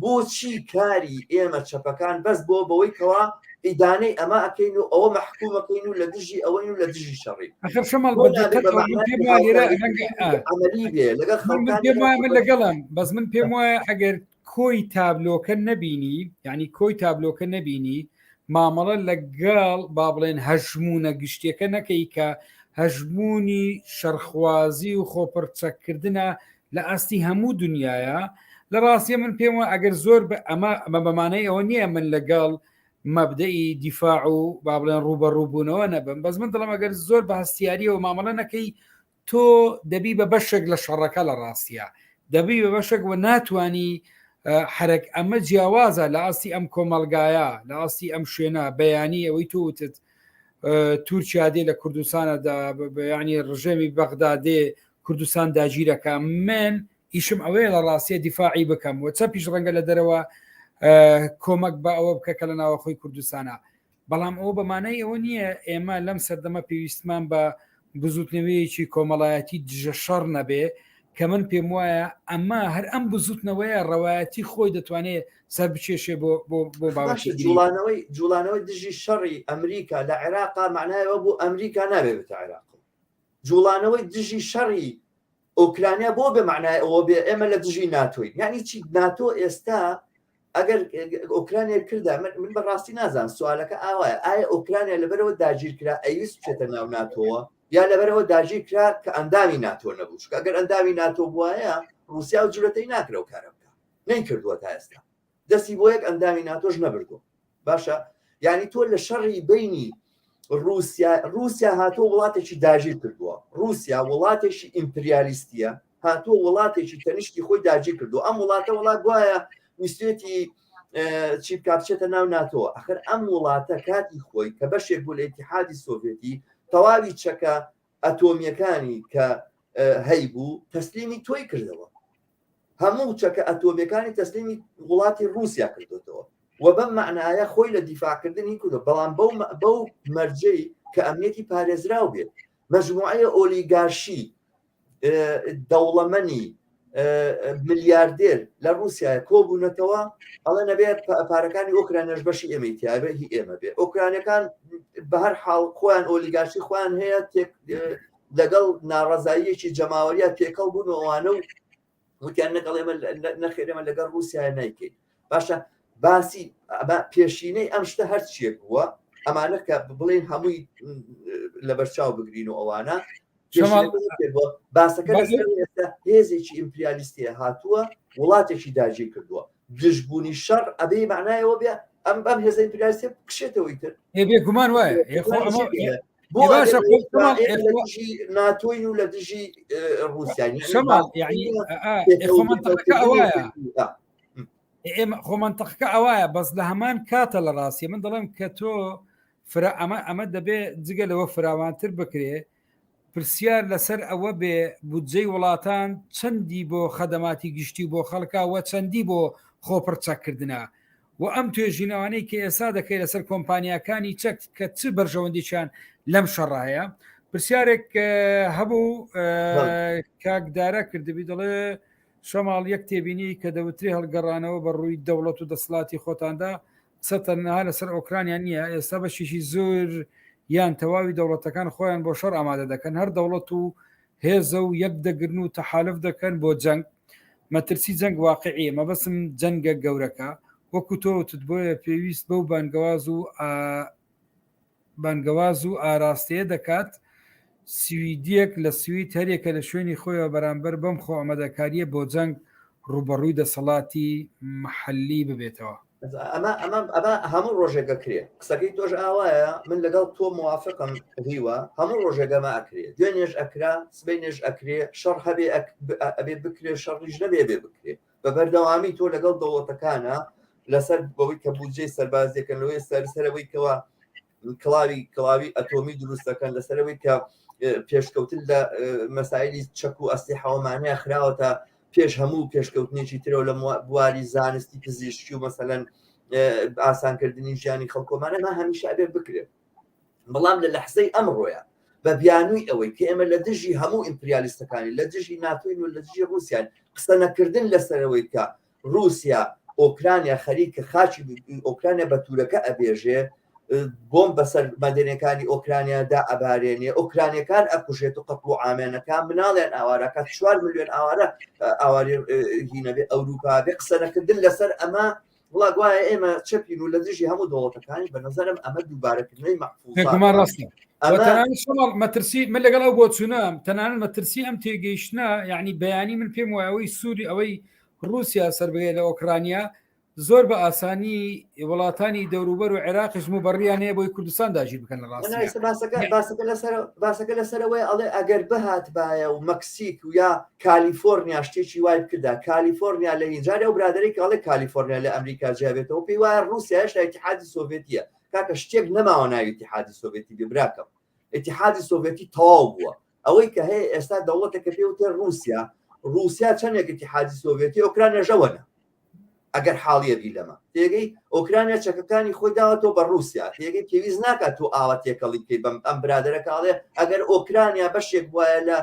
بۆچی کاری ئێمە چەپەکان بەس بۆ بەوەی کەوا ئیدانەی ئەمە ئەکەین و ئەوە مەحکومەکەین و لە دژی ئەوەین و لە دژی شەڕین ئەخر شەماڵ بە دقەتەوە من پێم وایە لێرە ڕەنگە عەمەلی بێ لەگەڵ من پێم وایە من لەگەڵم بەس من پێم وایە ئەگەر کۆی تابلۆکە نەبینی یعنی کۆی تابلۆکە نەبینی مامەڵە لەگەڵ با بڵێن هەژمونە گشتیەکە نەکەی کە هەژمونی شەرخوازی و خۆپڕچەکردنە لە ئاستی هەموو دنیاە لە ڕاستیە من پێم وایە ئەگەر زۆر بە ئەمە ئەمە بەمانەی ئەوە نییە من لەگەڵ مەبدەئی دیفاع و با بڵێن ڕووبەڕووبوونەوە نەبم بەس من دڵم ئەگەر زۆر بە هەستیاریەوە مامەڵە نەکەی تۆ دەبی بە بەشێک لە شەڕەکە لە ڕاستیە دەبی بە بەشێک و ناتانی حرەک ئەمە جیاوازە لە ئاستی ئەم کۆمەلگایە لە ئاستی ئەم شوێنە بەیانی ئەوەی تۆ وتت تورکیا دێ لە کوردستانە ینی ڕژێمی بەغدا دێ کوردستان داگیرەکە من ئیشم ئەوەیە لە ڕاستیە دیفاعی بکەم و چەپیش ڕەنگە لە دەرەوە کۆمەک بە ئەوە بکە کە لە ناوەخۆی کوردستانە بەڵام ئەوە بە مانای ئەوە نییە ئێمە لەم سەردەمە پێویستمان بە بزوتنەوەیەکی کۆمەڵایەتی دژە شەڕ نەبێ کە من پێم وایە ئەمە هەر ئەم بزوتنەوەیە ڕەوایەتی خۆی دەتوانێت سەر بکێشێ بۆ بۆ بۆ باشە جوڵانەوەی جوڵانەوەی دژی شەڕی ئەمریکا لە عێراقا معنایەوە بوو ئەمریکا نابێ بێتە عێراق جوڵانەوەی دژی شەڕی ئۆکرانیا بۆ بێ معنای ئەوە بێ ئێمە لە دژی ناتۆین یعنی چی ناتۆ ئێستا ئەگەر ئۆکرانیا کردا من من بەڕاستی نازان سوالەکە ئاوایە ئایا ئۆکرانیا لەبەرەوە داگیر کرا ئەویست بچێتە ناو ناتۆوە یا لەبەرەوە داگیر کرا کە ئەندامی ناتۆ نەبوو چونکە ئەگەر ئەندامی ناتۆ بواە رووسیا و جورەتەی ناکرە و کارە بکە نەیکردووە تا ئێستا دەستی بۆ یەک ئەندامی ناتۆش نەبردووە باشە یعنی تۆ لە شەڕی بینی رووسیا رووسیا هاتۆ وڵاتێکی داگیر کردووە رووسیا وڵاتێکی ئیمپریالیستیە هاتووە وڵاتێکی تەنیشتی خۆی داگیر کردو ئەم وڵاتە وڵات گوایە ویستێتی چی بکا بچێتە ناو ناتۆ ئەخر ئەم وڵاتە کاتی خۆی کە بەشێک بوو لە ئیتیحادی سۆڤێتی تەواوی چەکە ئەتۆمیەکانی کە هەیبوو تەسلیمی تۆی کردەوە هەموو چەکە ئەتۆمیەکانی تەسلیمی وڵاتی رووسیا کردوتەوە و بەم معنایە خۆی لە دیفاعکردنی کردو بەڵام بەو بەو مەرجەی کە ئەمنیەتی پارێزراو بێت مەجموعەیە ئۆلیگارشی دەوڵەمەنی ملیاردێر لە رووسیا کۆبوونەتەوە ئەڵێ نەبێت پارەکانی ئۆکرانیاش بەشی ئێمەی تیاێ هی ئێمە بێ ئۆکرانەکان بە هەر حاڵ خۆیان ئۆلیگارشی خۆیان هەیە لەگەڵ ناڕەزاییەکی جەماوەریە تێکەڵ بوون و ئەوانە و وتیان لەگەڵ ئێمە نەخێر ئێمە لەگەڵ رووسیا نیکەین باشە باسی پێشینەی ئەم شتە هەرچیەک بووە ئەمانە کە بڵێن هەمووی لەبەرچاو بگرین و ئەوانە باسەکە ئێستا هێزێکی ئیمپریالیستیە هاتووە وڵاتێکی داگیر کردووە دژبوونی شەڕ ئەبێ معنایەوە بێ ئەم بەم هێزە ئیمپریالیستیە بکشێتەوەی تر بێگومان وایە ناتۆین و لە دژی رووسیا ئێمە خۆ منطقەکە ئەوایە بەس لە هەمان کاتە لە ڕاستی من دەڵێم کە تۆ فرە ئەمە ئەمە دەبێ جگە لەوە فراوانتر بکرێ پرسیار لەسەر ئەوە بێ بودجەی وڵاتان چەندی بۆ خەدەماتی گشتی و بۆ خەڵکە و چەندی بۆ خۆپڕچەککردنە و ئەم توێژینەوانەی کە ئێستا دەکەی لەسەر کۆمپانیاکانی چەک کە چ بەرژەوەندیشیان لەم شەڕە هەیە پرسیارێک هەبوو کاکدارە کردبی دەڵێ شەماڵ یەک تێبینی کە دەوترێ هەڵگەڕانەوە بە ڕووی دەوڵەت و دەسەڵاتی خۆتاندا قسە تەنها لەسەر ئۆکرانیا نییە ئێستا بەشێکی زۆر یان تەواوی دەوڵەتەکان خۆیان بۆ شەڕ ئامادە دەکەن هەر دەوڵەت و هێزە و یەک دەگرن و تەحالف دەکەن بۆ جەنگ مەترسی جەنگ واقعیە مەبەسم جەنگە گەورەکە وەکو تۆ وتت بۆیە پێویست بەو بانگەواز و بانگەواز و ئاراستەیە دەکات سویدیەک لە سوید هەریەکە لە شوێنی خۆیەوە بەرامبەر بەم خۆ ئامادەکارییە بۆ جەنگ ڕووبەڕووی دەسەڵاتی محەلی ببێتەوە. ئەمە ئەمە ئەمە هەموو ڕۆژێک ئەکرێ قسەکەی تۆش ئاوایە من لەگەڵ تۆ موافقم هیوا هەموو ڕۆژێک ئەمە ئەکرێ دوێنێش ئەکرا سبەینێش ئەکرێ شەڕ هەبێ ئەبێ بکرێ شەڕیش نەبێ بێ بکرێ بە بەردەوامی تۆ لەگەڵ دەوڵەتەکانە لەسەر بەوەی کە بودجەی سەربازیەکەن لەوەی سەر سەرەوەی کەوا کڵاوی کڵاوی ئەتۆمی دروست دەکەن لەسەرەوەی کە پێشکەوتن لە مەسایلی چەک و ئەسلیحەوەمانەیە خراوەتە پێش هەموو پێشکەوتنێکی ترەوە لە بواری زانستی پزیشکی و مەسەلەن ئاسانکردنی ژیانی خەڵکۆمانە ما هەمیشە ئەبێ بکرێت بەڵام لە لەحزەی ئەمڕۆیە بە بیانووی ئەوەی کە ئێمە لە دژی هەموو ئیمپریالیستەکانی لە دژی ناتۆین و لە دژی ڕووسیان قسە نەکردن لەسەرەوەی کە ڕووسیا ئۆکرانیا خەریکە خاکی ئۆکرانیا بە تورەکە ئەبێژێ بۆم بەسەر مەدەنیەکانی ئۆکرانیا دا ئەبارێنێ ئۆکرانیەکان ئەکوژێت و قەتڵ و عامێنەکان مناڵیان ئاوارەکە 4 میلیۆن ئاوارە ئاواری هینەبێ ئەوروپا بێ قسە نەکردن لەسەر ئەمە وڵا گوایە ئێمە چەپین و لە دژی هەموو دەوڵەتەکانی بە نظرم ئەمە دووبارەکردنەوەی مەحفوظ ڕاستە مەترسی من لەگەڵ ئەو بۆچوونە تەنانەت مەترسی ئەم تێگەیشتنە یعنی بەیانی من پێم وایە ئەوەی سووری ئەوەی رووسیا سەربگێ لە ئۆکرانیا زۆر بە ئاسانی وڵاتانی دەوروبەر و عێراقیش مبڕیان هەیە بۆی کوردستان داگیر بکەن لە ڕاستیا. باسەکە لەسەر باسەکە لەسەرەوەی ئەڵێ ئەگەر بهاتبایە و مەکسیک و یا کالیفۆرنیا شتێکی وای بکردا کالیفۆرنیا لە هینجاری ئەو برادری کە ئەڵێ کالیفۆرنیا لە ئەمریکا جیابێتەوە پێی وایە ڕووسیا هێشتا ئیتیحادی سۆڤێتیە کاکە شتێک نەماوە ناوی ئیتیحادی سۆڤێتی بێ براکەم ئیتیحادی سۆڤێتی تەواو بووە ئەوەی کە هەیە ئێستا دەوڵەتێکە پێ وتێ ڕووسیا ڕووسیا چەندێک ئیتیحادی سۆڤێتی ئۆکرانیا ژەوەنە ئەگەر حاڵیە بی لەمە تێگەی ئۆکرانیا چەکەکانی خۆی داوەتەوە بە ڕووسیا تێگەی پێویست ناکات تۆ ئاوا تێکەڵی بکەیت بەم ئەم برادەرە کاڵێ ئەگەر ئۆکرانیا بەشێک وایە لە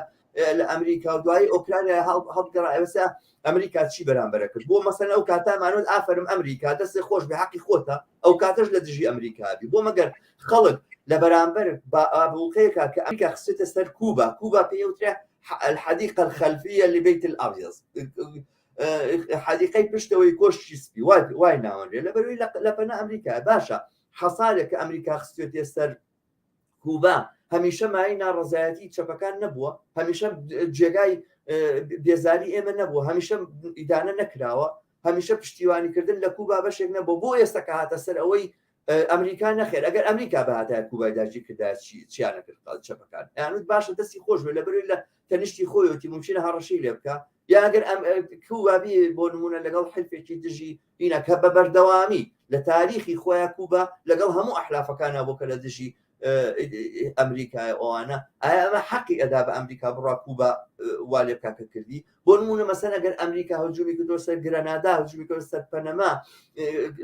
لە ئەمریکا و دوایی ئۆکرانیا هەڵبگەڕایەوەسە ئەمریکا چی بەرامبەرە کرد بۆ مەسەن ئەو کاتامانوت ئافرم ئەمریکا دەستی خۆش بە حەقی خۆتە ئەو کاتەش لە دژی ئەمریکا بی بۆ مەگەر خەڵک لە بەرامبەر بە ئابووقەیەکە کە ئەمریکا خستێتە سەر کوبا کوبا پێوترێ الحديقة الخلفية لبيت الأبيض حدیقەی پشتەوەی کۆشکی سپی وای وای ناوەنرێ لەبەروی لە پەنا ئەمریکا باشە حەسارێک کە ئەمریکا خستێتێ سەر کوبا هەمیشە مای ناڕزایەتی چەپەکان نەبووە هەمیشە جێگای بێزاری ئێمە نەبووە هەمیشە ئیدانە نەکراوە هەمیشە پشتیوانیکردن لە کوبا بەشێک نەبوو بۆ ئێستا کە هاتە سەر ئەوەی ئەمریکا نەخێر ئەگەر ئەمریکا بەهاتای کوبای داگیر کردا چیانە کرد چەپەکان یانوت باشە دەستی خۆش بێ لەبەروی لە تەنیشتی خۆیەتی ممکنە هەڕەشەی لێ بکە یا ئەگەر ئەم کوبا بی بۆ نمونە لەگەڵ حلفێکی دژی هینە کە بە بەردەوامی لە تاریخی خۆیان کوبا لەگەڵ هەموو ئەحلافەکانە بۆ کە لە دژی ئەمریکای ئەوانە ئایا ئەمە حەقی ئەدا بە ئەمریکا بڕا کوبا وا لێ بکا کە کردی بۆ نمونە مەسەن ئەگەر ئەمریکا هجومی کردۆ سەر گرەنادا هجومی کردۆ سەر پەنەما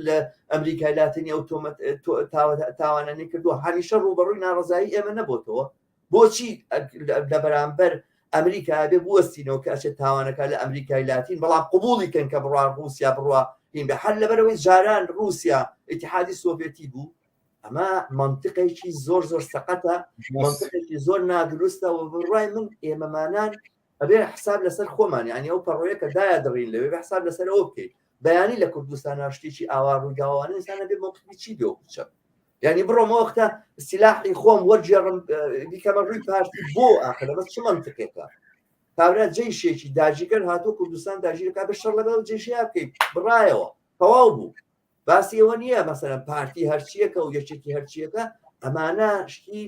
لە ئەمریکای لاتینی ئەو تۆمەت تاوانانی کردووە هەمیشە ڕوبەڕووی ناڕزایی ئێمە نەبۆتەوە بۆچی لە بەرامبەر ئەمریکا بێ بوەستینەوە کە ئەچێت تاوانەکە لە ئەمریکای لاتین بەڵام قبولی کەن کە بڕوا رووسیا بڕوا هین بە هەر لەبەرەوەی جاران رووسیا ئیتحادی سۆڤێتی بوو ئەمە منطقێکی زۆر زۆر سەقەتە منطقێکی زۆر نادروستە و بڕای من ئێمەمانان ئەبێ حساب لەسەر خۆمان یعنی ئەو پەڕۆیە کە دایە دڕین لەوێ بە حساب لەسەر ئەوە بکەیت بەیانی لە کوردستان شتێکی ئاوا ڕوویداوانە ئینسان ئەبێ مۆقفی چی بێ وەکو چەپ یعنی بڕۆم وەختە سلاحی خۆم وەرگێڕم بیکەمە ڕووی پارتی بۆ ئاخر ئەمە چ مەنتقێکە کابرا جەیشێکی داگیرکەر هاتووە کوردستان داگیرەکە بە شەڕ لەگەڵ جەیشیا بکەیت بڕایەوە تەواو بوو باسی ئەوە نییە مەسەلەن پارتی هەرچیەکە و یەکێتی هەرچیەکە ئەمانە شتی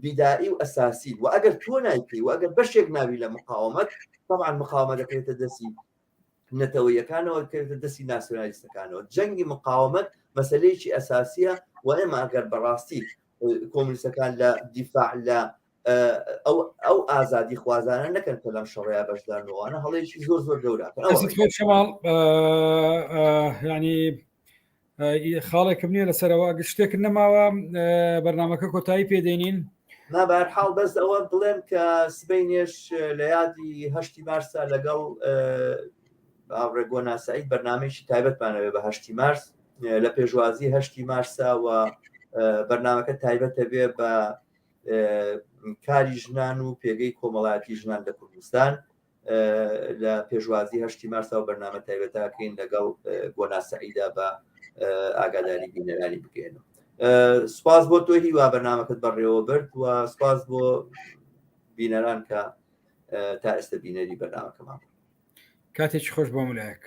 بیدائی و ئەساسی و ئەگەر تۆ نایکەی و ئەگەر بەشێک ناوی لە مقاومەت طبعا مقاومە دەکەوێتە دەستی نەتەوەیەکانەوە دەکەوێتە دەستی ناسیۆنالیستەکانەوە جەنگی مقاومەت مەسلەیەکی ئەساسیە و ئێمە ئەگەر بەڕاستی کۆمونیستەکان لە دیفاع لە ئەو ئەو ئازادی خوازانە نەکەن کە لەم شەڕەیە بەشدارنەوەوانە هەڵەیەکی زۆر زۆر گەورە شەماڵ ینی خاڵێکم نییە لەسەرەوە ئەگەر شتێک نەماوە بەرنمەکە کۆتایی پێدێنین نا بەهەرحاڵ بەس ئەوە بڵێم کە سبەینێش لە یادی هەشتی مارسا لەگەڵ هاوڕێ گۆنا سعید بەرنمەیەکی تایبەتمانەوێ بە هەشتی مارس لە پێشوازی هەشتی مارسا و بەرنمەکە تایبەتە بێ بە کاری ژنان و پێگەی کۆمەڵایەتی ژنان لە کوردستان لە پێشوازی هەشتی مارسا و بەرنامە تایبەتاکەین لەگەڵ گۆنا سعیدا بە ئاگاداری بینەرانی بگەێنم سپاس بۆ تۆ هیوا بەرنامەکەت بەڕێوە برد و سپاس بۆ بینەران کە تا ئێستا بینەری بەرنامەکەمان کاتێکی خۆش بۆ ملایەک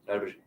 هەربژی.